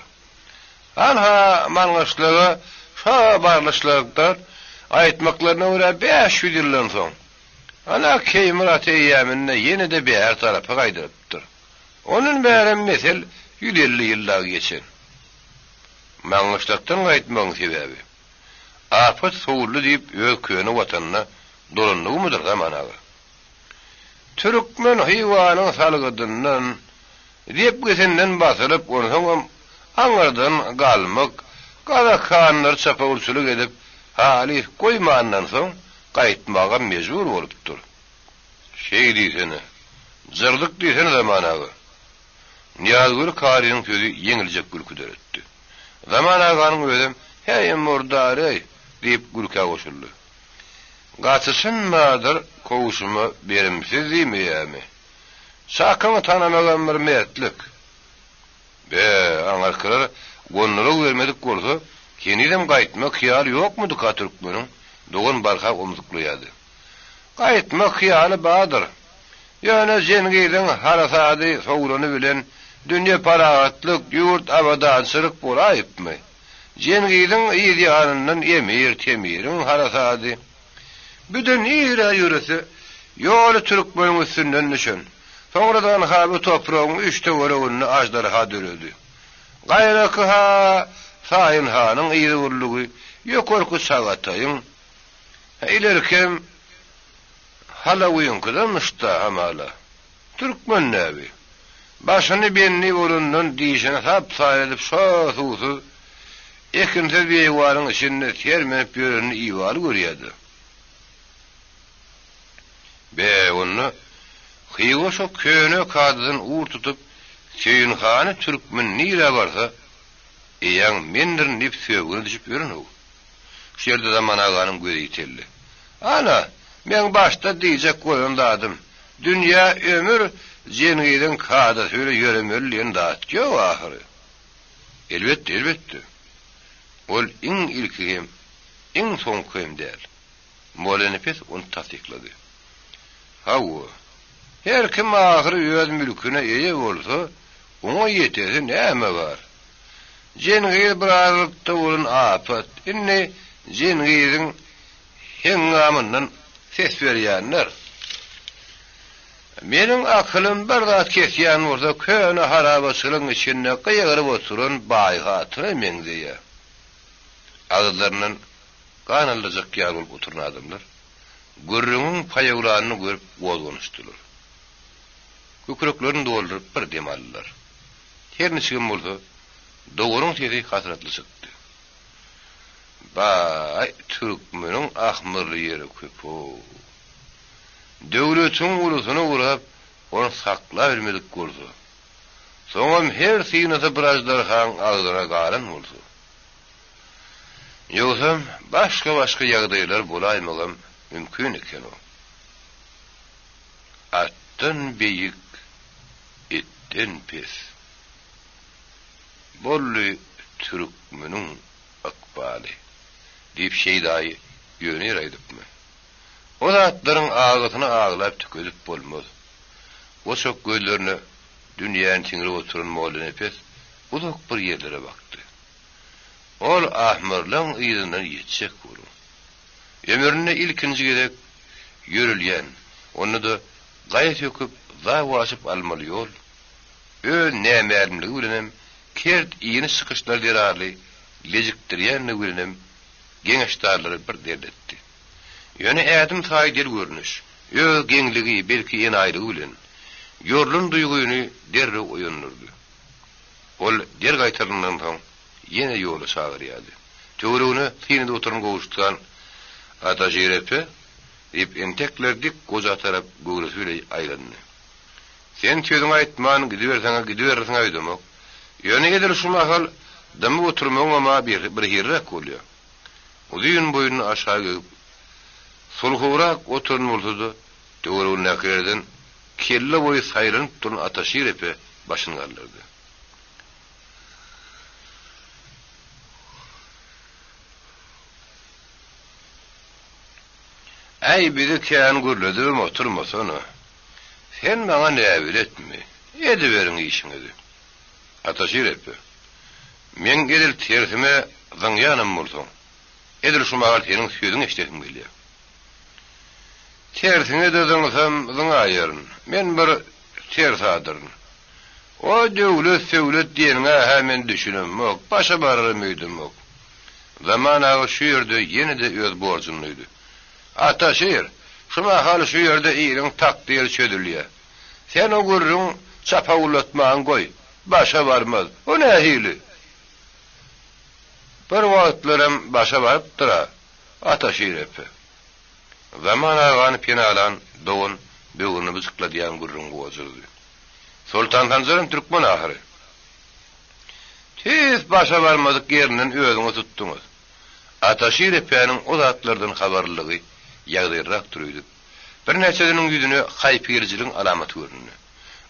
Hanha, Maňgyşlaga şa barlyşlykda aýtmaklaryna görä 500 ýyldan soň, ana Keýmir ata eýýäminde ýene-de bäri tarapa gaýdylypdyr. Ondan bärem mesel 150 ýyl dagy geçen. Maňgyşlakdan gaýtmagyň sebäbi? Apat sowuldy diýip öz köne watanyna dolandygymydyr Zaman aga? Türkmen Hywanyň salgydyndan, depgisinden basylyp, onsoňam aňyrdan galmyk, gazak hanlary çapawulçylyk edip, halys goýmandan soň gaýtmaga mejbur bolupdyr. Şeý diýsene, jyrdyk diýsene Zaman aga. Nyýazgül karynyň sözi ýeňiljek gülki döretdi. Zaman aganyň özem, Häý, murdareý! diýip gülkä goşuldy. Gaçyşym bardyr, kowşuma berimsiz diýmeýärmi? Çakyňy tanamagam bir mertlik. Be, aňyrkylar gondulag bermedik bolsa, henizem gaýtmak hyýaly ýokmudyka türkmeniň? Dogan barha omzuklaýardy. Gaýtmak hyýaly bardyr. Ýöne Jengiziň harasady sowlany bilen dünýe parahatlyk, ýurt abadançylyk bolaýypmy? Jengiziň yz ýanyndan Emir Temiriň harasady. Büde nirä ýörese, ýoly türkmeniň üstünden düşen. Soňra-da ynha bu topragyň üç töwereginde aždarha döredi. Gaýraky-ha Saýyn hanyň yzgurlugy, ýokarky Çagataýyň, ilerkem Halawyňkyda-myş-da hamala. Türkmen däbi. Başyny bendi bolandan dişini sap-sary edip şo suwsuz, ekinsiz beýewanyň içinde sermenip ýörenini ibaly görýärdi. Be, onda Hywa şo köne kadadan ugur tutup, Söýünhany türkmen nirä barsa, eýäň mendirin diýip söbügine düşüp ýören-ow. Şu ýerde Zaman aganyň gözi ýiteldi. Ana, meň başda diýjek bolan zadym, dünýä ömür Jengiziň kadasy bilen ýöremeli diýen zat ýok ahyry. Elbetde, elbetde. Ol iň ilki hem, iň soňky hem däl. Mollanepes ony tassyklady. Hawa, her kim ahyry öz mülküne eýe bolsa, oňa ýetesi näme bar? Jengiz bir aralykda bolan apat, indi Jengiziň heňňamyndan ses berýänler. Meniň akylym bir zat kesýän bolsa, köne harabaçylygyň içinde gygyryp oturan Baýhatyna meňzeýär. Agyzlaryndan gan aldyrjak ýaly bolup oturan adamlar gürrüňiň paýawlanyny görüp gozganyşdylar. Kükreklerini dolduryp bir dem aldylar. Her niçigem bolsa, dowaryň sesi hasratly çykdy. Baý, türkmeniň ahmyrly ýeri köp-ow. Döwletiň ulusyny gurap, ony saklabilmedik bolsa, soňam her synasy bir aždarhaň agzyna galan bolsa. Ýogsam, başga-başga ýagdaýlar bolaýmagam mümkin eken-ow. Atdan beýik, itden pes. Boldy türkmeniň ykbaly. Diýip Şeýdaýy ýöne ýere aýdypmy? O zatlaryň agysyny aglap tükedip bolmaz. Goçak gözlerine dünýäni siňirip oturan Mollanepes uzak bir ýerlere bakdy. Ol ahmyrlaň yzyndan ýetjek boluň. Ömründe ilkinji gezek ýörelýän, onda-da gaýa söküp, zaw aşyp almaly ýol, öz nämälimligi bilenem, kert iniş çykyşlary zerarly lejikdirýänligi bilenem geňeşdarlary bir dert etdi. Ýöne ädim saýy del görnüş, öz geňligi, belki enaýylygy bilen, ýorlan duýgyny derrew oýandyrdy. Ol der gaýtalandan soň ýene ýola çagyrýardy. Töweregine syn edip oturan Gowşutgan, Ataşir epe? diýip, entekler dik goja tarap göwresi bile aýlandy. Sen sözüňi aýtman gidiberseň-ä gidiberersiň öýdemok. Ýöne edil şu mahal dymyp oturmagyňam-a birhiliräk bolýar. Uzyn boýnuny aşak egip, sulhubrak oturan bolsa-da, töweregindäkilerden kelle boýy saýlanyp duran Ataşir epe başyny galdyrdy. Äý, bizi kän gürledibem oturmasana. Sen maňa näbiletmi? Ediberiň işiňizi. Ataşir epe, meň edil tersime zyňýanam bolsaň, edil şu mahal seniň sözüňi eşidesim gelýär. Tersiňe-de zyňsam zyňaýaryn. Men bir tersadyryn. O döwlet-söwlet diýeniňe-hä men düşünemok, başa bararam öýdemok. Zaman aga şu ýerde ýene-de öz borjuny duýdy. Ataşir, şu mahal şu ýerde iliň takdyry çözülýär. Sen o gürrüň çapawullatmaňy goý, başa barmaz. O nähili? Bir wagtlaram başa barypdyr-a, Ataşir epe. Zaman agany penalan dogan böwrüni byjykladýan gürrüň gozurdy. Soltan Sanjaram türkmen ahyry. Tüýs başa barmadyk ýerinden özüňiz tutduňyz. Ataşir epäniň o zatlardan habarlylygy ýagdaýlyrakdyr öýdüp, birnäçesiniň ýüzüne haýpygelijiligiň alamaty göründi.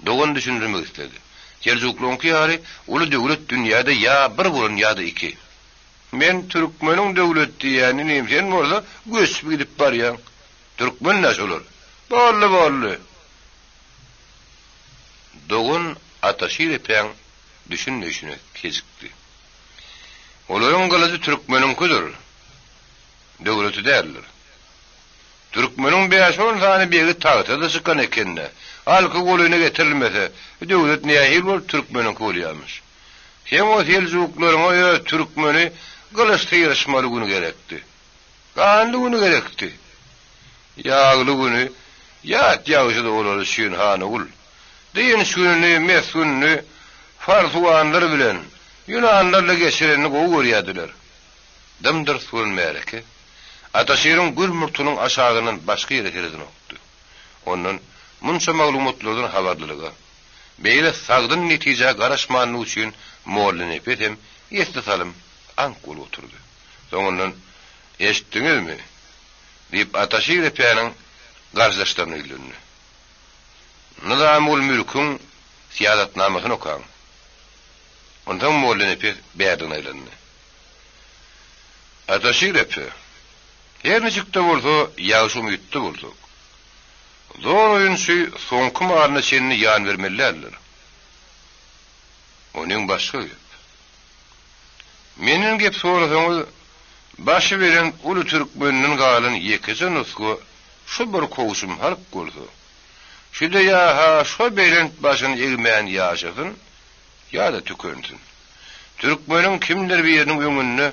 Dogan düşündirmek isledi. Seljuklyňky ýaly uly döwlet dünýäde ýa bir bolan ýa-da iki. Men türkmeniň döwlet diýýän inim sen bolsa göçüp gidip barýaň. Türkmen-dä şolar. Boldy, boldy. Dogan Ataşir epäň düşünmeýşine kejikdi. Olaryň gylyjy türkmeniňkidir, döwleti däldir. Türkmeniň bäş-on sany begi tagta-da çykan eken-dä. Halky golaýyna getirilmese, döwlet nähili bolup türkmeniňki bolýarmyş? Seň o seljuklaryňa öz türkmeni gylyç syryşmaly güni gerekdi. Ganly güni gerekdi. Ýagly güni ýat ýagşydy olar üçin, han ogul. Dynç gününi, mes gününi farsuwanlar bilen, ýunanlarla geçirenini gowy görýärdiler. Dym-dyrs bolan märeke Ataşiriň gür murtunyň aşagyndan başga ýere seredenokdy. Ondan munça maglumatlardan habarlylyga, beýle sagdyn netijä garaşmanlygy üçin Mollanepes hem esli salym aňk bolup oturdy. Soňundan, Eşitdiňizmi? diýip, Ataşir epäniň garşydaşlaryna ýüzlendi. Nyzamulmülküň syýasatnamasyny okaň. Onsoň Mollanepes bärligine aýlandy. Ataşir epe, her niçik-de bolsa, ýagşy umytda bolsak, zor oýunçy soňky malyna çenli ýan bermeli däldir. Onyň başga gep. Menden gep sorasaňyz, başy belent uly türkmenden galan ýekeje nusga şu bir kowçum halk bolsa, şu-da ýa-ha şo belent başyny egmän ýaşasyn, ýa-da tükensin. Türkmeniň kimdir biriniň öňünde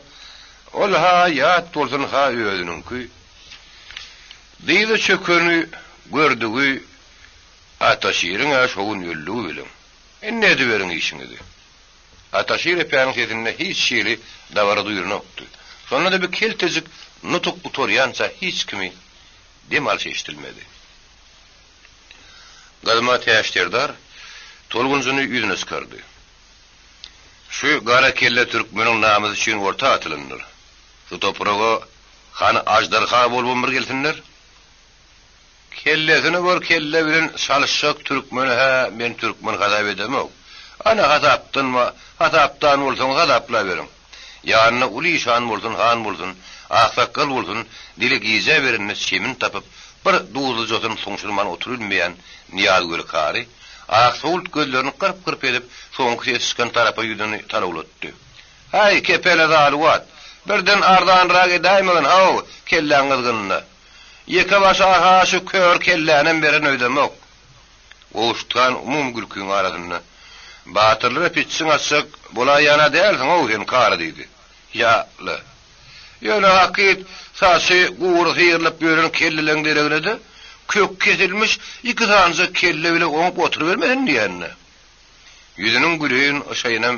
ol-ha ýat bolsun, ha özüniňki. Dyza çökeni gördügi Ataşiriň-ä şo gün öldügi biliň. Indi ediberiň işiňizi. Ataşir epäniň sesinde hiç hili dabara duýulanokdy. Şonda-da bir keltejik nutuk gutarýança hiç kimi dem alşy eşidilmedi. Gyzma Täç serdar tolgunjyny ýüzüne çykardy. Şu gara kelle türkmeniň namysy üçin orta atylandyr. Şu topraga hany aždarha bolubam bir gelsinler. Kellesini bir kelle bilen çalyşjak türkmeni-hä men türkmen hasap edemok. Ana hasapdan hasapdan bolsaňyz hasaplaberiň. Ýanynda uly işan bolsun, han bolsun, aksakgal bolsun, dili gijä berende çemini tapyp, bir duzlujasyny suňşurman oturybilmeýän Nyýazgöli kary, aksowult gözlerini gyrp-gyrp edip, soňky ses çykan tarapa ýüzüni talawlatdy. Häý, kepele zaluwat! Birden arzanrak edäýmegin, how, kelläň gyzgynynda. Ýeke başa-ha şu kör kellänem beren öýdemok. Gowşutgan umumy gülkiň arasynda, Batyrlara pitjiň atjak bolaýýan-a dälsiň-ow sen, kary diýdi. Ýa-la. Ýöne hakyt, saçy gury syrylyp ýören kelleleň deregine-de, kök kesilmiş iki sanyjak kelle bile oňup oturybermesin diýende. Ýüzüniň güleýin yşaýynam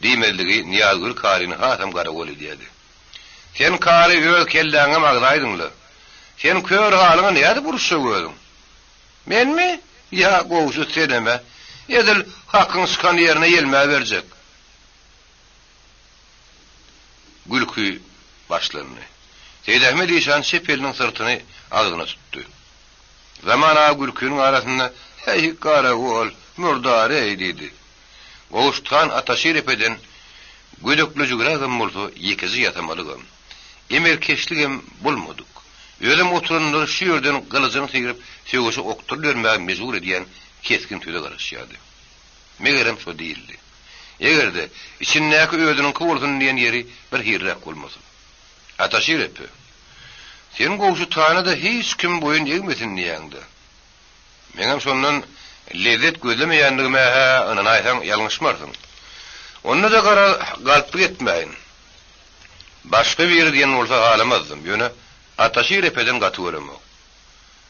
diýmezligi Nyýazgül karyny hasam garagol edýärdi. Sen kary öz kelläňem agzaýdyň-la. Sen kör halyňa nädip uruşjak özüň? Menmi? Ýa, Gowşut senem-ä, edil hakyň çykan ýerine ýelmäberjek. Gülki başlandy. Seýidahmet işan çep eliniň syrtyny agzyna tutdy. Zaman aga gülkiniň arasynda, Heý, garagol, murdar-eý! diýdi. Gowşut han Ataşir epeden gödeklejigrägem bolsa ýekeje ýasamalygam, emelkeşligem bolmadyk, özem oturanlary şu ýerden gylyjyny syryp söweşe okdurybermäge mejbur edýän kesgin söze garaşýardy. Megerem şo diýildi. Eger-de, içindäki özüniňki bolsun diýen ýeri bir hiliräk bolmasa. Ataşir epe, sen Gowşut hana-da hiç kim boýun egmesin diýýäň-dä. Meňem şondan lezzet gözlemeýändigime-hä ynanaýsaň ýalňyşmarsyň. Onda-da garaz, galplyk etmäýin. Başga biri diýen bolsa halamazdym, ýöne Ataşir epeden gaty göremok.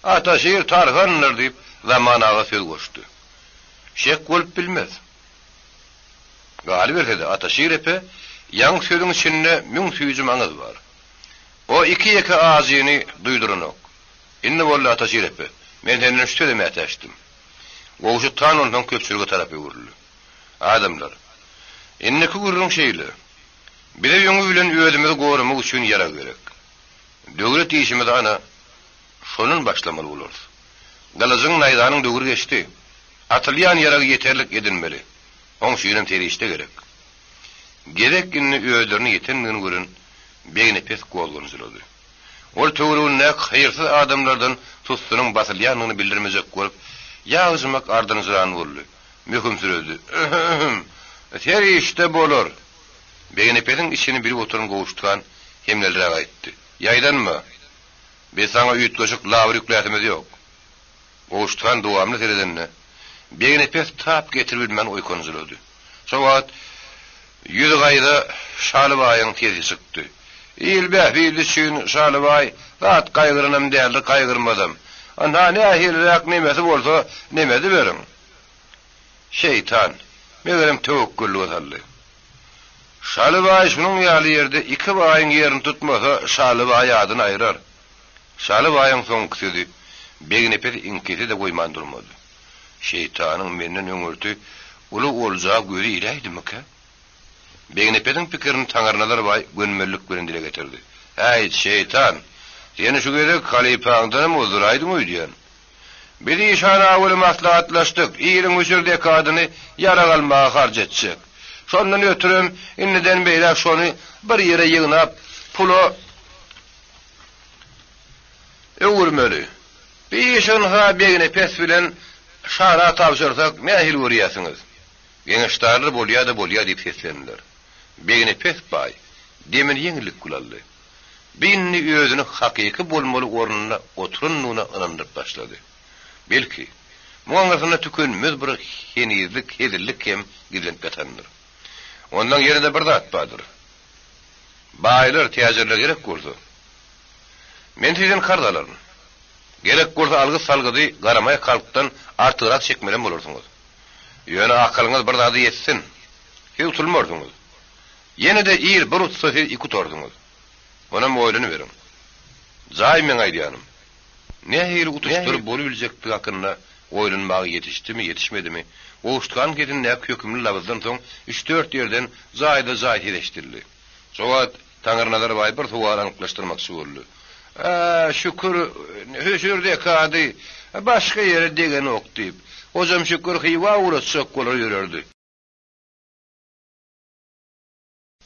Ataşir tarhandyr diýip, Zaman aga söz goşdy. Şek bolup bilmez. Galyberse-de, Ataşir epe, ýaňky sözüň içinde müň süýji maňyz bar. O iki-ýeke ajyny duýduranok. Indi boldy, Ataşir epe. Men senden şu söze mätäçdim. Gowşut han onsoň köpçülige tarap öwrüldi. Adamlar, indiki gürrüň şeýle. Bize öňi bilen özümizi goramak üçin ýarag gerek. Döwlet işimizi ana, şondan başlamaly bolarys. Gylyjyň, naýzanyň döwri geçdi. Atylýan ýaragy ýeterlik edinmeli. Oň üçinem serişde gerek. Gezek indi özlerine ýetendigini gören Begnepes gozganjyrady. Ol töweregindäki haýyrsyz adamlardan sussunyň basylýandygyny bildirmejek bolup, ýagjymak ardynjyran boldy. Möhümsiredi. Ühüm! Serişde bolar! Begnepesiň içini bilip oturan Gowşuthan hemleliräk aýtdy. Ýaýdanma! Biz saňa üýtgeşik labyr ýükläsimiz ýok. Gowşut han dowamly seredende, Begnepes tap getiribilmän oýkanjyrady. Şo wagt ýüzi gaýza Şaly baýyň sesi çykdy. Il bähbidi üçin Şaly baý zat gaýgyranam däldir, gaýgyrmazam. Ynha, nähiliräk nemesi bolsa, neme ediberiň. Şeýtan, megerem töwekgellige saldy. Şaly baý şunuň ýaly ýerde iki baýyň ýerini tutmasa, Şaly baý adyny aýrar. Şaly baýyň soňky sözi Begnepesi iňkise-de goýman durmady. Şeýtanyň menden öňürti uly olja gözi iläýdimikä? Begnepesiň pikirini Taňyrnazar baý gönümellik bilen dile getirdi. Häý, şeýtan! Sen şu gezek halypaňdanam ozduraýdyň öýdýän. Biz işan awuly maslahatlaşdyk, iliň hüjür-zekadyny ýarag almaga harç etjek. Şondan ötürem indiden beýläk şony bir ýere ýygnap, pula öwürmeli. Bir işi ynha Begnepes bilen Şara tabşyrsak nähili görýäsiňiz? Geňeşdarlar bolýa-da bolýa diýip seslendiler. Begnepes baý demini ýeňillik bilen aldy. Bu indi özüni hakyky bolmaly ornunda oturandygyna ynandyryp başlady. Belki, muň aňyrsynda tükenmez bir henizlik, hezillik hem gizlenip ýatandyr. Ondan ýene-de bir zat bardyr. Baýlar, täjirler gerek bolsa, men sizden karz alaryn. Gerek bolsa algyt-salgydy garamaýak halkdan artygrak çekmelem bolarsyňyz. Ýöne akylyňyz bir zada ýetsin. Siz utulmarsyňyz. Ýene-de il bir utsa siz iki utarsyňyz. Onam oýlanyberiň. Jaý meň aýdýanym. Nähili utuşdyr bolubiljekdigi hakynda oýlanmaga ýetişdimi, ýetişmedimi, Gowşutganyň sesindäki hökümli labyzdan soň üç-dört ýerden jaýda-jaý ses eşidildi. Şo wagt Taňyrnazar baý bir sowaly anyklaşdyrmakçy boldy. Ä, şükür, hüsür zekady başga ýere degenok diýip, Hojam Şükür Hywa ugratjak bolar ýörerdi.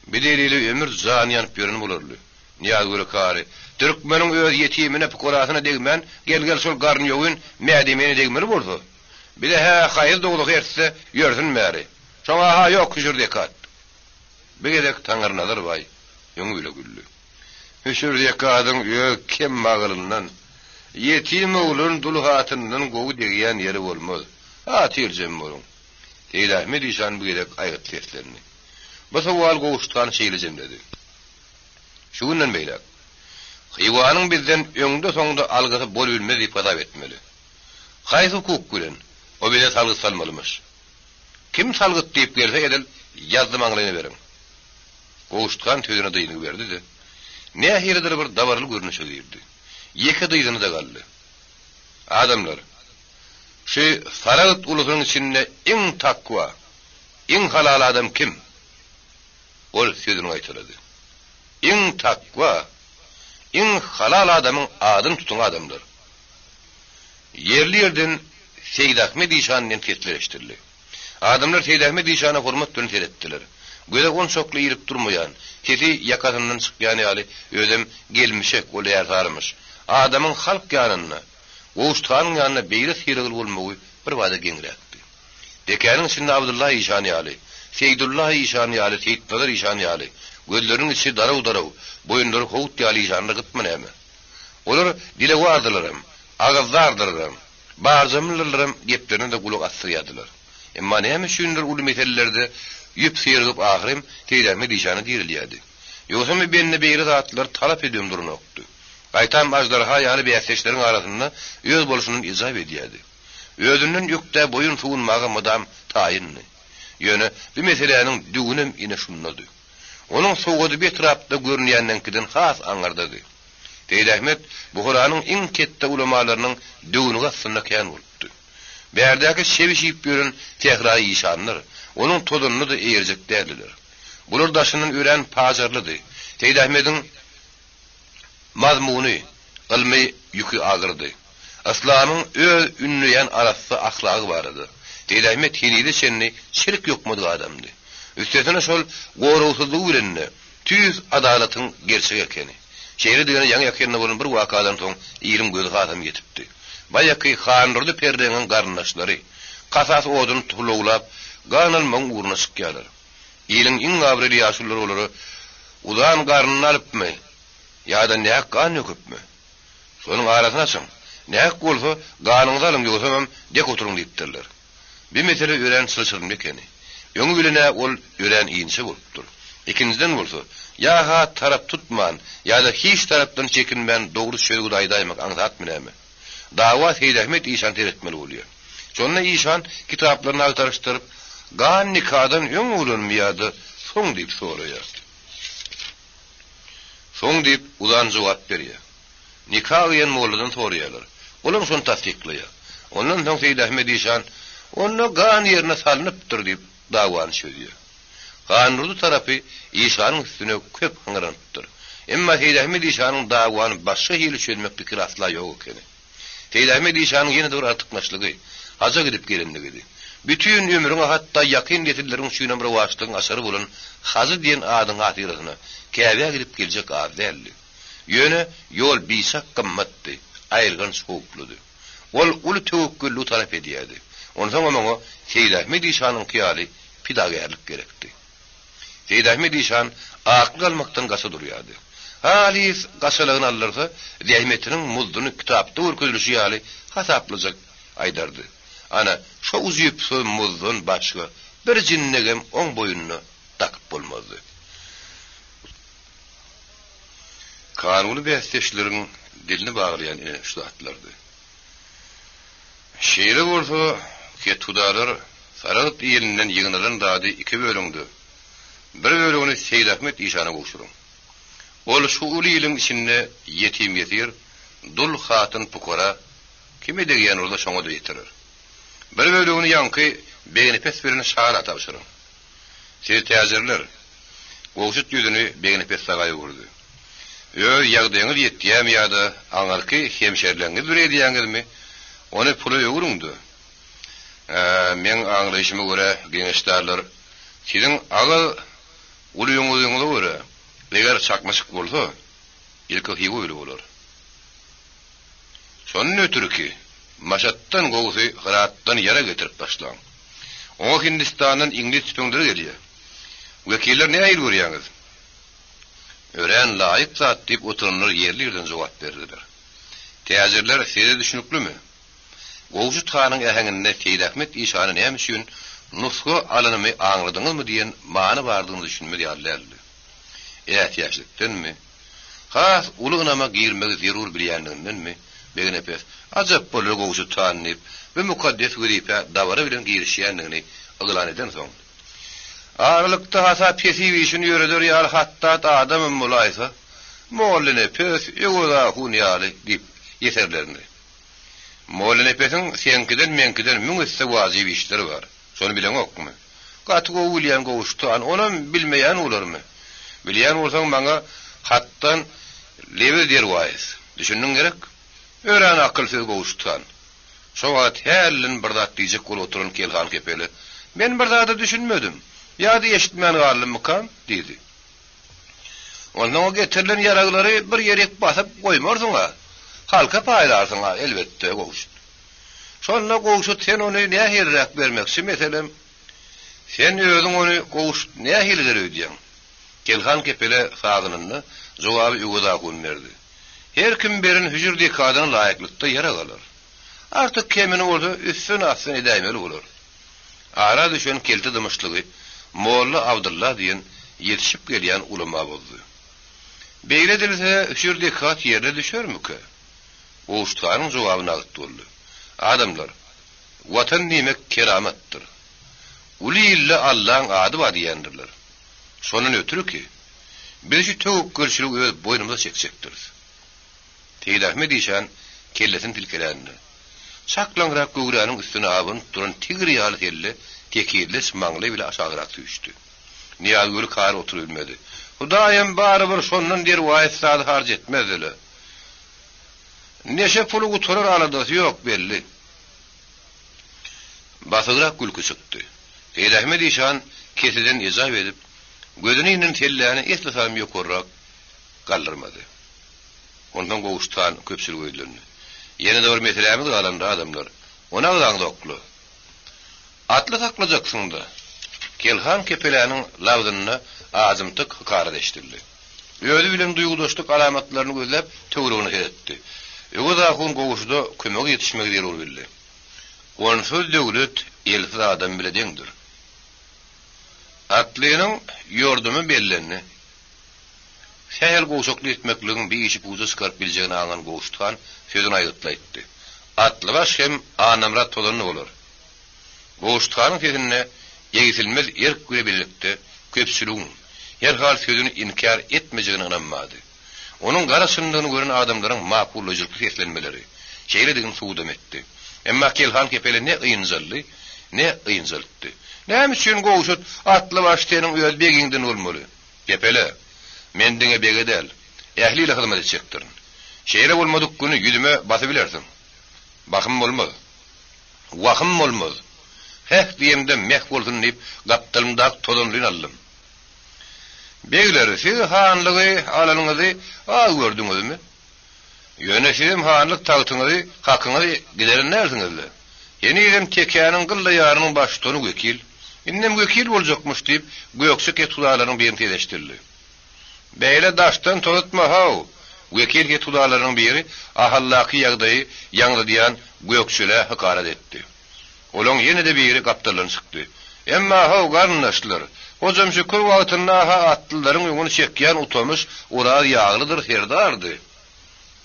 Bir delile ömür jany ýanyp ýören bolarly. Nyýazgöre kary, Türkmeniň öz ýetimine, pukarasyna degmän, gel-gel şol garynýogyn Mädemene degmeli bolsa, bize-hä haýsy dowzahy ertse, ýörsün bäri. Şoňa-ha ýok hüjür-zekat. Bir gezek Taňyrnazar baý öňi bile güldi. Hüjür-zekadyň öz kemmagylyndan, ýetim oglan dul hatyndan gowy degýän ýeri bolmaz. Hatyrjem boluň. Seýidahmet işan bu gezek aýgytly seslendi. Bu sowal Gowşuthan şeýle jemledi. Şu günden beýläk, Hywanyň bizden öňde-soňda algysy bolubilmez diýip hasap etmeli. Haýsy hukuk bilen o bize salgyt salmalymyş? Kim salgyt diýip gelse edil ýazdy maňlaýyna beriň. Gowşuthan sözüne dyngy berdi-de, nähilidir bir dabaraly görnüşe girdi. Ýeke dyzyna-da galdy. Adamlar, şu Saragt ulusynyň içinde iň takwa, Iň halal adam kim? Ol sözüni gaýtalady. Iň takwa, iň halal adamyň adyny tutuň adamlar. Ýerli-ýerden Seýidahmet işan diýen sesler eşidildi. Adamlar Seýidahmet işana hormat bilen seretdiler. Göze onçakly ilip durmaýan, sesi ýakasyndan çykýan ýaly özem gelmişek ol ärsarymyş. Adamyň halk ýanynda, Gowşut hanyň ýanynda beýle sylagly bolmagy birbada geňräkdi. Dekäniň içinde Abdylla işan ýaly, Seýdulla işan ýaly, Seýitnazar işan ýaly, gözleriniň içi daraw-daraw, boýunlary howut ýaly işanlar gytmy näme? Olar dilewardylaram, agyzdardylaram, barjamlydylaram, geplerine-de gulak asdyrýardylar. Emma näme üçindir uly meselelerde ýüp syrygyp ahyrym Seýidahmet işana dirilýärdi. Ýogsam bu bende beýle zatlary talap edibem duranokdy. Gaýtam aždarha ýaly bäsdeşleriň arasynda öz bolşundan ejap edýärdi. Özünden ökdä boýun suwunmaga mydam taýyndy. Ýöne bu meseläniň düwünem ine şundady. Onuň sowgady bu etrapda görünýändeňkiden has aňyrdady. Seýidahmet Buharanyň iň ketde ulamalarynyň döwünigi astynda kän bolupdy. Bärdäki şebiş iýip ýören sähraýy işanlar onuň tozanyna-da eýerjek däldiler. Bular daşyndan örän pajarlydy. Seýidahmediň Mazmuny, ylmy ýüki agyrdy. Yslamyň öz ündeýän arassa ahlagy barada. Seýidahmet henize çenli çirk ýokmadyk adamdy. Üstesine şol goragsyzlygy bilen-de tüýs adalatyň gerçegi ekeni. Şeýledigine ýaňy-ýakynda bolan bir wakadan soň iliň gözi hasam ýetipdi. Baýaky Handurdy perreňiň garyndaşlary kasas oduny tulawlap, gan almagyň ugruna çykýarlar. Iliň iň abraýly ýaşululary olara uzan garnyny alypmy ýa-da nähak gan döküpmi? Şonuň arasyny açyň. Nähak bolsa, ganyňyzy alyň, ýogsamam dek oturyň diýipdirler. Bi mesele örän çylşyrymly ekeni. Öňi bilen-ä ol örän inçe bolupdyr. Ikinjiden bolsa, ýa-ha tarap tutman, ýa-da hiç tarapdan çekinmän dogry çözgüdi aýdaýmak aňsatmy näme? Dawa Seýidahmet işan seretmeli bolýar. Şonda işan kitaplaryny agtaryşdyryp, Gan nikadan öň bolanmy ýa-da soň diýip soraýar. Soň diýip, Uzan jogap berýär. Nika gyýan molladan soraýarlar. Olam şony tassyklaýar. Ondan soň Seýidahmet işan, Onda gan ýerine salnypdyr diýip, dawany çözýär. Handurdy tarapy işanyň üstüne köp hyňranypdyr. Emma Seýidahmet işanyň dawany başga hili çözmek pikiri asla ýok ekeni. Seýidahmet işanyň ýene-de bir artykmaçlygy, haja gidip gelenligidi. Bütin ömrüňe hatda ýakyn nesilleriň üçinem rowaçlygyň açary bolan hajy diýen adyň hatyrasyna Käbä gidip geljek az däldi. Ýöne ýol biçak gymmatdy, aýylganç howpludy. Ol uly töwekgelligi talap edýärdi. Onsoňam oňa Seýidahmet işanyňky ýaly pidagärlik gerekdi. Seýidahmet işan aklyk almakdan gaça durýardy. Halys gaçalygyny aldyrsa, zähmetiniň muzduny kitapda görkezilişi ýaly hasaplajak aýdardy. Ana, şo ujypsyz muzdan başga bir jinnegem oň boýnuna dakyp bolmazdy. Kanuny bäsdeşleriň dilini baglaýan ine şu zatlardy. Şeýle bolsa, kethudalar Saragt ilinden ýygnalan zady iki bölüň-de, bir bölegini Seýidahmet işana gowşuryň. Ol şu uly iliň içinde ýetim-ýesir, dul hatyn-pukara kime degýän bolsa şoňa-da ýetirer. Bir bölegini ýaňky Begnepes bilen Şala tabşyryň. Siz täjirler! Gowşut ýüzüni Begnepes daga öwürdi. Öz ýagdaýyňyz ýetýämi ýa-da aňyrky hemşerileňňiz bir edýäňizmi, ony pula öwrüň-de. Hä, meň aňlaýşyma görä, geňeşdarlar, siziň agyz ulyňyzyňyza görä, eger çaknyşyk bolsa, ilki Hywa öli bolar. Şondan ötri ki, Maşatdan gowusy Hyratdan ýarag getirip başlaň. Oňa Hindistandan iňlis tüpeňleri gelýär. Wekiller nähili görýäňiz? Örän laýyk zat diýip oturanlar ýerli-ýerden jogap berdiler. Täjirler size düşnüklimi? Gowşut hanyň äheňinde Seýidahmet işana näme üçin nusga alanymy aňladyňyzmy diýen many bardygyna düşünmez ýaly däldi. Ätiýaçlykdanmy, has uly ynama girmegi zerur bilýänligindenmi, Begnepes, Ajap bolar Gowşut han diýip, bu mukaddes wezipä dabara bilen girişýändigini yglan edensoň, Aralykda hasap-hesip işini ýöreder ýaly hatdat adamam bolaýsa, Mollanepes, Öwez ahun ýaly diýip ýeserlendi. Mollanepesiň seňkiden-meňkiden müň esse wajyp işleri bar. Şony bileňokmy? Gaty gowy bilýän Gowşut han, onam bilmeýän bolarmy? Bilýän bolsaň maňa hatdan lebiz derwaýys. Düşündiň gerek? Örän akyl söz Gowşut han. Şo wagt hälden bir zat diýjek bolup oturan Kelhan kepele, Men bir zada düşünmedim. Ýa-da eşitmän galdymmykam? diýdi. Onsoň o getirilen ýaraglary bir ýerik basyp goýmarsyň-a. Halka paýlarsyň-a, elbetde, Gowşut. Şonda, Gowşut, sen ony nähiliräk bermekçi, meselem? Sen özüň ony, Gowşut, nähilidir öýdýäň? Kelhan kepele sazynynda jogaby Öwez ahun berdi. Her kim beren hüjür dekadyna laýyklykda ýarag alar. Artyk kemini bolsa üstün-astyn edäýmeli bolar. Ara düşen kelte dymyşlygy Molla Abdylla diýen ýetişip gelýän ulama bozdy. Beýle edilse, hüjür dekat ýerine düşermikä? Gowşut hanyň jogaby nagt boldy. Adamlar, Watan diýmek keramatdyr. Uly ilde Allaň ady bar diýendirler. Şondan ötri ki, biz şu töwekgelçiligi öz boýnumyza çekjekdiris. Seýidahmet işan kellesini silkelände, çaklaňrak göwräniň üstüne abanyp duran tigr ýaly selle tekizleç maňlaý bile aşagrak süýşdi. Nyýazgöli kary oturybilmedi. Hudaýam barybir şondan derwaýys zady harç etmezdi-le. Neşe puly gutarar aladasy ýok, belli. Basygrak gülki çykdy. Seýidahmet işan keseden ejap edip, gözüne inen selläni esli salym ýokarrak galdyrmady. Onsoň Gowşut han köpçülige ýüzlendi. Ýene-de bir meselämiz galandy, adamlar. Ony agzaňzokla. Atly saklajaksyň-da. Kelhan Kepeläniň labzynda ajymtyk hykarat eşidildi. Özi bilen duýgudaşlyk alamatlaryny gözläp, töweregine seretdi. Öwez ahun Gowşuda kömege ýetişmegi zerur bildi. Onsuz döwlet elsiz adam bile deňdir. Atlynyň ýordumy bellendi. Sähel gowşaklyk etmekligiň bir işi puja çykaryp biljegini aňan Gowşut han sözüni aýgytly aýtdy. Atlybaş hem Annamyrat tozanly bolar. Gowşut hanyň sesinde egsilmez erk bile birlikde köpçüligiň, herhal sözüni inkär etmejegine ynam bardy. Onuň gara çyndygyny gören adamlaryň makullaýjylykly seslenmeleri şeýledigini subudam etdi. Emma Kelhan kepele ne ynjaldy, ne ynjaltdy. Näme üçin Gowşut atlybaş seniň öz begiňden bolmaly? Kepele, men diňe bege däl, ähli ile hyzmat etjekdirin. Şeýle bolmadyk güni ýüzüme basybilersiň. Bahym bolmaz. Wahym bolmaz. Heh diýemde meh bolsun diýip, gapdalymdaky tozanlyny aldym. Begler, siz hanlygy alanyňyzy az gördüňizmi? Ýöne sizem hanlyk tagtyňyzy, hakyňyzy gideren dälsiňiz-le. Henizem tekäniň gylla ýarynyň baştutany wekil. Indem wekil boljakmyş diýip, gökje kethudalaryň birini tezeşdirdi. Beýle daşdan tozutma-how! Wekil kethudalarynyň biri Ahaldaky ýagdaýy ýaňzydýan gökjelä hykarat etdi. Olaň ýene-de biri gapdaldan çykdy. Emma-how, garyndaşlar, Hojam Şükür wagtynda-ha atlylaryň öňüni çekýän Utamyş Oraz Ýaglydyr serdardy.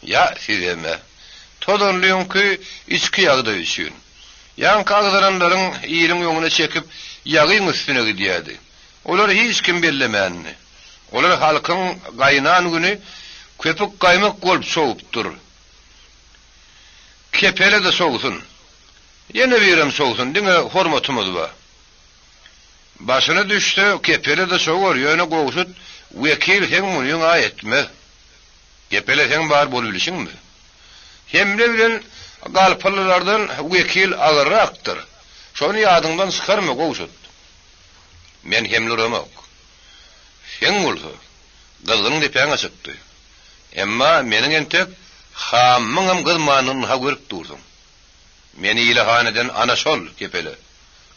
Ýa sizem-ä. Tozanlyňky içki ýagdaý üçin. Ýaňky agzalanlaryň iliň öňüne çekip, ýagyň üstüne gidýärdi. Olary hiç kim bellemändi. Olar halkyň gaýnan güni köpük gaýmak bolup çowupdyr. Kepele-de çowsun. Ýene birem çowsun, diňe hormatymyz bar. Başyna düşse, kepele-de çowar, ýöne Gowşut wekil seň munyň-a etmez. Kepele seň bar bolubilişiňmi? Hemle bilen galpylylardan wekil agyrrakdyr. Şony ýadyňdan çykarma, Gowşut. Men hemle uramok. Seň bolsa, gyzgynyň depäňe çykdy. Emma meniň entek hamyňam gyzmanyny-ha görüp dursuň. Meni ile han eden ana şol, Kepele.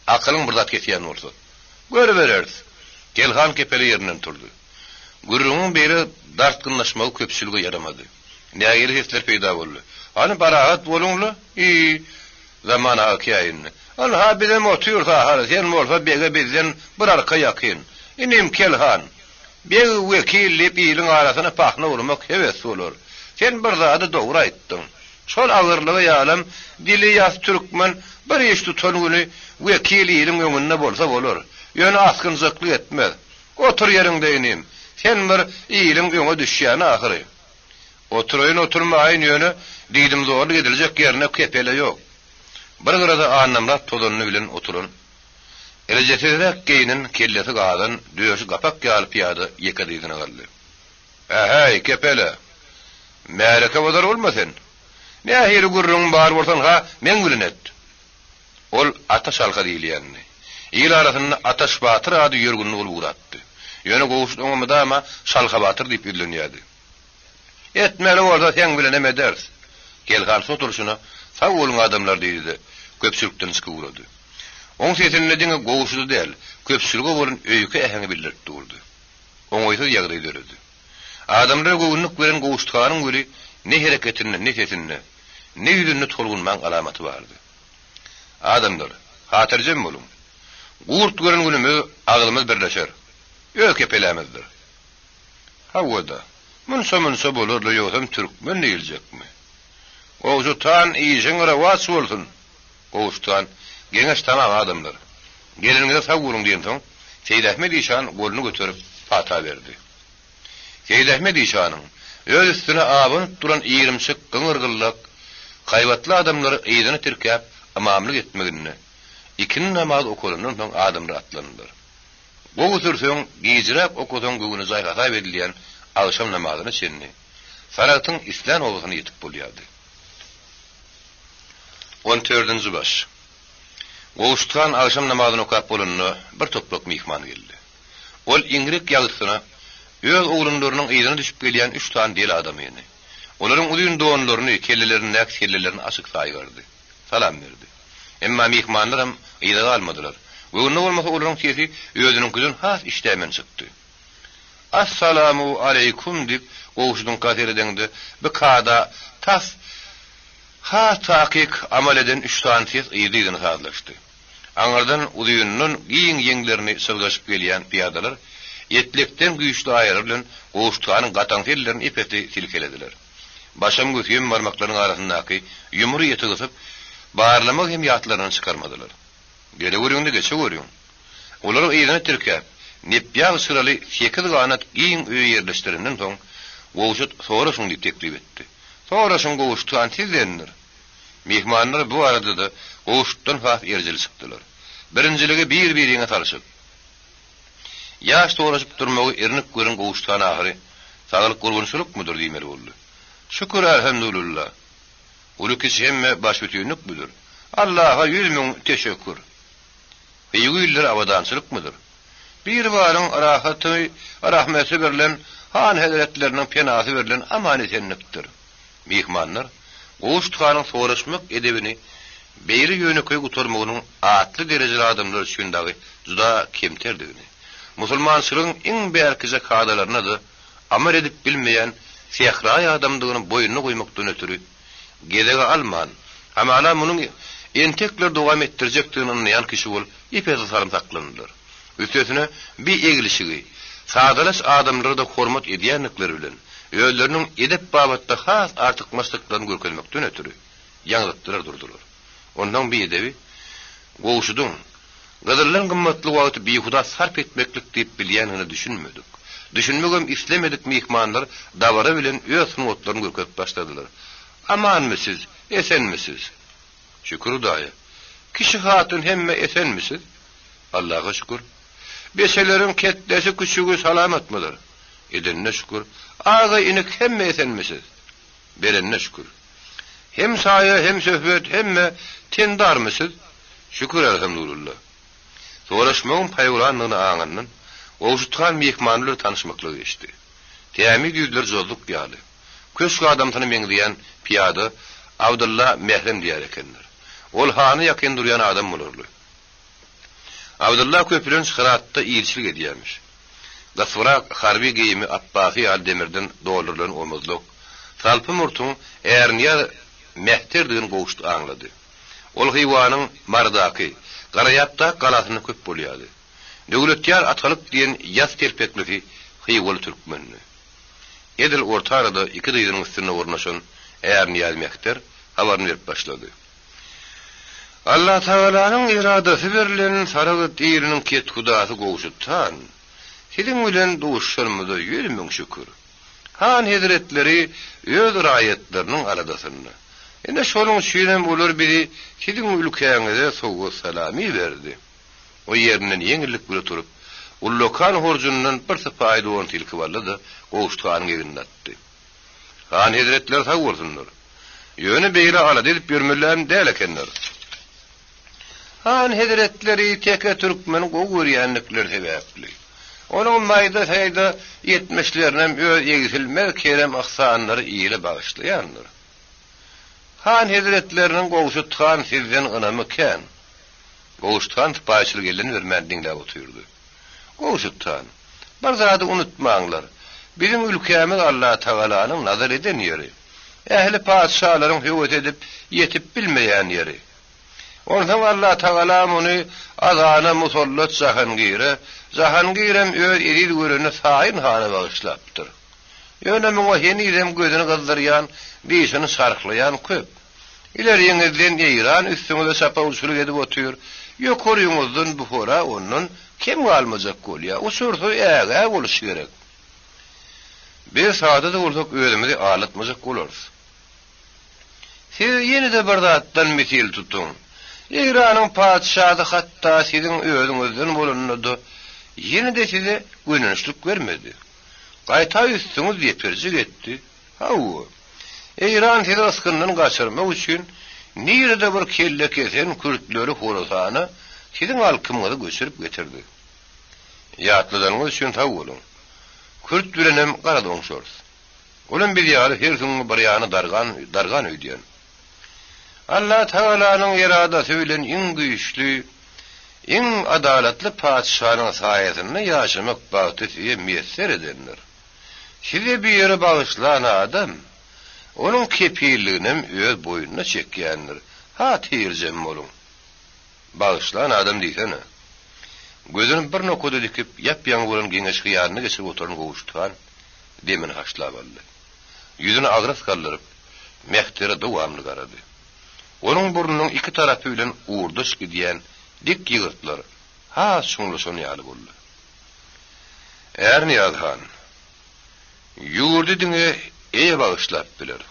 Akylyň bir zat kesýän bolsa. Görübereris. Kelhan Kepele ýerinden turdy. Gürrüňiň beýle dartgynlaşmagy köpçülige ýaramady. Nägile sesler peýda boldy. Hany parahat boluň-la, i-i, Zaman aga käýindi. Ynha, bizem otyrys ahyry, sen bolsa bege bizden bir arka ýakyn. Inim Kelhan, beg wekil diýip iliň arasyna pahna urmak hebes bolar. Sen bir zady dogry aýtdyň. Şol agyrlygy ýalam dili ýas türkmen bir iş tutan güni wekil iliň öňünde bolsa bolar. Ýöne asgynjaklyk etmez. Otur ýeriňde inim. Sen bir iliň öňe düşýäni ahyry. Oturaýyn oturmaýyn ýöne diýdimzorluk ediljek ýerine kepele ýok. Bir gyrada Annamyrat tozanly bilen oturan, rejesizräk geýnen, kellesi gazan, döşi gapak ýaly pyýada ýeke dyzyna galdy. Ähäý, kepele! Märeke bozar bolma sen. Nähili gürrüňiň bar bolsa ynha meň bilen et. Ol Ata şalka diýilýändi. Il arasynda Ataş batyr ady ýörgünli bolup ugrapdy. Ýöne Gowşut oňa mydama Şalka batyr diýip ýüzlenýärdi. Etmeli bolsa seň bilenem ederis. Kelhan şo durşuna, Sag boluň adamlar diýdi-de, köpçülikden çykyp ugrady. Oň sesinde diňe Gowşuda däl, köpçülige bolan öýke äheňi bildirip durdy. Oňaýsyz ýagdaý döredi. Adamlara göwünlik beren Gowşut hanyň weli ne hereketinde, ne sesinde, ne ýüzünde tolgunmaň alamaty bardy. Adamlar, hatyrjem boluň. Gurt gören günümiz agzymyz birleşer. Öz kepelämizdir. Hawa-da, munça-munça bolar-la ýogsam türkmen diýiljekmi? Gowşut han, işiň rowaç bolsun! Gowşut han, Geňeş tamam, adamlar. Geleniňize sag boluň diýensoň, Seýidahmet işan goluny göterip, pata berdi. Seýidahmet işanyň, öz üstüne abanyp duran irimçik, gyňyr-gyllak, haýbatly adamlary yzyna tirkäp, ymamlyk etmeginde, ikindi namazy okalandan soň adamlar atlandylar. Gowy sürseň, gijräk okasaň göwnejaý hasap edilýän agşam namazyna çenli Saragtyň islän obasyna ýetip bolýardy. On dördünji baş. Gowşut han agşam namazyny okap bolanda, bir toprak myhman geldi. Ol iňrik ýagtysyna öz oglanlarynyň yzyna düşüp gelýän üç sany del adamyny, olaryň uzyn donlaryny, kellelerindäki sellelerini açyk saýgardy. Salam berdi. Emma myhmanlaram yza galmadylar. Göwnüne bolmasa olaryň sesi özüniňkiden has işdämen çykdy. Assalamu aleýkum diýip, Gowşudyňka seredeňde, bir kada tas. Has takyk amal eden üç sany ses yzly-yzyna sazlaşdy. Aňyrdan uzyndan giň ýeňlerini çyzgaşyp gelýän pyýadalar etlekden güýçli aýalary bilen Gowşut hanyň gataňsy ellerini ep-esli silkelediler. Başam götüem barmaklarynyň arasyndaky ýumry eti gysyp, barlamagy hem ýatlaryndan çykarmadylar. Geleweriň-de geçeweriň. Olary yzyna tirkäp, nepýag çyraly sekiz ganat giň öýe ýerleşdirenden soň, Gowşut soraşyň diýip teklip etdi. Soraşyň Gowşut han sizdendir. Myhmanlar bu arada-da Gowşutdan has erjel çykdylar. Birinjiligi bir-biriňe salşyp, ýaş soraşyp durmagy irnik gören Gowşut han ahyry, Saglyk gurgunçylykmydyr diýmeli boldy. Şükür älhemdulilla. Uly-kiçi hemme başbütinlikmidir. Allaha 100 müň teşekkür. Hywa illeri abadançylykmydyr. Biribaryň rahaty, rahmeti berlen, han hezretleriniň penasy berlen aman-esenlikdir. Myhmanlar Gowşut hanyň soraşmak edebini beýle ýönekeý gutarmagynyň atly-derejeli adamlar üçin dagy juda kemterdigini, musulmançylygyň iň bärkije kadalaryna-da amal edip bilmeýän sähraýy adamdygyny boýnuna goýmakdan ötri, gezegi alman, hamala munuň entekler dowam etdirjekdigini ynanýan kişi bolup ep-esli salym saklandylar. Üstesine, bi eglişigi, sadalaç adamlara-da hormat edýändikleri bilen, özleriniň edep babatda has artykmaçdyklaryny görkezmekden ötri, ýaňzytdylar durdular. Onsoň bi edebi Gowşudyň, gyzyldan gymmatly wagty bihuda sarp etmeklik diýip bilýändigine düşünmedik. Düşünmegem islemedik myhmanlar dabara bilen öz sungatlaryny görkezip başladylar. Amanmy siz, esenmi siz? Şükür Hudaýa. Kişi hatyn hemme esenmi siz? Allaha şükür. Beçeleriň ketdesi küçügi salamatmydyr? Edenine şükür. Aga-inik hemme esenmi siz? Berenine şükür. Hem saýa, hem söhbet, hemme tendarmy siz? Şükür elhamdulilla. Soraşmagyň paýurandygyny aňandan, Gowşut han myhman bilen tanyşmaklyga geçdi. Tämiz ýüzleri jozluk ýaly. Köşk adamsyna meňzeýän pyýada Abdylla Mährem diýer ekenler. Ol hana ýakyn durýan adam bolarly. Abdylla köplenç Hyratda ilçilik edýärmiş. Gysbyrak harby geýimi apbasy ýaly demirden doldurylan omuzlyk, salpy murtuň Ärnyýaz mehterdigini Gowşut aňlady. Ol Hywanyň Marydaky, Garaýapdaky galasynda köp bolýardy. Döwletýar atalyk diýen ýaz telpeklisi hywaly türkmendi. Edil orta arada iki dyzynyň üstünde ornaşan Ärnyýaz mehter habaryny berip başlady. Allatagalanyň eradasy berlen Saragyt iliniň kethudasy Gowşut han, siziň bilen duşuşanymyza 100 müň şükür. Han hezretleri öz raýatlarynyň aladasynda. Ine şonuň üçinem olar bizi siziň ülkäňize sowgat-salam iberdi. O ýerinden ýeňillik bile turup, ullakan horjunyndan bir sypaýy don silkip aldy-da, Gowşut hanyň egnine atdy. Han hezretleri sag bolsunlar. Ýöne beýle alada edip ýörmeliäm däl ekenler. Han hezretleri teke türkmeni gowy görýändikleri sebäpli, onuň maýda-saýda ýetmişlerinem öz egsilmez kerem-yhsanlary ile bagyşlaýandyr. Han hezretleriniň Gowşut han sizden ynamy kän. Gowşut han sypaýyçylyk elden bermän diňläp otyrdy. Gowşut han, bir zady unutmaňlar, biziň ülkämiz Allatagalanyň nazar eden ýeri. Ähli patyşalaryň höwes edip ýetip bilmeýän ýeri. Onsoň Allatagala muny azana musallat Jahangire, Jahangirem öz eziz göreni Saýyn hana bagyşlapdyr. Ýöne muňa henizem gözüni gyzdyrýan, dişini çarhlaýan köp. Ileriňizden Eýran üstüňize çapawulçylyk edip otyr, ýokaryňyzdan Buhara ondan kem galmajak bolýar. Uçursyz ägä boluş gerek. Biz sada-da bolsak özümizi aldatmajak bolarys. Siz ýene-de bir zatdan misil tutuň. Eýranyň patyşasy hatda siziň özüňizden bolanda-da ýene-de size gönençlik bermedi. Gaýta üstüňiz ýeperjik etdi. Hawa, Eýran sizi ysgyndan gaçyrmak üçin nirede bir kelle kesen kürtleri Horasana siziň alkymyňyza göçürip getirdi. Ýatladanyňyz üçin sag boluň. Kürt bilenem garaz oňşarys. Olam biz ýaly her süňňi bir ýana dargan, dargan öýdýän. Allatagalanyň eradasy bilen iň güýçli, iň adalatly patyşanyň saýasynda ýaşamak bagty size miýesser edendir. Size bir ýeri bagyşlan adam. Onuň kepilliginem öz boýnuna çekýändir. Hatyrjem boluň. Bagyşlan adam diýsene. Gözüni bir nokada dikip, ýap-ýaňy bolan geňeşi hyýalyna geçirip oturan Gowşut han demini haşlap aldy. Ýüzüni agras galdyryp, Mehtere dowamly garady. Onuň burnunyň iki tarapy bilen ugurdaş gidýän dik ýygyrtlar has çuňlaşan ýaly boldy. Ärnyýaz han, ýurdy diňe eýe bagyşlap biler.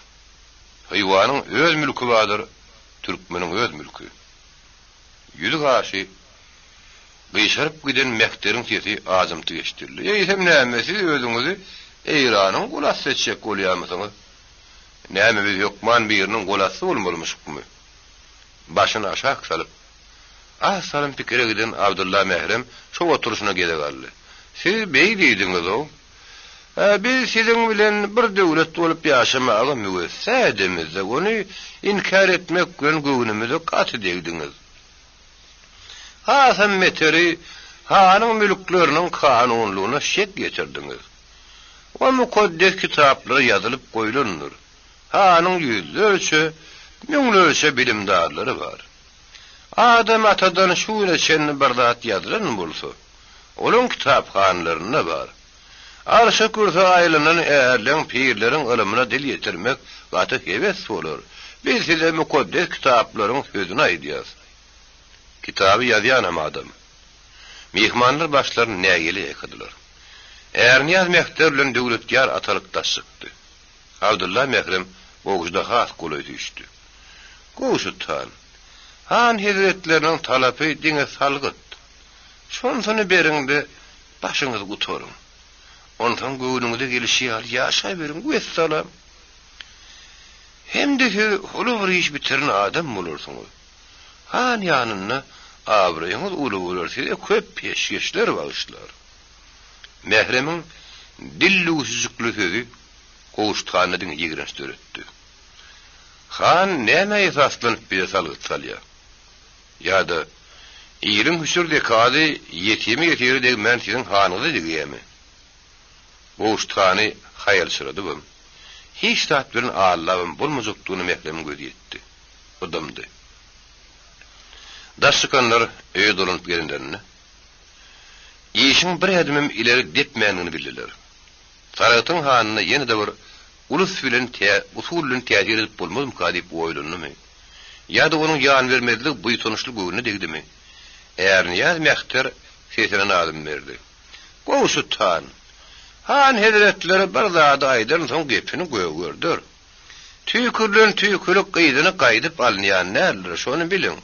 Hywanyň öz mülki bardyr, türkmeniň öz mülki. Ýüzi-gaşy gyşaryp giden Mehteriň sesi ajymtyk eşidildi. Eýsem näme, siz özüňizi Eýranyň gulasy etjek bolýarmysyňyz? Näme biz hökman biriniň golasty bolmalymyşykmy? Başyny aşak salyp, az salym pikire giden Abdylla Mährem şo oturyşyna gezek aldy. Siz beý diýdiňiz-ow. Hä, biz siziň bilen bir döwlet bolup ýaşamaga müwessa edemizde, ony inkär etmek bilen göwnümize gaty degdiňiz. Hasam beteri, hanyň mülkleriniň kanunylygyna şek ýetirdiňiz. O mukaddes kitaplara ýazylyp goýlandyr. Hanyň ýüzlerçe, müňlerçe bilimdarlary bar. Adam atadan şu güne çenli bir zat ýazylan bolsa, olaň kitaphanalarynda bar. Arşa-kürsä aýlanan ärleň, pirleriň ylymyna dil ýetirmek gaty hebes bolar. Biz size mukaddes kitaplaryň sözüni aýdýas. Kitaby ýazýanam adam. Myhmanlar başlaryny nägile ýaýkadylar. Ärnyýaz mehter bilen Döwletýar atalyk daş çykdy. Abdylla mährem Gowşuda has golaý süýşdi. Gowşut han, han hezretleriniň talapy diňe salgyt. Şonsuny beriň-de, başyňyzy gutaryň. Onsoň göwnüňize gelişi ýaly ýaşaberiň, wessalam. Hem-de siz uly bir iş bitiren adam bolarsyňyz. Han ýanynda abraýyňyz uly bolar, size köp peşgeşler bagyşlar. Mähremiň dil lüwsüjikli sözi Gowşut handa diňe ýigrenç döretdi. Han nämä esaslanyp bize salgyt salýar? Ýa-da iliň hüşir-zekady ýetimi-ýesiri degmän siziň hanyňyza degýärmi? Gowşut hany haýalçyradybam, hiç zat bilen aldabam bolmajakdygyna Mähremiň gözi ýetdi. O dymdy. Daş çykanlar öýe dolanyp gelenlerinde, işiň bir ädimem ileri depmändigini bildiler. Saragtyň hanyna ýene-de bir ulus bilen tä usul bilen täsir edip bolmazmyka diýip oýlandymy? Ýa-da onuň ýanbermezligi buýsançly göwnüne degdimi? Ärnyýaz mehter sesine nazym berdi. Gowşut han! Han hezretleri bir zady aýdansoň gepini gögerder. Tüýkürilen tüýkülik yzyna gaýdyp alynýan däldir, şony biliň.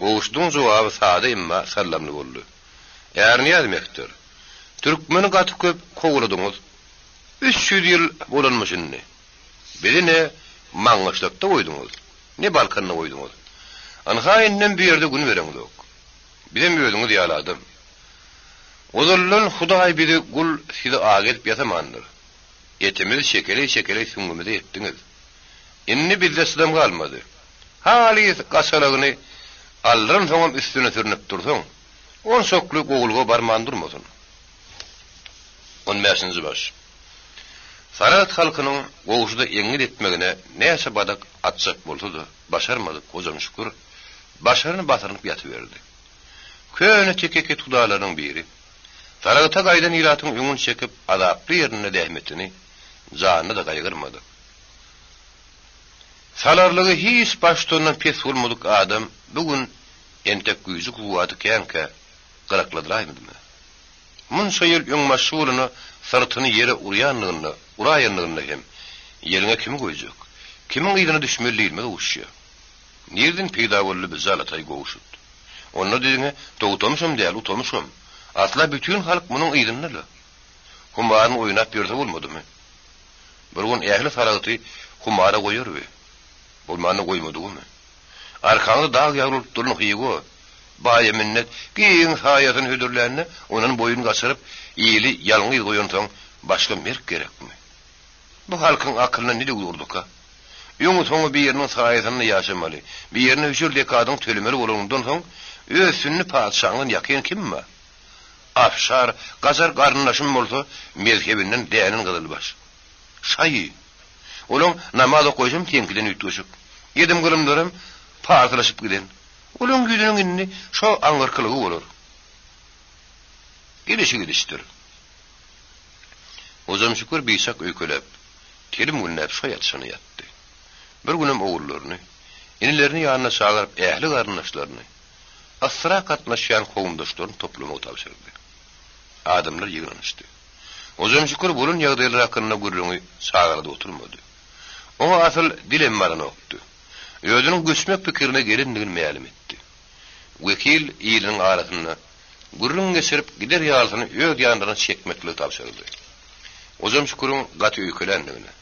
Gowşudyň jogaby sada emma sallamly boldy. Ärnyýaz mehter, türkmeni gaty köp kowladyňyz. 300 ýyl bolanmyş indi. Bizi ne Maňgyşlakda goýduňyz, ne Balkanda goýduňyz. Ynha indem bu ýerde gün bereňzok. Bizem özüňiz ýaly adam. Ozaldan Hudaý bizi gul, sizi aga edip ýasamandyr. Etimizi çekeleý-çekeleý süňňümize ýetdiňiz. Indi bizde çydam galmady. Halys gaçalagyny aldyransoňam üstüne sürnüp dursaň, onçakly gowulyga barman durmasyn. On bäşinji baş. Saragt halkynyň Gowşuda eňňit etmegine näçe badak atjak bolsa-da, başarmadyk Hojamşükür başaryny basyrynyp ýatyberdi. Köne teke kethudalarynyň biri, Saragta gaýdan ilatyň öňüni çekip, azaply ýerinde zähmetini, janyny-da gaýgyrmady. Salarlygy hiç baştutandan pes bolmadyk adam bu gün entek güýji-kuwwaty känkä gyrakladylaýmadymy? Munça ýyl öňbaşçy bolana syrtyny ýere urýanlygynda, uraýanlygynda hem ýeriňe kimi goýjak, kimiň yzyna düşmeli diýilmez oguşýa. Nirden peýda boldy bi jalataý Gowşut? Onda diňe Togtamyşam däl, Utamyşam. Asla bütin halk munuň yzynda-la. Humaryny oýnap ýörse bolmadymy? Bir gün ähli saragty humara goýar bi. Bolmanda goýmadygymy? Arkaňda dag ýaly bolup duran Hywa, baýa minnet, giň saýasyny hödürlände, ondan boýun gaçyryp, ili ýalňyz goýansoň, başga merk gerekmi? Bu halkyň akylyna ne döwür urduka? Öňi-soňy biriniň saýasynda ýaşamaly, birine hüşür zekadyňy tölemeli bolanyňdan soň, öz sünni patyşaňdan ýakyn kim bar? Afşar, gajar garyndaşym bolsa, mezhebinden dänen gyzylbaş. Şaýy! Olaň namaz okaýşam seňkiden üýtgeşik. Edim-gylymlaram parsylaşyp giden. Olaň ýüzüniň indi şo aňyrkylygy bolar. Gidişi gidişdir. Hojamşükür biçak öýkeläp, telim günläp şo ýatyşyna ýatdy. Bir günem ogullaryny, inilerini ýanyna çagyryp ähli garyndaşlaryny, yssyrak gatnaşýan kowumdaşlaryny toplamagy tabşyrdy. Adamlar ýygnanyşdy. Hojamşükür bolan ýagdaýlar hakynda gürrüňi çagaladyp oturmady. Oňa asyl dilem baranokdy. Özüniň göçmek pikirine gelendigini mälim etdi. Wekil iliniň arasynda gürrüň geçirip gider ýalysyny öz ýanlaryna çekmekligi tabşyrdy. Hojamşüküriň gaty öýkeländigine,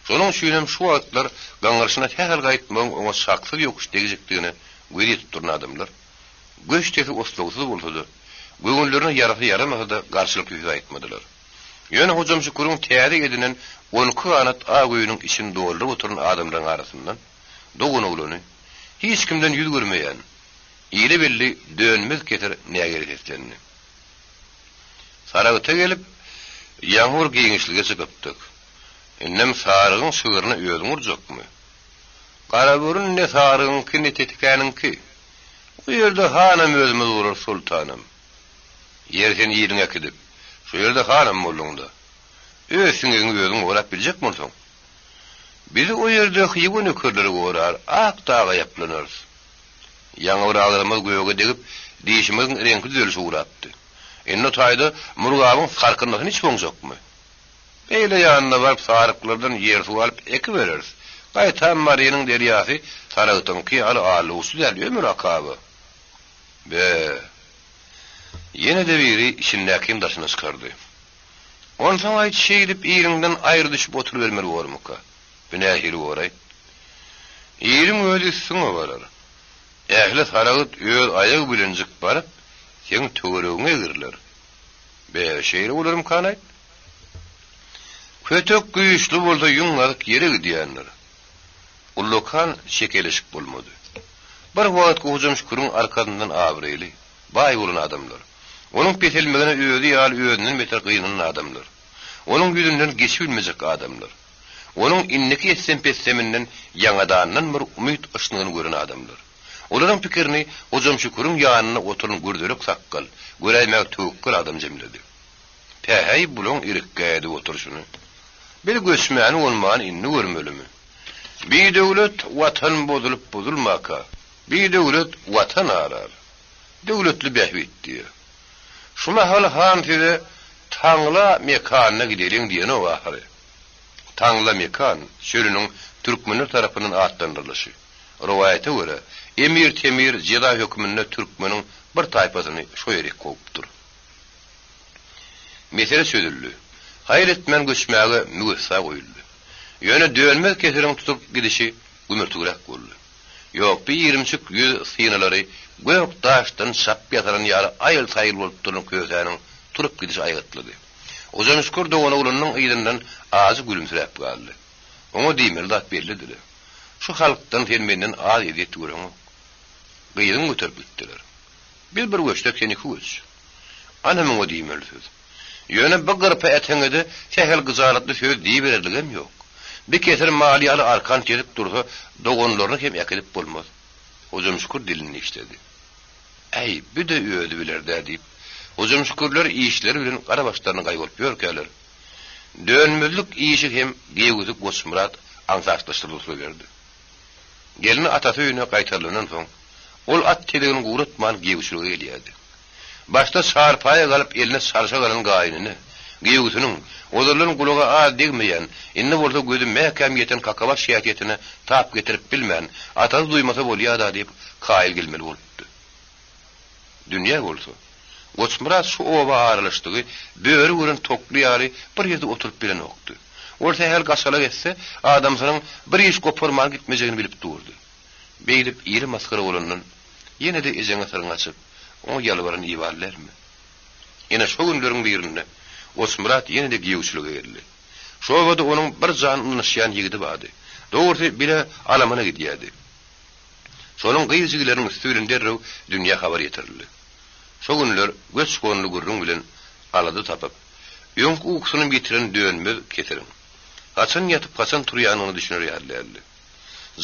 şonuň üçinem şu wagtlar gaňryşyna sähel gaýtmagyň oňa çaksyz ýokuş degjekdigine gözi ýetip duran adamlar, göç sesi oslagsyz bolsa-da, göwünlerine ýarasa-ýaramasa-da garşylykly söz aýtmadylar. Ýöne Hojamşüküriň täze edinen on iki ganat ak öýüniň içini dolduryp oturan adamlaryň arasyndan doganoglany, hiç kimden ýüz görmeýän, ile belli dönmez keser nägile seslendi. Saragta gelip, ýaňy bir giňişlige çykypdyk. Indem sarygyň şygyryna özüň urjakmy? Garaburun ne sarygyňky, ne tetikäniňki. O ýerde hanam özümiz bolarys, soltanam. Ýeri sen iliňi äkidip, şu ýerde hanam bolduň-da. Öz siňegiňi özüň gorap biljek bolsaň. Bizi o ýerde Hywa nökerleri gorar, ak daga ýaplanarys. Ýaňy bir agzymyz göge degip, dişimiziň reňki düzelişe ugrapdy. Indi o taýda Murgabyň sarkyndysyny içip oňjakmy? Beýle ýanyna baryp saryklardan ýer-suw alyp ekibereris. Gaýtam Marynyň derýasy Saragtyňky ýaly alluwsy däl, ömür akaba. Be! Ýene-de biri içindäkini daşyna çykardy. Onsoň-aý şeýdip iliňden aýry düşüp oturybermeli bormuka? Bu nähili bor-aý? Iliň özi üstüňe barar. Ähli Saragt öz aýagy bilenjik baryp, seň töweregiňe egriler. Be, şeýle bolarmykan-aý? Kötek güýçli bolsa ýüň gazyk ýere gidýändir. Ullakan çekeleşik bolmady. Bir wagtky Hojamşüküriň arkasyndan abraýly, baý bolan adamlar. Onuň peselmegine özi ýaly özünden beter gynanan adamlar. Onuň ýüzünden geçibilmejek adamlar. Onuň indiki etsem-petseminden ýaňadandan bir umyt yşnygyny gören adamlar. Olaryň pikirini Hojamşüküriň ýanynda oturan gürzelek sakgal, göräýmäge töwekgel adam jemledi. Päheý, bulaň irikgä edip oturyşyny. Biz göçmäni-gonmany indi görmelimi? Bidöwlet Watan bozulyp-bozulmaka, bidöwlet Watan arar. Döwletli bähbit diýýär. Şu mahal han size Taňla mekanyna gideliň diýenok ahyry. Taňla mekan çölüniň türkmenler tarapyndan atlandyrylyşy. Rowaýata görä, Emir Temir jeza hökmünde türkmeniň bir taýpasyny şo ýerik kowupdyr. Mesele çözüldi. Haýal etmän göçmäge müwessa goýuldy. Ýöne dönmez keseliň tutup gidişi gümürtigräk boldy. Ýok, bi irimçik ýüz synalary gök daşdan çap ýasalan ýaly aýyl-saýyl bolup duran kösäniň turup gidişi aýgytlydy. Hojamşükür doganoglanynyň yzyndan ajy gülümsiräp galdy. Oňa diýmeli zat bellidi-le. Şu halkdan sen menden az ezýet göreňok. Gyzyňy göterip gitdiler. Biz bir göçsek, sen iki göç. Ana muňa diýmeli söz. Ýöne bu gyrpa äteňede sähel gyjalatly söz diýibererligem ýok. Bi kesir mal ýaly arkan kesip dursa, doganlaryny hem äkidip bolmaz. Hojamşükür dilini dişledi. Äý, bi-de özi biler-dä diýip, Hojamşükürler işleri bilen gara başlaryna gaýbolyp ýörkäler, dönmezlik işi hem giýewisi Goçmyrat aňsatlaşdyrdy oturyberdi. Gelni atasy öýüne gaýtarylandan soň, ol at tezegini guratman giýewçilige gelýärdi. Başda çarpaýa galyp eline çarşak alan gaýnyny, giýewsiniň, ozaldan gulaga az degmeýän, indi bolsa gözi mäkäm ýeten kakabaş häsiýetine tap getirip bilmän, atasy duýmasa bolýa-da diýip, kaýyl gelmeli bolupdy. Dünýä bolsa, Goçmyrat şu oba aralaşdygy böri gören tokly ýaly bir ýerde oturyp bilenokdy. Ol sähel gaçalak etse, adamsynyň bir iş goparman gitmejegini bilip durdy. Beýdip iri masgara bolandan, ýene-de ejeňe syryňy açyp, oňa ýalbaran ibaly dälmi? Ine, şo günleriň birinde Goçmyrat ýene-de giýewçilige geldi. Şo obada onuň bir jan ynanyşýan ýigidi bardy. Dogrusy, bile alamana gidýärdi. Şonuň gyz jigileriniň üsti bilen derrew dünýä habar ýetirildi. Şo günler göç-gonly gürrüň bilen alada tapyp, öňki ukusyny ýitiren dönmez kesiriň. Haçan ýatyp, haçan turýanyna düşüner ýaly däldi.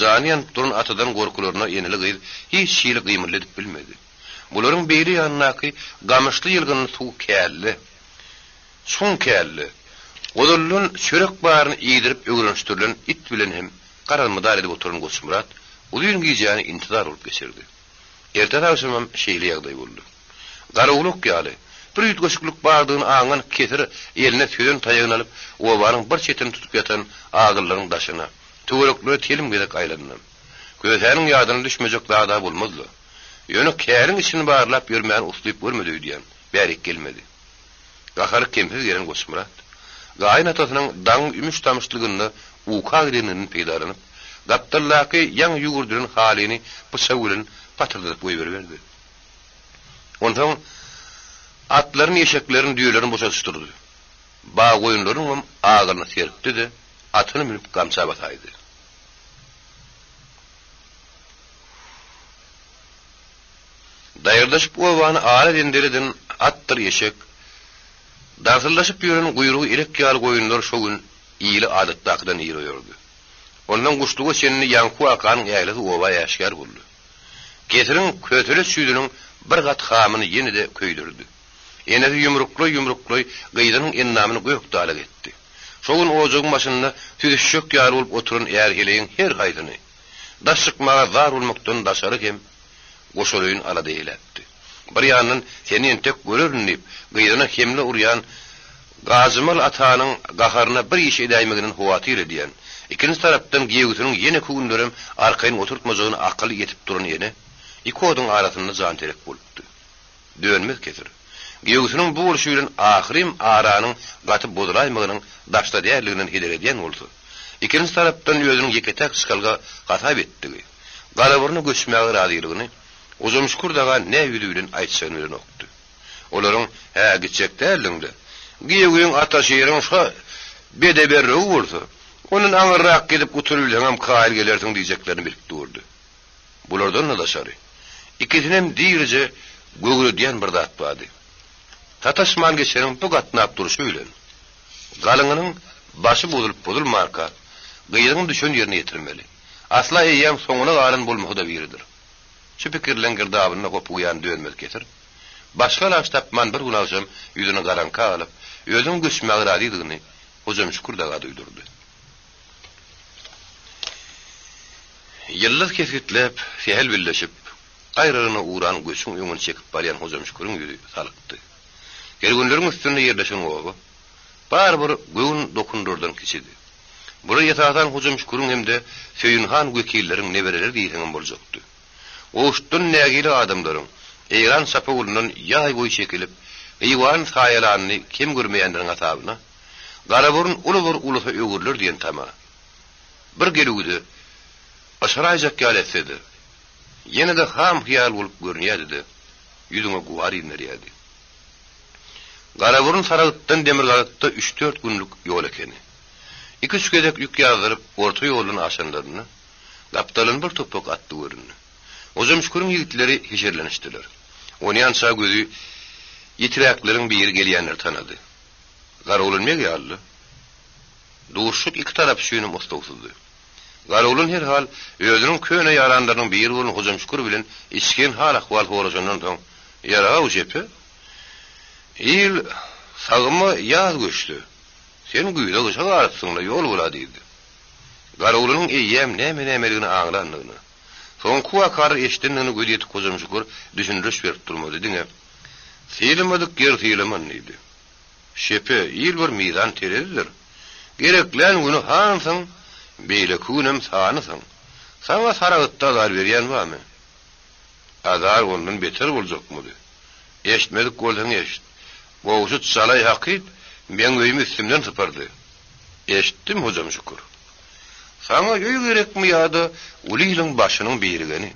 Jany ýanyp duran atadan gorkularyna eneli-gyz hiç hili gymyldy edip bilmedi. Bularyň beýle ýanyndaky gamyşly ýylgynly suw källe. Çuň källe. Ozaldan çörek baryny iýdirip öwrenişdirilen it bilen hem garaz-mydar edip oturan Goçmyrat uzyn gijäni intizar bolup geçirdi. Ertesi agşamam şeýle ýagdaý boldy. Garagulak ýaly, bir üýtgeşiklik bardygyny aňan kesir eline sözen taýagyny alyp, obanyň bir çetini tutup ýatan agyllaryň daşyna, töwereklere telim gezek aýlandy. Kösäniň ýadyna düşmejek zad-a bolmaz-la. Ýöne käriň içini barlap ýörmäni uslyp görmedi öýdýän, bärik gelmedi. Gahary kemsiz gelen Goçmyrat, gaýyn atasynyň daňyň ümüş-tamyşlygynda uka gidenliginden peýdalanyp, gapdaldaky ýaňy ýüwürdilen halyny pyçak bilen patyrdadyp goýberiberdi. Onsoň atlaryny, eşeklerini, düýelerini boşadyşdyrdy. Baggoýunlarynyňam agylyny serpdi-de, atyny münüp gamça basaýdy. Daýyrdaşyp obany ala-zendeli eden atdyr eşek, darsyldaşyp ýören guýrugy elek ýaly goýunlar şo gün ili adatdakydan ir oýardy. Ondan guşluga çenli ýaňky wakanyň ählisi oba äşgär boldy. Kesiriň köseleç ýüzüniň bir gat hamyny ýene-de köýdürdi. Enesi ýumruklaý-ýumruklaý gyzynyň endamyny gök-dalak etdi. Şo gün ojagyň başynda süzüşjek ýaly bolup oturan är-heleýiň her haýsyny, daş çykmaga zar bolmakdan daşary hem goşalaýyn alada eýläpdi. Bir ýandan seni entek görerin diýip, gyzyna hemle urýan Gajymal atanyň gaharyna bir iş edäýmeginden howatyr edýän, ikinji tarapdan giýewisiniň ýeneki günlerem arkaýyn oturtmajagyna akyly ýetip duran ene iki oduň arasynda janserek bolupdy. Dönmez kesir. Giýewisiniň bu bolşy bilen ahyrym aranyň gaty bozulaýmagynyň daşda däldiginden heder edýän bolsa, ikinji tarapdan özüniň ýeke-täk çykalga hasap etdigi, Garaburuna göçmäge razylygyny Hojamşükür daga nä ýüzi bilen aýtjagyny bilenokdy. Olaryň, Hä, gitjek däldiň-dä. Giýewiň Ataşiriň şo bedeberregi bolsa, ondan aňyrrak gidip gutulybilseňem kaýyl gelersiň diýjeklerini bilip durdy. Bulardan-da daşary, ikisinem dirije gögredýän bir zat bardy. Sataşman geçeniň bu gatnap durşy bilen, galyňynyň başy bozulyp-bozulmanka, gyzyň düşen ýerine ýetirmeli. Asla eýýäm soňuna galan bolmasy-da biridir. Şu pikirleň girdabynda hopugýan dönmez kesir, başga alaç tapman bir gün agşam ýüzüni garaňka alyp, özüniň göçmäge razydygyny Hojamşükür daga duýdurdy. Ýyldyz kesgitläp, sähel billeşip, gaýragyna ugran göçüň öňüni çekip barýan Hojamşüküriň ýüzi salykdy. Kerwenleriň üstünde ýerleşen oba, barybir göwün dokundyrdan kiçidi. Bular esasan Hojamşüküriň hem-de Söýünhan wekilleriň nebereleri diýseňem boljakdy. Gowşutdan nägile adamlaryň, Eýran çapawulyndan ýaý boýy çekilip, Hywany saýalanyny kem görmeýänleriň hasabyna, Garaburun uly bir ulusa öwrüler diýen tama. Bir gelüwde yşaraýjak ýaly etse-de, ýene-de ham-hyýal bolup görünýärdi-de, ýüzüňe gubar inderýärdi. Garaburun Saragtdan demirgazykda üç-dört günlük ýol ekeni. Iki-üç gezek ýük ýazdyryp, orta ýoldan aşanlarynda, gapdalynda bir topak atly göründi. Hojamşüküriň ýigitleri heşerlenişdiler. Onýança gözi ýitiräkleriň biri gelýänleri tanady. Garagulun beg ýalydy. Duşuşyk iki tarap üçinem oslagsyzdy. Garagulun herhal, özüniň köne ýaranlarynyň biri bolan Hojamşükür bilen içgin hal-ahwal soraşandan soň, Ýaraw şepe, il sagyma ýaz göçdi. Sen güýze-gyşa galypsyň-la, ýol bol-a diýdi. Garagulunyň eýýäm näme-nämeligini aňlandygyna, soňky wakalary eşidendigine gözi ýetik Hojamşükür düşündiriş berip durmady, diňe, Sylamadyk ýer sylaman diýdi. Şepe, il bir mizan terezidir. Gereklän güni hansyň, beýleki günem sanysyň. Saňa Saragtda azar berýän barmy? Azar ondan beter boljakmydy? Eşitmedik bolsaň eşit. Gowşut Jalaý hakyt meň öýümi üstümden sypyrdy. Eşitdim, hojam şükür. Saňa öý gerekmi ýa-da uly iliň başynyň birigeni?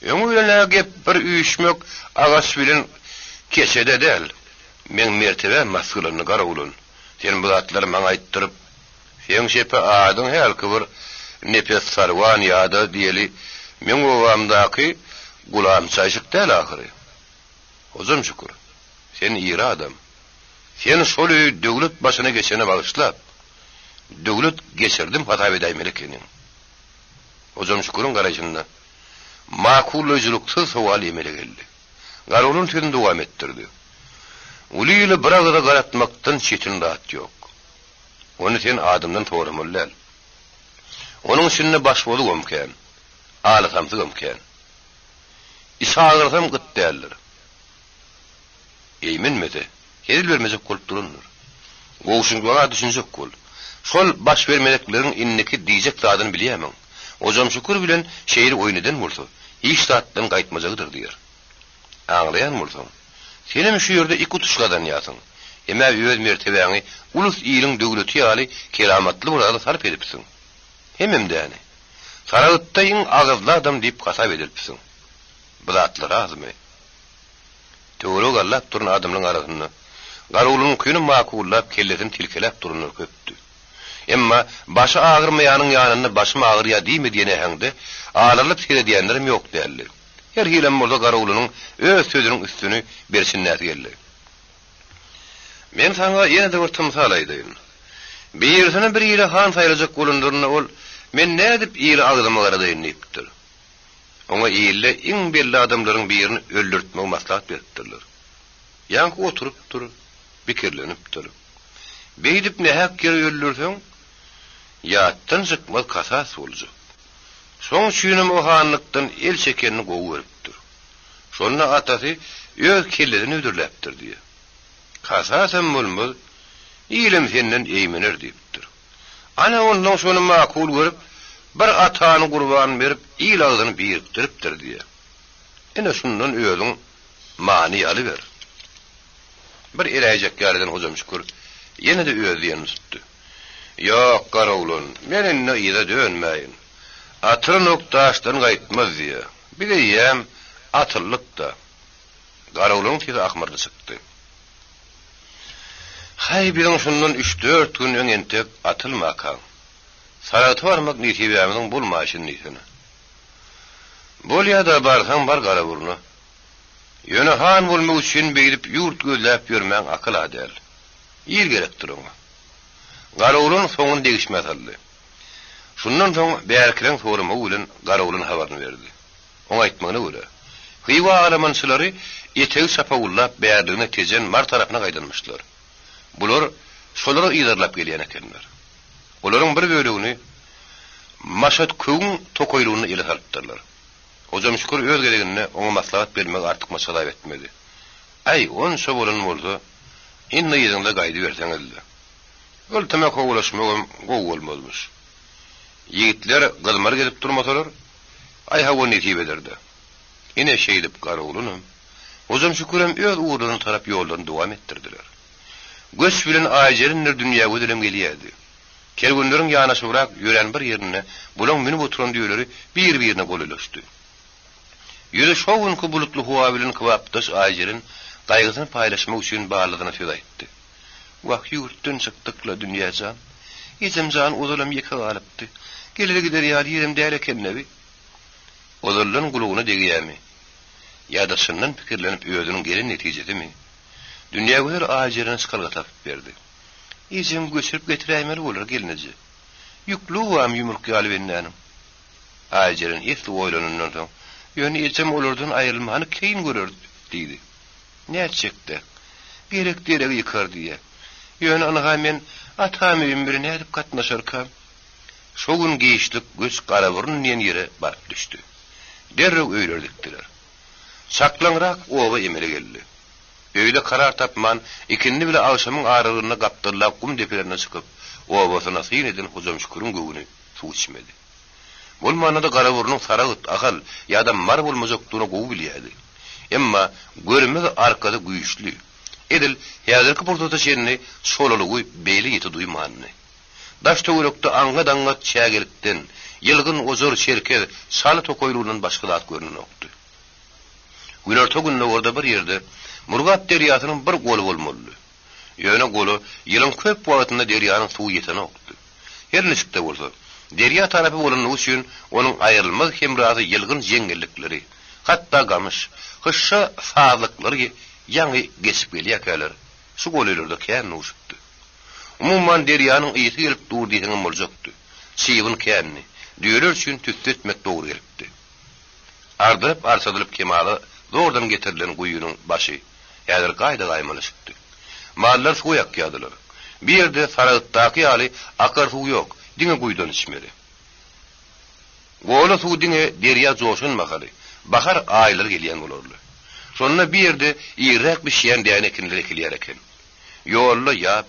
Öňi bilen-ä gep bir üýşmek agaç bilen keçe-de däl. Meň mertebäm basgylandy, garawulan. Sen bu zatlary maňa aýtdyryp, seň şepe adyň hälki bir Nepes Sarwan ýa-da diýeli, meň obamdaky Gulam Çaýşyk däl ahyry. Hojam şükür, sen iri adam. Sen şol öýi döwlet başyna geçene bagyşlap. döwlet geçirdim hasap edäýmeli ekeniň. Hojamşüküriň garaýşynda makullaýjylyksyz sowal emele geldi. Garoglan sözüni dowam etdirdi. Uly ile bir agyza garatmakdan çetin zat ýok. Ony sen adamdan soramaly däl. Onuň içinde başbozugam kän, alysamsygam kän. Içagyrsam gyt däldir. Eýmenmese, hezil bermejek bolup durandyr. Gowşutmaga düşünjek bol. Şol başbermezekleriň indiki diýjek zadyny bilýärmiň? Hojamşükür bilen şeýle oýun eden bolsa, hiç zatdan gaýtmajagydyr diýer. Aňlaýan bolsaň, senem şu ýerde ik utuş gazanýarsyň. Hem-ä öz mertebäňi ulus-iliň döwleti ýaly keramatly bir zada sarp edipsiň. Hemem däni. Saragtda iň agyzly adam diýip hasap edilipsiň. Bu zatlar azmy? Töweregi gallap duran adamlaryň arasynda Garawulyňkyny makullap kellesini tilkeläp duranlar köpdi. Emma başy agyrmaýanyň ýanynda başym agyrýar diýme diýen äheňde alarylyp seredýänlerem ýok däldi. Her hilem bolsa Garawulynyň öz sözüniň üstüni berçinläsi geldi. Men saňa ýene-de bir tymsal aýdaýyn. Birisine bir ile han saýlajak bolanlarynda ol, Men nädip ili agzyma garadaýyn diýipdir. Oňa ilde iň belli adamlaryň birini öldürtmegi maslahat beripdirler. Ýaňky oturypdyr, pikirlenipdir. Beýdip nähak ýere öldürseň, ýatdan çykmaz kasas boljak. Şoň üçinem o hanlykdan el çekenini gowy görüpdir. Şonda atasy öz kellesini hödürläpdir diýýär. Kasasam bolmaz, ilem senden eýmener diýipdir. Ana onsoň şony makul görüp, bir atany gurban berip, il agzyny birikdiripdir diýýär. Ine şundan özüň many alyber. Bir eläýjek ýaly eden Hojamşükür ýene-de öz diýenini tutdy. Ýok, garoglan, men indi yza dönmäýin. Atylan ok daşdan gaýtmaz diýýär. Biz eýýäm atyldyk-da. Garoglanyň sesi ahmyrly çykdy. Haý, biziň şundan üç-dört gün öň entek atylmakaň, Saragta barmak nesibämiziň bolmaýşyny diýsene. Bolýa-da, barsaň bar Garaburna. Ýöne han bolmak üçin beýdip ýurt gözläp ýörmäň akyl-a däl. Il gerekdir oňa. Garoglan soňuny degişmä saldy. Şundan soň bärkileň soramagy bilen Garoglan habaryny berdi. Oň aýtmagyna görä, Hywa alamançylary etegi çapawullap bärligine Tejen, Mary tarapyna gaýdanmyşlar. Bular şolary yzarlap gelýän ekenler. Olaryň bir bölegini Maşatköwüň tokaýlygynda ele salypdyrlar. Hojamşükür öz gezeginde oňa maslahat bermegi artykmaç hasap etmedi. Äý, onça bolan bolsa, indi yzyňyza gaýdyberseňiz-le. Gyltyma kowalaşmagam gowy bolmazmyş. Ýigitler gyzmaly gezip durmasalar, Aý hawa nesip eder-dä. Ine şeýdip Garagulunam, Hojamşükürem öz ugurlaryna tarap ýollaryny dowam etdirdiler. Göç bilen Aýjerendir Dünýägözelem gelýärdi. Kerwenleriň ýanaşybrak ýörän bir ýerinde bulaň münüp oturan düýeleri bir-birine golaýlaşdy. Ýüzi şo günki bulutly howa bilen kybapdaş Aýjeren gaýgysyny paýlaşmak üçin barlygyna söz aýtdy. Wah, ýurtdan çykdyk-la, Dünýä jan. Ejem jan ozalam ýeke galypdy. Geler-gider ýaly ýerem däl eken-le bi. Ozaldan gulagyna degýämi? Ýa-da çyndan pikirlenip özüniň gelen netijesimi? Dünýägözel Aýjerene çykalga tapyp berdi. Ejeňi göçürip getiräýmeli bolar, gelneje. Ýüklügi barmy ýumruk ýaly bendäniň? Aýjeren esli oýlanandan soň, Ýöne ejem olardan aýrylmany kyn görer, diýdi. Nätjek-dä. Gerek deregi ýykar diýýä. Ýöne ynha men atam öýüm bile nädip gatnaşarkam? Şo gün giçlik göç Garaburun diýen ýere baryp düşdi. Derrew öýler dikdiler. Çaklaňrak oba emele geldi. Öýde karar tapman, ikindi bile agşamyň aralygynda gapdallap gum depelerine çykyp, obasyna syn eden Hojamşüküriň göwni suw içmedi. Bolmanda-da Garaburnuň Saragt, Ahal ýa-da Mary bolmajakdygyny gowy bilýärdi. Emma görünmez arkasy güýçli. Edil häzirki pursata çenli çolalygy beýle ýiti duýmandy. Daş-töwerekde aňňat-aňňat çägelikden, ýylgyn ojar, çerkez, şaly tokaýlygyndan başga zat görnenokdy. Günorta-gündogarda bir ýerde Murgap derýasynyň bir goly bolmalydy. Ýöne gola ýylyň köp wagtynda derýanyň suwy ýetenokdy. Her niçik-de bolsa, derýa tarapy bolanlygy üçin onuň aýrylmaz hemrasy ýylgyn jeňňellikleri, hatda gamyş, hyşşa sazlyklary ýaňy geçip gelýärkäler, şu golaýlarda kän duşupdy. Umuman, derýanyň ysy gelip dur diýseňem boljakdy. Çybyn kändi. Düýeler üçin tüsse etmek dogry gelipdi. Ardyryp-arçadylyp kemala zordan getirilen guýynyň başy häzir gaýda-gaýmalaşypdy. Mallar suwa ýakýardylar. Bu ýerde Saragtdaky ýaly akar suw ýok, diňe guýudan içmeli. Gola suw diňe derýa joşan mahaly, bahar aýlary gelýän bolarly. Şonda bu ýerde irräk bişýän däne ekinler ekilýär eken. Ýolda ýap,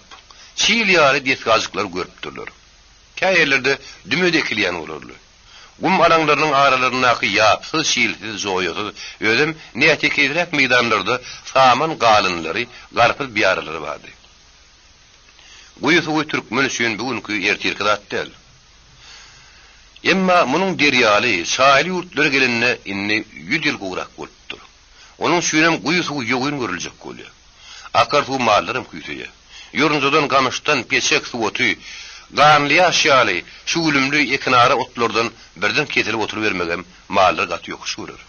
çil ýaly desgajyklary görüpdirler. Kä ýerlerde düme-de ekilýän bolarly. Gum alaňlarynyň aralaryndaky ýapsyz, çilsiz, joýasyz, özem nätekizräk meýdanlarda saman galynlary, garpyz biýaralary bardy. Guýy suwy türkmen üçin bu günki ertirki zat däl. Emma munuň derýaly, çaýly ýurtlara gelenine indi ýüz ýyl gowrak bolupdyr. Onuň üçinem guýy suwy ýogyn görüljek bolýar. Akar suwy mallaram küýseýär. Ýorunjadan, gamyşdan, peçek, suwoty, ganlyýaş ýaly şüwlümli ekinara otlardan birden kesilip oturybermegem mallar gaty ýokuş görer.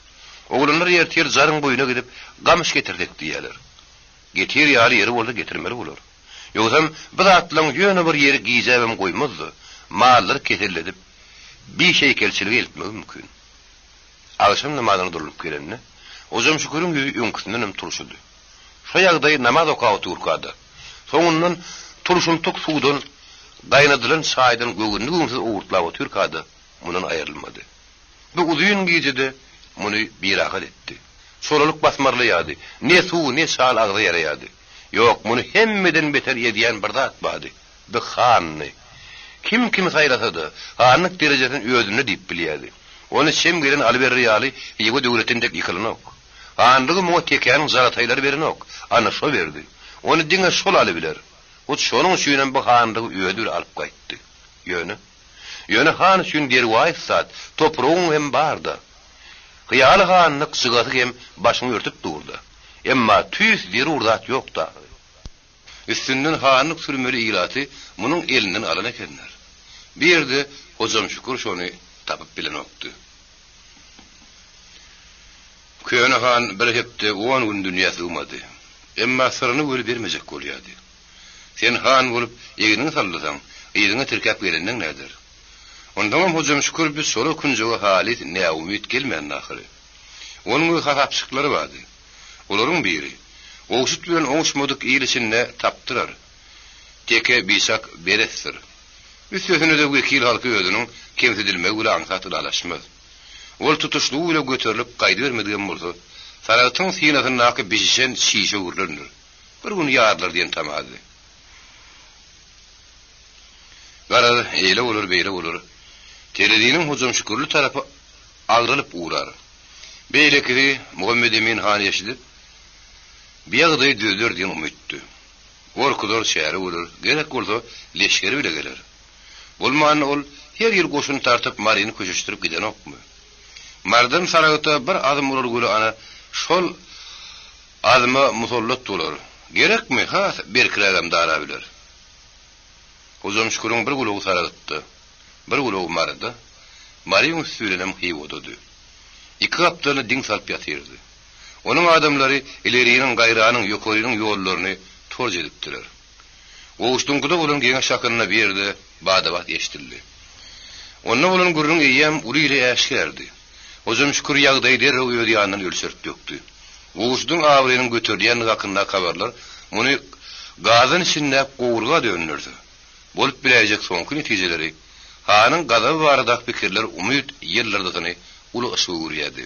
Oglanlar ertir jaryň boýuna gidip, gamyş getirsek diýýärler. Getir ýaly ýeri bolsa getirmeli bolar. Ýogsam bu zatlaň ýöne bir ýeri gijäbem goýmaz-da, mallary keselledip, bişeýkelçilige eltmegi mümkin. Agşam namazyna durlup gelende, Hojamşüküriň ýüzi öňküsindenem turşudy. Şo ýagdaý namaz okap otyrka-da, soňundan turşumtyk suwdan gaýnadylan çaýdan göwünli-göwünsiz owurtlap otyrka-da mundan aýrylmady. Bu uzyn gije-de muny birahat etdi. Çolalyk basmarlaýardy, ne suw, ne çal agza ýaraýardy. Ýok, muny hemmeden beter edýän bir zat bardy, bi handy. Kim kimi saýlasa-da, hanlyk derejesini özünde diýip bilýärdi. Ony çem gelen alyberer ýaly Hywa döwleti entek ýykylanok. Hanlygy muňa tekäniň jalataýlary berenok, ana şo berdi. Ony diňe şol alybiler. Hut şonuň üçinem bu hanlygy özi bile alyp gaýtdy. Ýöne. Ýöne han üçin derwaýys zat, topragyň hem bar-da. Hyýaly hanlyk jygasy hem başyňy örtüp dur-da. Emma tüýs zerur zat ýok-da ahyry. Üstünden hanlyk sürmeli ilaty munuň elinden alan ekenler. Bir ýerde Hojamşükür şony tapyp bilenokdy. Köne han bir hepde on gün dünýä sygmady. Emma syryny weli bermejek bolýardy. Sen han bolup, egniňi sallasaň, yzyňa tirkäp gelenleň näder? Onsoňam Hojamşükür bi çola künjege halys näumyt gelmändi ahyry. Onuň öz hasapjyklary bardy. Olaryň biri, Gowşut bilen oňuşmadyk il içinde tapdyrar. Teke biçak beresdir. Üstesine-de wekil halky özüniň kemsidilmegi bile aňsat ylalaşmaz. Ol tutuşlygy bile göterilip gaýdybermedigem bolsa, Saragtyň synasyndaky bişişen çişe öwrülendir. Bir gün ýarylar diýen tamady. Garaz, eýle bolar, beýle bolar. Tereziniň hojamşükürli tarapy agralyp ugrar. Beýlekisi Muhammedemin hany eşidip, bi ýagdaýy düzler diýen umytdy. Gorkuzar, çäre görer, gerek bolsa, leşgeri bile geler. Bolmanda ol her ýyl goşun tartyp Maryny köşeşdirip gidenokmy? Marydan Saragta bir azm urar güli ana şol azma musallat bolar. Gerekmi, has berkirägem darabiler. Hojamşüküriň bir gulagy Saragtda, bir gulagy Maryda, Maryň üsti bilenem Hywadady. Iki gapdalyna diň salyp ýatyrdy. Onuň adamlary ileriniň, gaýranyň, ýokarynyň ýollaryny torç edipdiler. Gowuşdyňkyda bolan geňeş hakynda bu ýerde bada-bat eşidildi. Onda bolan gürrüň eýýäm uly ile äşgärdi. Hojamşükür ýagdaýy derrew öz ýanyndan ölçerip dökdi. Gowuşdyň abraýynyň göterilýändigi hakyndaky habarlar muny gazan içindäki gowurga dönderse, bolup biläýjek soňky netijeleri, hanyň gazaby baradaky pikirler umyt ýyldyrdysyny uly yşga öwürýärdi.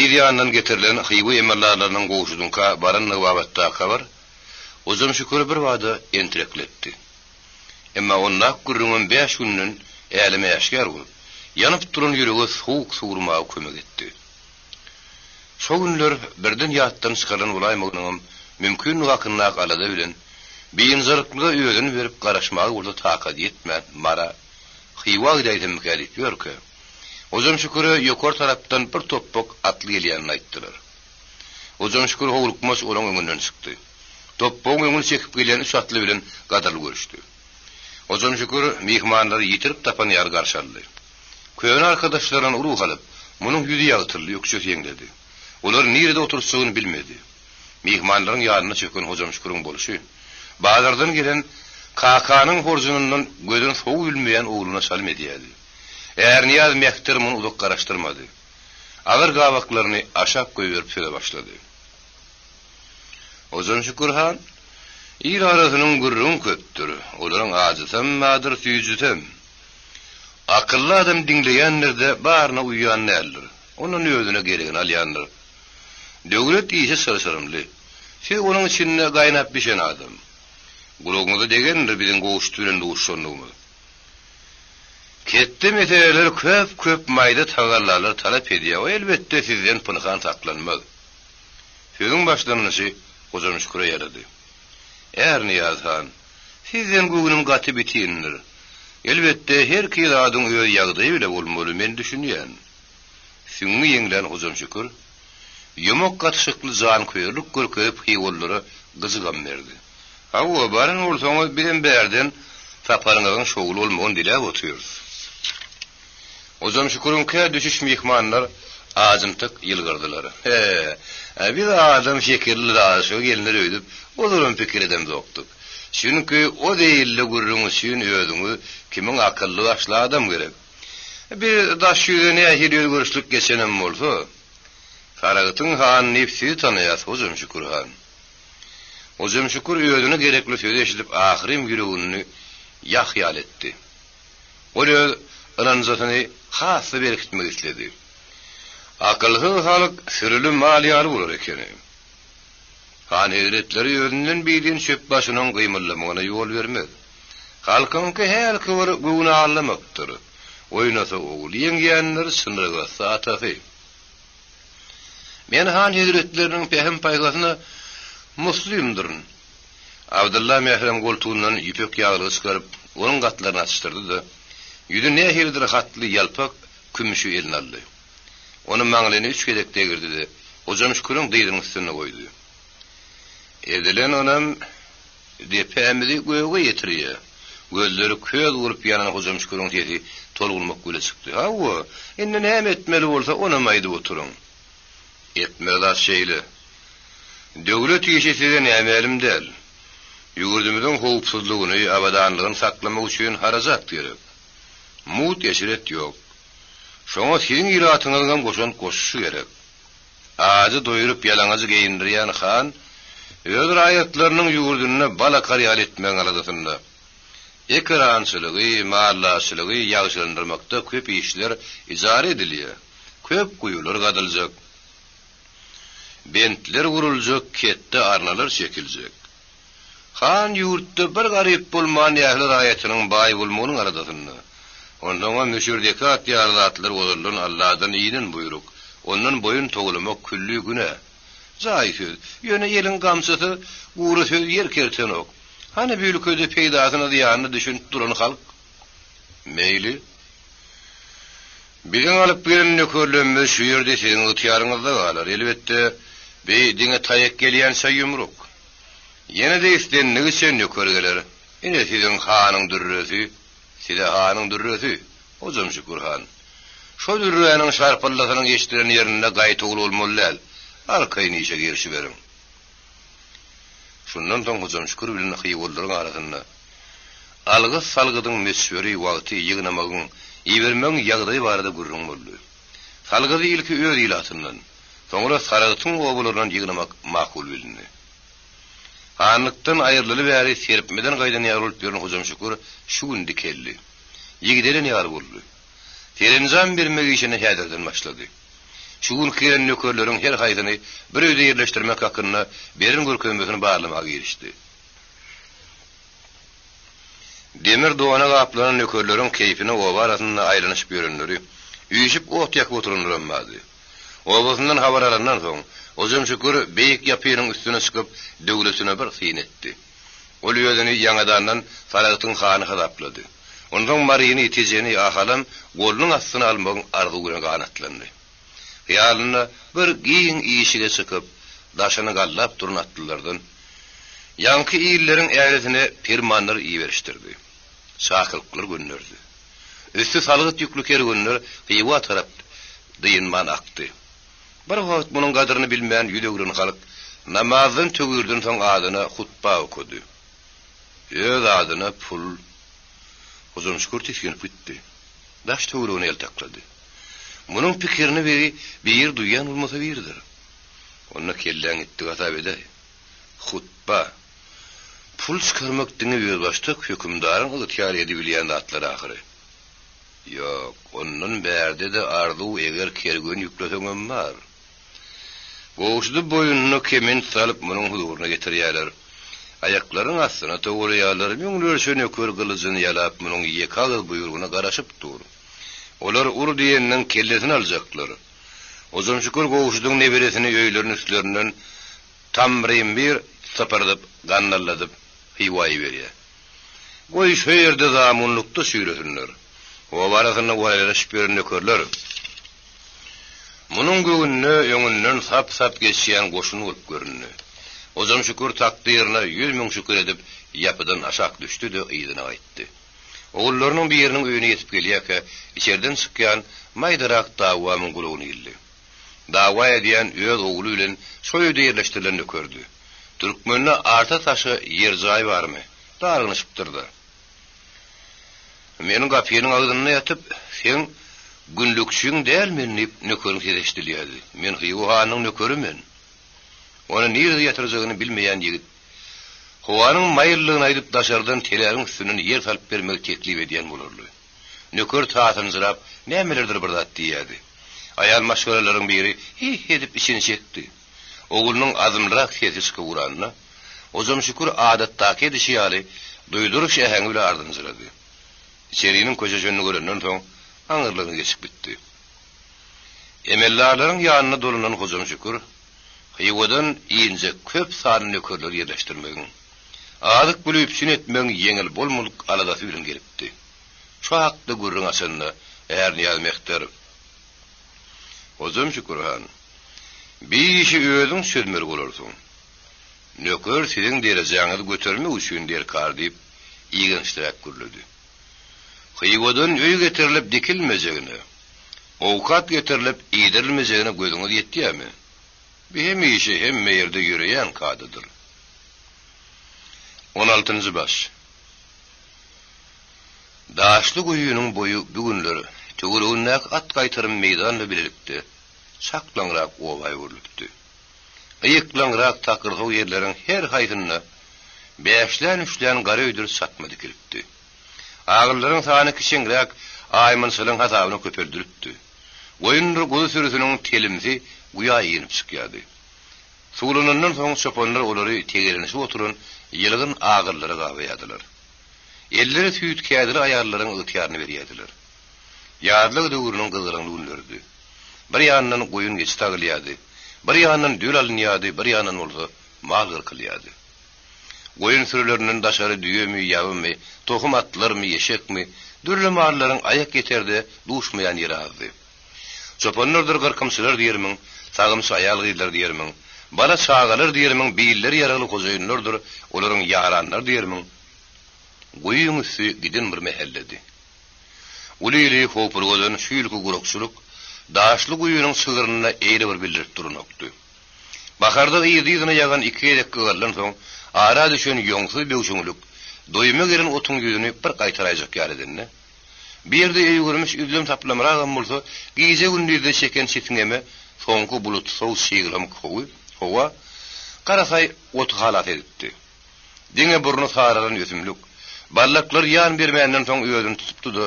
Yz ýanyndan getirilen Hywa emeldarlarynyň Gowşudyňka barandygy babatdaky habar Hojamşüküri birbada entirekletdi. Emma ondaky gürrüňem bäş günden äleme äşgär bolup, ýanyp duran ýürege sowuk suw urmaga kömek etdi. Şo günler birden ýatdan çykarylan bolaýmagynyňam mümkinligi hakyndaky alada bilen, biynjalyklyga özüni berip garaşmaga bolsa takady ýetmän, Mara, Hywa gidäýsemmikä diýip ýörkä, Hojamşüküre ýokary tarapdan bir topbak atly gelýänini aýtdylar. Hojamşükür howlukmaç olaň öňünden çykdy. Topbagyň öňüni çekip gelýän üç atly bilen gadyrly görüşdi. Hojamşükür myhmanlary ýitirip tapan ýaly garşy aldy. Köne arkadaşlaryndan ruh alyp, munuň ýüzi ýagtyldy, ökjesi ýeňledi. Olary nirede oturtjagyny bilmedi. Myhmanlaryň ýanyna çöken Hojamşüküriň bolşy. Bazardan gelen kakanyň horjunyndan gözüni sowubilmeýän ogluna çalym edýärdi. Ärnyýaz mehter muny uzak garaşdyrmady. Agyr gabaklaryny aşak goýberip söze başlady. Hojamşükür han, il arasynyň gürrüňi köpdür, olaryň ajysam bardyr, süýjüsem. Akylly adam diňleýändir-de, baryna uýýan däldir. Ondan özüne geregini alýandyr. Döwlet işi çylşyrymly. Siz onuň içinde gaýnap bişen adam. Gulagyňyza degendir biziň Gowşut bilen duşuşandygymyz. Ketde meseleler köp-köp maýda tagallalar talap edýär, o elbetde sizden pynhan saklanmaz. Sözüň başlanyşy Hojamşüküre ýarady. Ärnyýaz han, sizden göwnüm gaty bitindir. Elbetde, herki zadyň öz ýagdaýy bile bolmaly, men düşünýän. Süňňi ýeňlän Hojamşükür, ýomak gatyşykly janköýerlik görkezip hywalylara gyjygam berdi. Hawa, baran bolsaňyz, bizem bärden saparyňyzyň şowly bolmagyny diläp otyrys. Hojamşüküriňkä düşüş myhmanlar ajymtyk ýylgyrdylar. He, biz adam şekilli daşyga gelner öýdüp, ozalam pikir edemzokdyk. Çünki o zeýilli gürrüň üçin özüňiz kimin akylly-başly adam gerek. Biz daş ýüze nähili özgerişlik geçenem bolsa, Saragtyň hany diýip sizi tanaýas, Hojamşükür han. Hojamşükür özüne gerekli sözi eşidip ahyrym ýüregini ýah ýaly etdi. Ol öz ynanjasyny has-da berkitmek isledi. Akylsyz halk sürüli mal ýaly bolar ekeni. Han hezretleri özünden bidin çöp başynyň gymyldamagyna ýol bermez. Halkyňky hälki bir göwni aldamakdyr. Oýnasa ogly ýeňýändir, çynyrgatsa atasy. Men han hezretleriniň pähim-paýhasyna muslymdyryn. Abdylla mährem goltugyndan ýüpek ýaglygy çykaryp, onuň gatlaryny açyşdyrdy-da, ýüzi nähilidir hatly ýalpak kümüşi eline aldy. Ony maňlaýyna üç gezek degirdi-de, Hojamşüküriň dyzynyň üstünde goýdy. Edilen ynam depämizi göge ýetirýär. Gözleri köz bolup ýanan Hojamşüküriň sesi tolgunmak bile çykdy. Hawa, indi näme etmeli bolsa, onam aýdyp oturyň. Etmeli zat şeýle. Döwlet işi size nämälim däl. Ýurdumyzyň howpsuzlygyny, abadanlygyny saklamak üçin harajat gerek. Mugt eşret ýok. Şoňa siziň ilatyňyzyňam goşant goşuşy gerek. Ajy doýrup, ýalaňajy geýindirýän han öz raýatlarynyň ýurdunda bal akar ýaly etmegiň aladasynda. Ekerançylygy, maldarçylygy ýagşylandyrmakda köp işler ijara edilýär. Köp guýular gazyljak. Bentler guruljak, ketde arnalar çekiljek. Han ýurtda bir garyp bolman ähli raýatynyň baý bolmagynyň aladasynda. Onsoňam müşür-zekat ýaly zatlar ozaldan Alladan inen buýruk. Ondan boýun towlamak külli günä. Jaý söz. Ýöne eliň gamçysy gury söz ýer kertenok. Hany bu ülkede peýdasyna-zyýanyna düşünip duran halk? Meýli. Biziň alyp gelen nökerlerimiz şu ýerde siziň ygtyýaryňyzda galar. Elbetde, bi diňe taýak gelýänçä ýumruk. Ýene-de islendigiçe nöker geler. Ine siziň hanyň dürresi, size hanyň dürresi, Hojamşükür han. Şo dürräniň şarpyldysynyň eşidilen ýerinde gaýtawul bolmaly däl. Arkaýyn işe girişiberiň. Şundan soň Hojamşükür bilen hywalylaryň arasynda Algyt-salgydyň möçberi, wagty, ýygnamagyň, ibermegiň ýagdaýy barada gürrüň boldy. Salgydy ilki öz ilatyndan, soňra Saragtyň obalaryndan ýygnamak makul bilindi. Hanlykdan aýrylaly bäri serpmeden gaýdan ýaly bolup ýören Hojamşükür şu gün dikeldi. Ýigdelen ýaly boldy. Serenjam bermek işine häzirden başlady. Şu günki gelen nökerleriň her haýsyny bir öýde ýerleşdirmek hakynda beren görkezmesini barlamaga girişdi. Demir dona gaplanan nökerleriň keýpine oba arasynda aýlanyşyp ýörenleri, üýşüp ot ýakyp oturanlaram bardy. Obasyndan habar alandan soň, Hojamşükür beýik ýapynyň üstüne çykyp, döwletine bir syn etdi. Ol özüni ýaňadandan Saragtyň hany hasaplady. Onsoň Maryny, Tejeni, Ahalam golunyň astyna almagyň arzuwyna ganatlandy. Hyýalynda bir giň işige çykyp, daşyny gallap duran atlylardan ýaňky illeriň ählisine permanlar iberişdirdi. Çakylyklar gönderdi. Üsti salgyt ýükli kerwenler Hywa tarap dynman akdy. Bir wagt munuň gadyryny bilmän ýüz öwren halk namazdan töwirden soň adyna hutba okady. Öz adyna pul. Hojamşükür tisginip gitdi. Daş-töweregine el taklady. Munuň pikirini biri bir duýan bolmasa biridir. Onda kelläň gitdi hasap edäý. Hutba. Pul çykarmak diňe özbaşdak hökümdaryň ygtyýar edibilýän zatlary ahyry. Ýok, ondan bärde-de arzuw eger kerwen ýükleseňem bar. Gowşudy boýnuna kement salyp munuň huzuryna getirýärler. Aýaklarynyň astyna towalaýarlar, müňlerçe nöker gylyjyny ýalap munuň ýeke agyz buýrugyna garaşyp dur. Olar ur diýenden kellesini aljaklar. Hojamşükür Gowşudyň neberesini öýleriniň üstlerinden tamrym-bir sypyrdyp, gandalladyp Hywa iberýär. Goý, şo ýerde zamunlykda çüýresinler. Oba arasynda walaýlaşyp ýören nökerler munuň göwnüne öňünden sap-sap geçýän goşun bolup göründi. Hojamşükür takdyryna 100 müň şükür edip, ýapydan aşak düşdi-de yzyna gaýtdy. Ogullarynyň biriniň öýüne ýetip gelýärkä, içerden çykýan maýdarak dawa muň gulagyna ildi. Dawa edýän öz ogly bilen şo öýde ýerleşdirilen nökerdi. Türkmende arsa-taşa ýer-jaý barmy? Dargynyşypdyr-da. Men gapynyň agzynda ýatyp, seň günlükçiň däl men diýip, nökeriň sesi eşidilýärdi. Men Hywa hanynyň nökeri men. Ony nirede ýatyrjagyny bilmeýän ýigit, howanyň maýyllygyny aýdyp daşardan teläriň üstünden ýer salyp bermegi teklip edýän bolarly. Nöker tasynjyrap, nämelerdir bir zat diýýärdi. Aýal maşgalalaryň biri hih edip içini çekdi. Oglunyň azmlyrak sesi çykyp ugranda, Hojamşükür adatdaky edişi ýaly, duýduryş äheňi bilen ardynjyrady. Içeriniň köşeşenini görenden soň, aňyrlygyna geçip gitdi. Emeldarlaryň ýanyna dolanan Hojamşükür Hywadan injek köp sanly nökerleri ýerleşdirmegiň, azyk-güli üpjün etmegiň ýeňil bolmadyk aladasy bilen gelipdi. Şu hakda gürrüň açanda, Ärnyýaz mehter, Hojamşükür han, bi işi özüň çözmeli bolarsyň. Nöker siziň derejäňizi götermek üçin derkar diýip, igençliräk gürledi. Hywadan öý getirilip dikilmejegine, owkat getirilip iýdirilmejegine gözüňiz ýetýärmi? Bu hemişe hemme ýerde ýöreýän kadadyr. On altynjy baş. Daşly guýynyň boýy bu günler töweregindäki at gaýtarym meýdan bilen bilelikde çaklaňrak oba öwrülipdi. Gyýyklaňrak takyrsow ýerleriň her haýsynda bäşlän-üçlän gara öýdür çatma dikilipdi. Agyllaryň sany kiçeňräk aýmançalaryň hasabyna köpeldilipdi. Goýundyr guzy sürüsiniň telimsi guýa inip çykýardy. Suwlanandan soň çopanlar olary tegelenişip oturan ýylgyn agyllara gabaýardylar. Elleri süýt kädili aýallaryň ygtyýaryna berýärdiler. Ýazlyk döwrüniň gyzgalaňly günleridi. Bir ýandan goýun-geçi sagylýardy, bir ýandan döl alynýardy, bir ýandan bolsa mal gyrkylýardy. Goýun sürülerinden daşary düýemi, ýabymy, tohum atlarmy, eşekmi, dürli mallaryň aýak ýeterde duşmaýan ýeri azdy. Çopanlardyr gyrkymçylar diýermiň, sagymçy aýal-gyzlar diýermiň, bala-çagalar diýermiň, billeri ýaragly hojaýynlardyr olaryň ýaranlary diýermiň, guýyň üsti giden bir mähelledi. Uly ili howpurgadan şu ýylky gurakçylyk Daşly guýynyň çygrynda eýle bir bildirip duranokdy. Baharda yzly-yzyna ýagan iki gezekki ýygaldan soň, ara düşen ýoňsuz böwşeňlik doýuma gelen otuň ýüzüni bir gaýtaraýjak ýaly edende, bir ýerde öýgürmiş üzlem-saplamragam bolsa, gije-gündizde çeken çisňeme soňky bulutsow çyglamyk howy, howa, garasaý oty halas edipdi. Diňe burny saralan ösümlik, ballaklary ýan bermänden soň özüni tutupdy-da,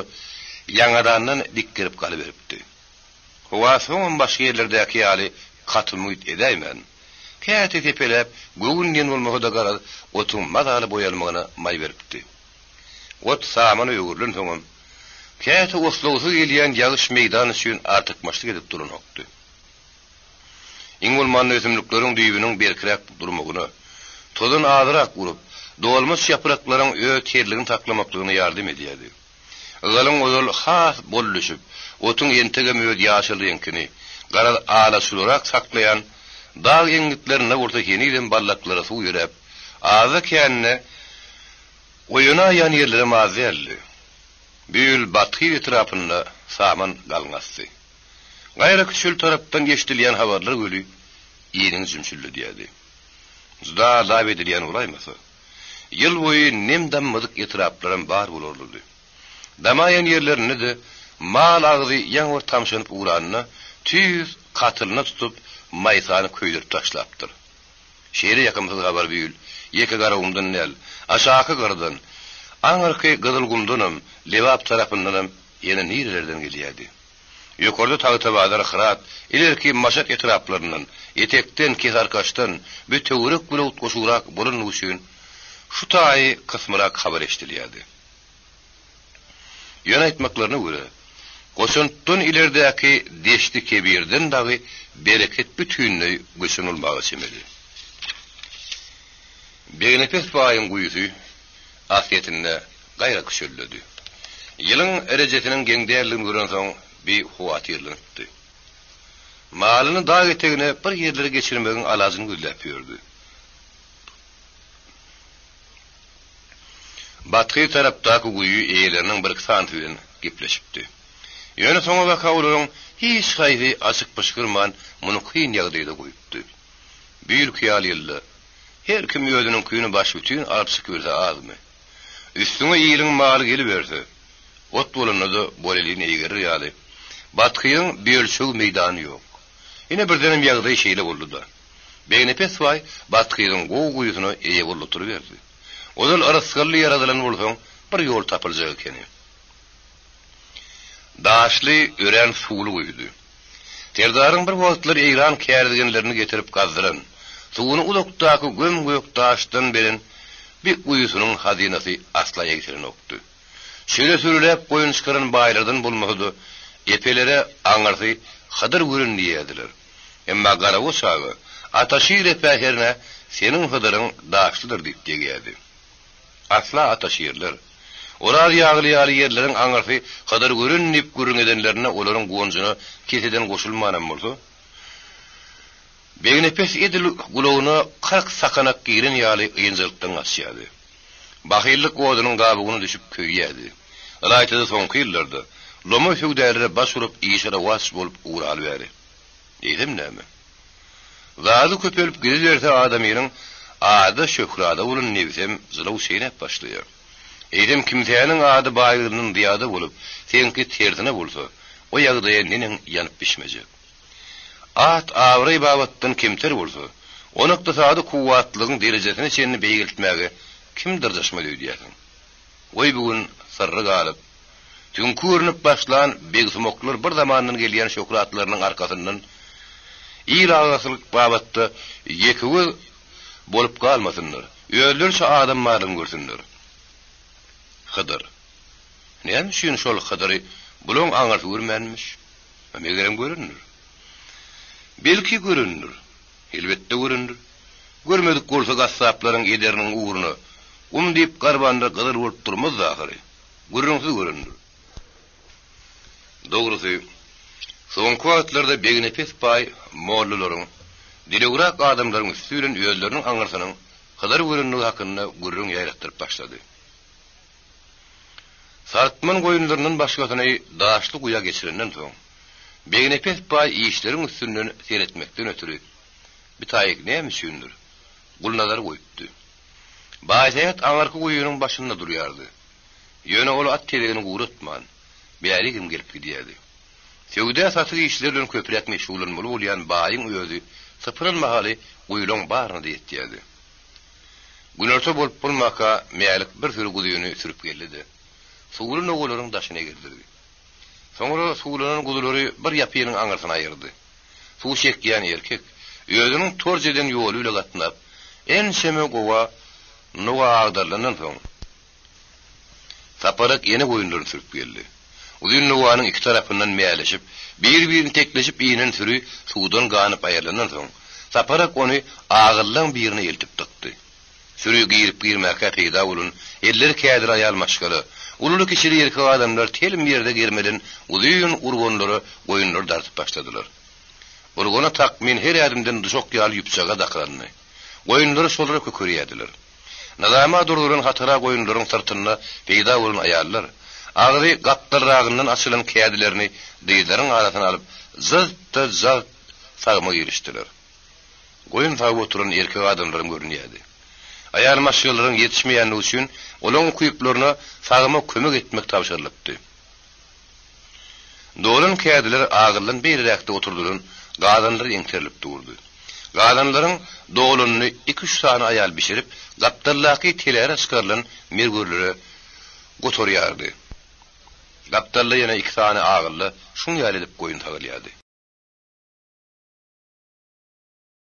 ýaňadandan dikgerip galyberipdi. Howa soňam başga ýerlerdäki ýaly gaty mugt edäýmän, käte sepeläp, göwün diýen bolmasa-da garaz, otuň mazaly boýalmagyna maý beripdi. Ot samana öwrülensoňam, käte oslagsyz gelýän ýagyş meýdan üçin artykmaçlyk edip duranokdy. Iň bolmanda ösümlikleriň düýbüniň berkiräk durmagyna, tozan azrak urup, dolmuş ýapraklaryň öz terligini saklamaklygyna ýardam edýärdi. Ygalyň ozal has bol düşüp, otuň entegem öz ýaşyl reňkini, garaz ala-çularak saklaýan dag eňňitlerinde bolsa henizem ballaklara suw ýöräp, azda-kände oýanaýan ýerlerem az däldi. Bu ýyl Bathyz etrapynda saman galyň asdy. Gaýraky çöl tarapdan eşidilýän habarlar weli iniňi jümşüldedýärdi. Juda lap edilýän bolaýmasa. Ýyl boýy nem dammadyk etraplaram bar bolarlydy. Damaýan ýerlerinde-de mal agzy ýaňy bir tamşanyp ugranda, tüýs katylyna tutup, maýsany köýdürip taşlapdyr. Şeýle ýakymsyz habar bu ýyl ýeke Garagumdan däl, aşaky gyrdan, aňyrky Gyzylgumdanam, Lebap tarapyndanam ýene nirelerden gelýärdi. Ýokarda Tagtabazar, Hyrat, ilerki Maşat etraplaryndan, etekden, Kesarkaçdan bu töwerek bile utgaşygrak bolanlygy üçin şu taýy kysmyrak habar eşidilýärdi. Ýöne aýtmaklaryna görä, Goşantdan ilerdäki Deşti Kebirden dagy bereket bütinleý göçen bolmaga çemeli. Begnepes baýyň guýusy aslyýetinde gaýra küçelledi. Ýylyň rejesiniň geň däldigini görensoň bi howatyrlanypdy. Malyny dag etegine bir ýerlere geçirmegiň alajyny gözläp ýördi. Bathyz tarapdaky guýy eýeleriniň birki sanysy bilen gepleşipdi. Ýöne soňabaka olaryň hiç haýsy açyk pyşgyrman muny kyn ýagdaýda goýupdy. Bu ýylky ýaly ýylda her kim özüniňkini başbütin alyp çykyberse azmy? Üstüňe iliň maly geliberse, ot bolanda-da bolelin eýgerir ýaly, Bathyzyň biölçeg meýdany ýok. Ine birdenem ýagdaý şeýle boldy-da. Begnepes baý Bathyzyň gowy guýusyna eýe boldy oturyberdi. Ozal rysgally ýaradylan bolsaň, bir ýol tapyljak ekeni. Daşly örän suwly guýudy. Serdaryň bir wagtlar eýran kärizgenlerini getirip gazdyran, suwuny uzakdaky göm-gök daşdan beren bi guýusynyň hazynasy asla egsilenokdy. Çöle sürüläp goýun çykaran baýlardan bolmasa-da, epelere aňyrsy Hydyr gören diýerdiler. Emma Garagoç aga, Ataşir epä hernä seniň Hydyryň daşlydyr diýip degýärdi. Asla ataşirler. Oraz ýagly ýaly ýerleriň aňyrsy Hydyr gören diýip gürrüň edenlerinde olaryň guwanjyna keseden goşulmanam bolsa, Begnepes edil gulagyna 40 sakanak giren ýaly ynjalykdan gaçýardy. Bahyllyk odunyň gabygyna düşüp köýýärdi. Ylaýta-da soňky ýyllarda lomaý söwdälere baş urup işe rowaç bolup ugraly bäri. Eýsem näme? Zady köpelip gidiberse adamynyň ada-şöhrada bolan nebsem jylaw çeýnäp başlaýar. Eýsem kimsäniň ady baýlygyndan zyýada bolup, seňki tersine bolsa, o ýagdaýa neneň ýanyp bişmejek? At-abraý babatdan kemter bolsa, ony ykdysady kuwwatlylygyň derejesine çenli beýgeltmäge kim dyrjaşmaz öýdýärsiň? Goý bu gün syrry galyp, Süňki görnüp başlan begsumaklar bir zamandan gelýän şöhratlarynyň arkasyndan il agasylyk babatda ýekegöz bolup galmasynlar, özleriçe adam barlygyny görsünler. Hydyr. Näme üçin şol Hydyry bulaň aňyrsy görmänmiş? Megerem görendir. Belki görendir. Elbetde görendir. Görmedik bolsa gassaplaryň ederiniň ugruna gum diýip garbanda gyzyl bolup durmazdy ahyry. Gürrüňsiz görendir. Dogrusy, soňky wagtlarda Begnepes baý mollalaryň, dilewrak adamlaryň üsti bilen özleriniň aňyrsynyň Hydyr görendigi hakynda gürrüň ýaýratdyryp başlady. Sartman goýunlaryndan başgasyny daşly guýa geçirenden soň, Begnepes baý işleriň üstünden seretmekden ötri, bitaýyk näme üçindir, Gulnazary goýupdy. Baýsähet aňyrky guýynyň başynda durýardy. Ýöne ol at tezegini guratman, bärigem gelip gidýärdi. Söwda-satyk işleri bilen köpräk meşgullanmaly bolýan baýyň özi sypyran mahaly guýulaň baryna-da ýetýärdi. Günorta bolup-bolmaka Mälik bir süri guzyny sürüp geldi-de, suwly nowalaryň daşyna egildirdi. Soňra suwlanan guzulary bir ýapynyň aňyrsyna aýyrdy. Suw çekýän erkek özüniň torç eden ýoly bile gatnap, ençeme gowa nowa agdarylandan soň, Saparak ýene goýunlaryny sürüp geldi. Uzyn nowanyň iki tarapyndan mäleşip, bir-birini tekleşip inen süri suwdan ganyp aýrylandan soň, Saparak ony agyllaň birine eltip dykdy. Süri girip-girmäkä peýda bolan, elleri kädiri aýal maşgala, ululy-kiçili erkek adamlar telim ýerde germelen uzyn urganlara goýunlary dartyp başladylar. Urgana takmyn her ädimden duşak ýaly ýüpjagaz dakylandy. Goýunlary şolara kökerýärdiler. Nyzama durzulan hatara goýunlaryň syrtynda peýda bolan aýallar, agzy gapdalragyndan açylan kädilerini dyzlaryň arasyna alyp, jylt-da-jalt sagma girişdiler. Goýun sagyp oturan erkek adamlaram görünýärdi. Aýal maşgalalaryň ýetişmeýändigi üçin olaň ukyplaryna sagyma kömek etmek tabşyrylypdy. Dolan kädiler agyldan beýleräkde oturdylan gazanlara eňterilip durdy. Gazanlaryň dolanyny iki-üç sany aýal bişirip, gapdaldaky teläre çykarylan mergürlere gotarýardy. Gapdalda ýene iki sany agylda şuň ýaly edip goýun sagylýardy.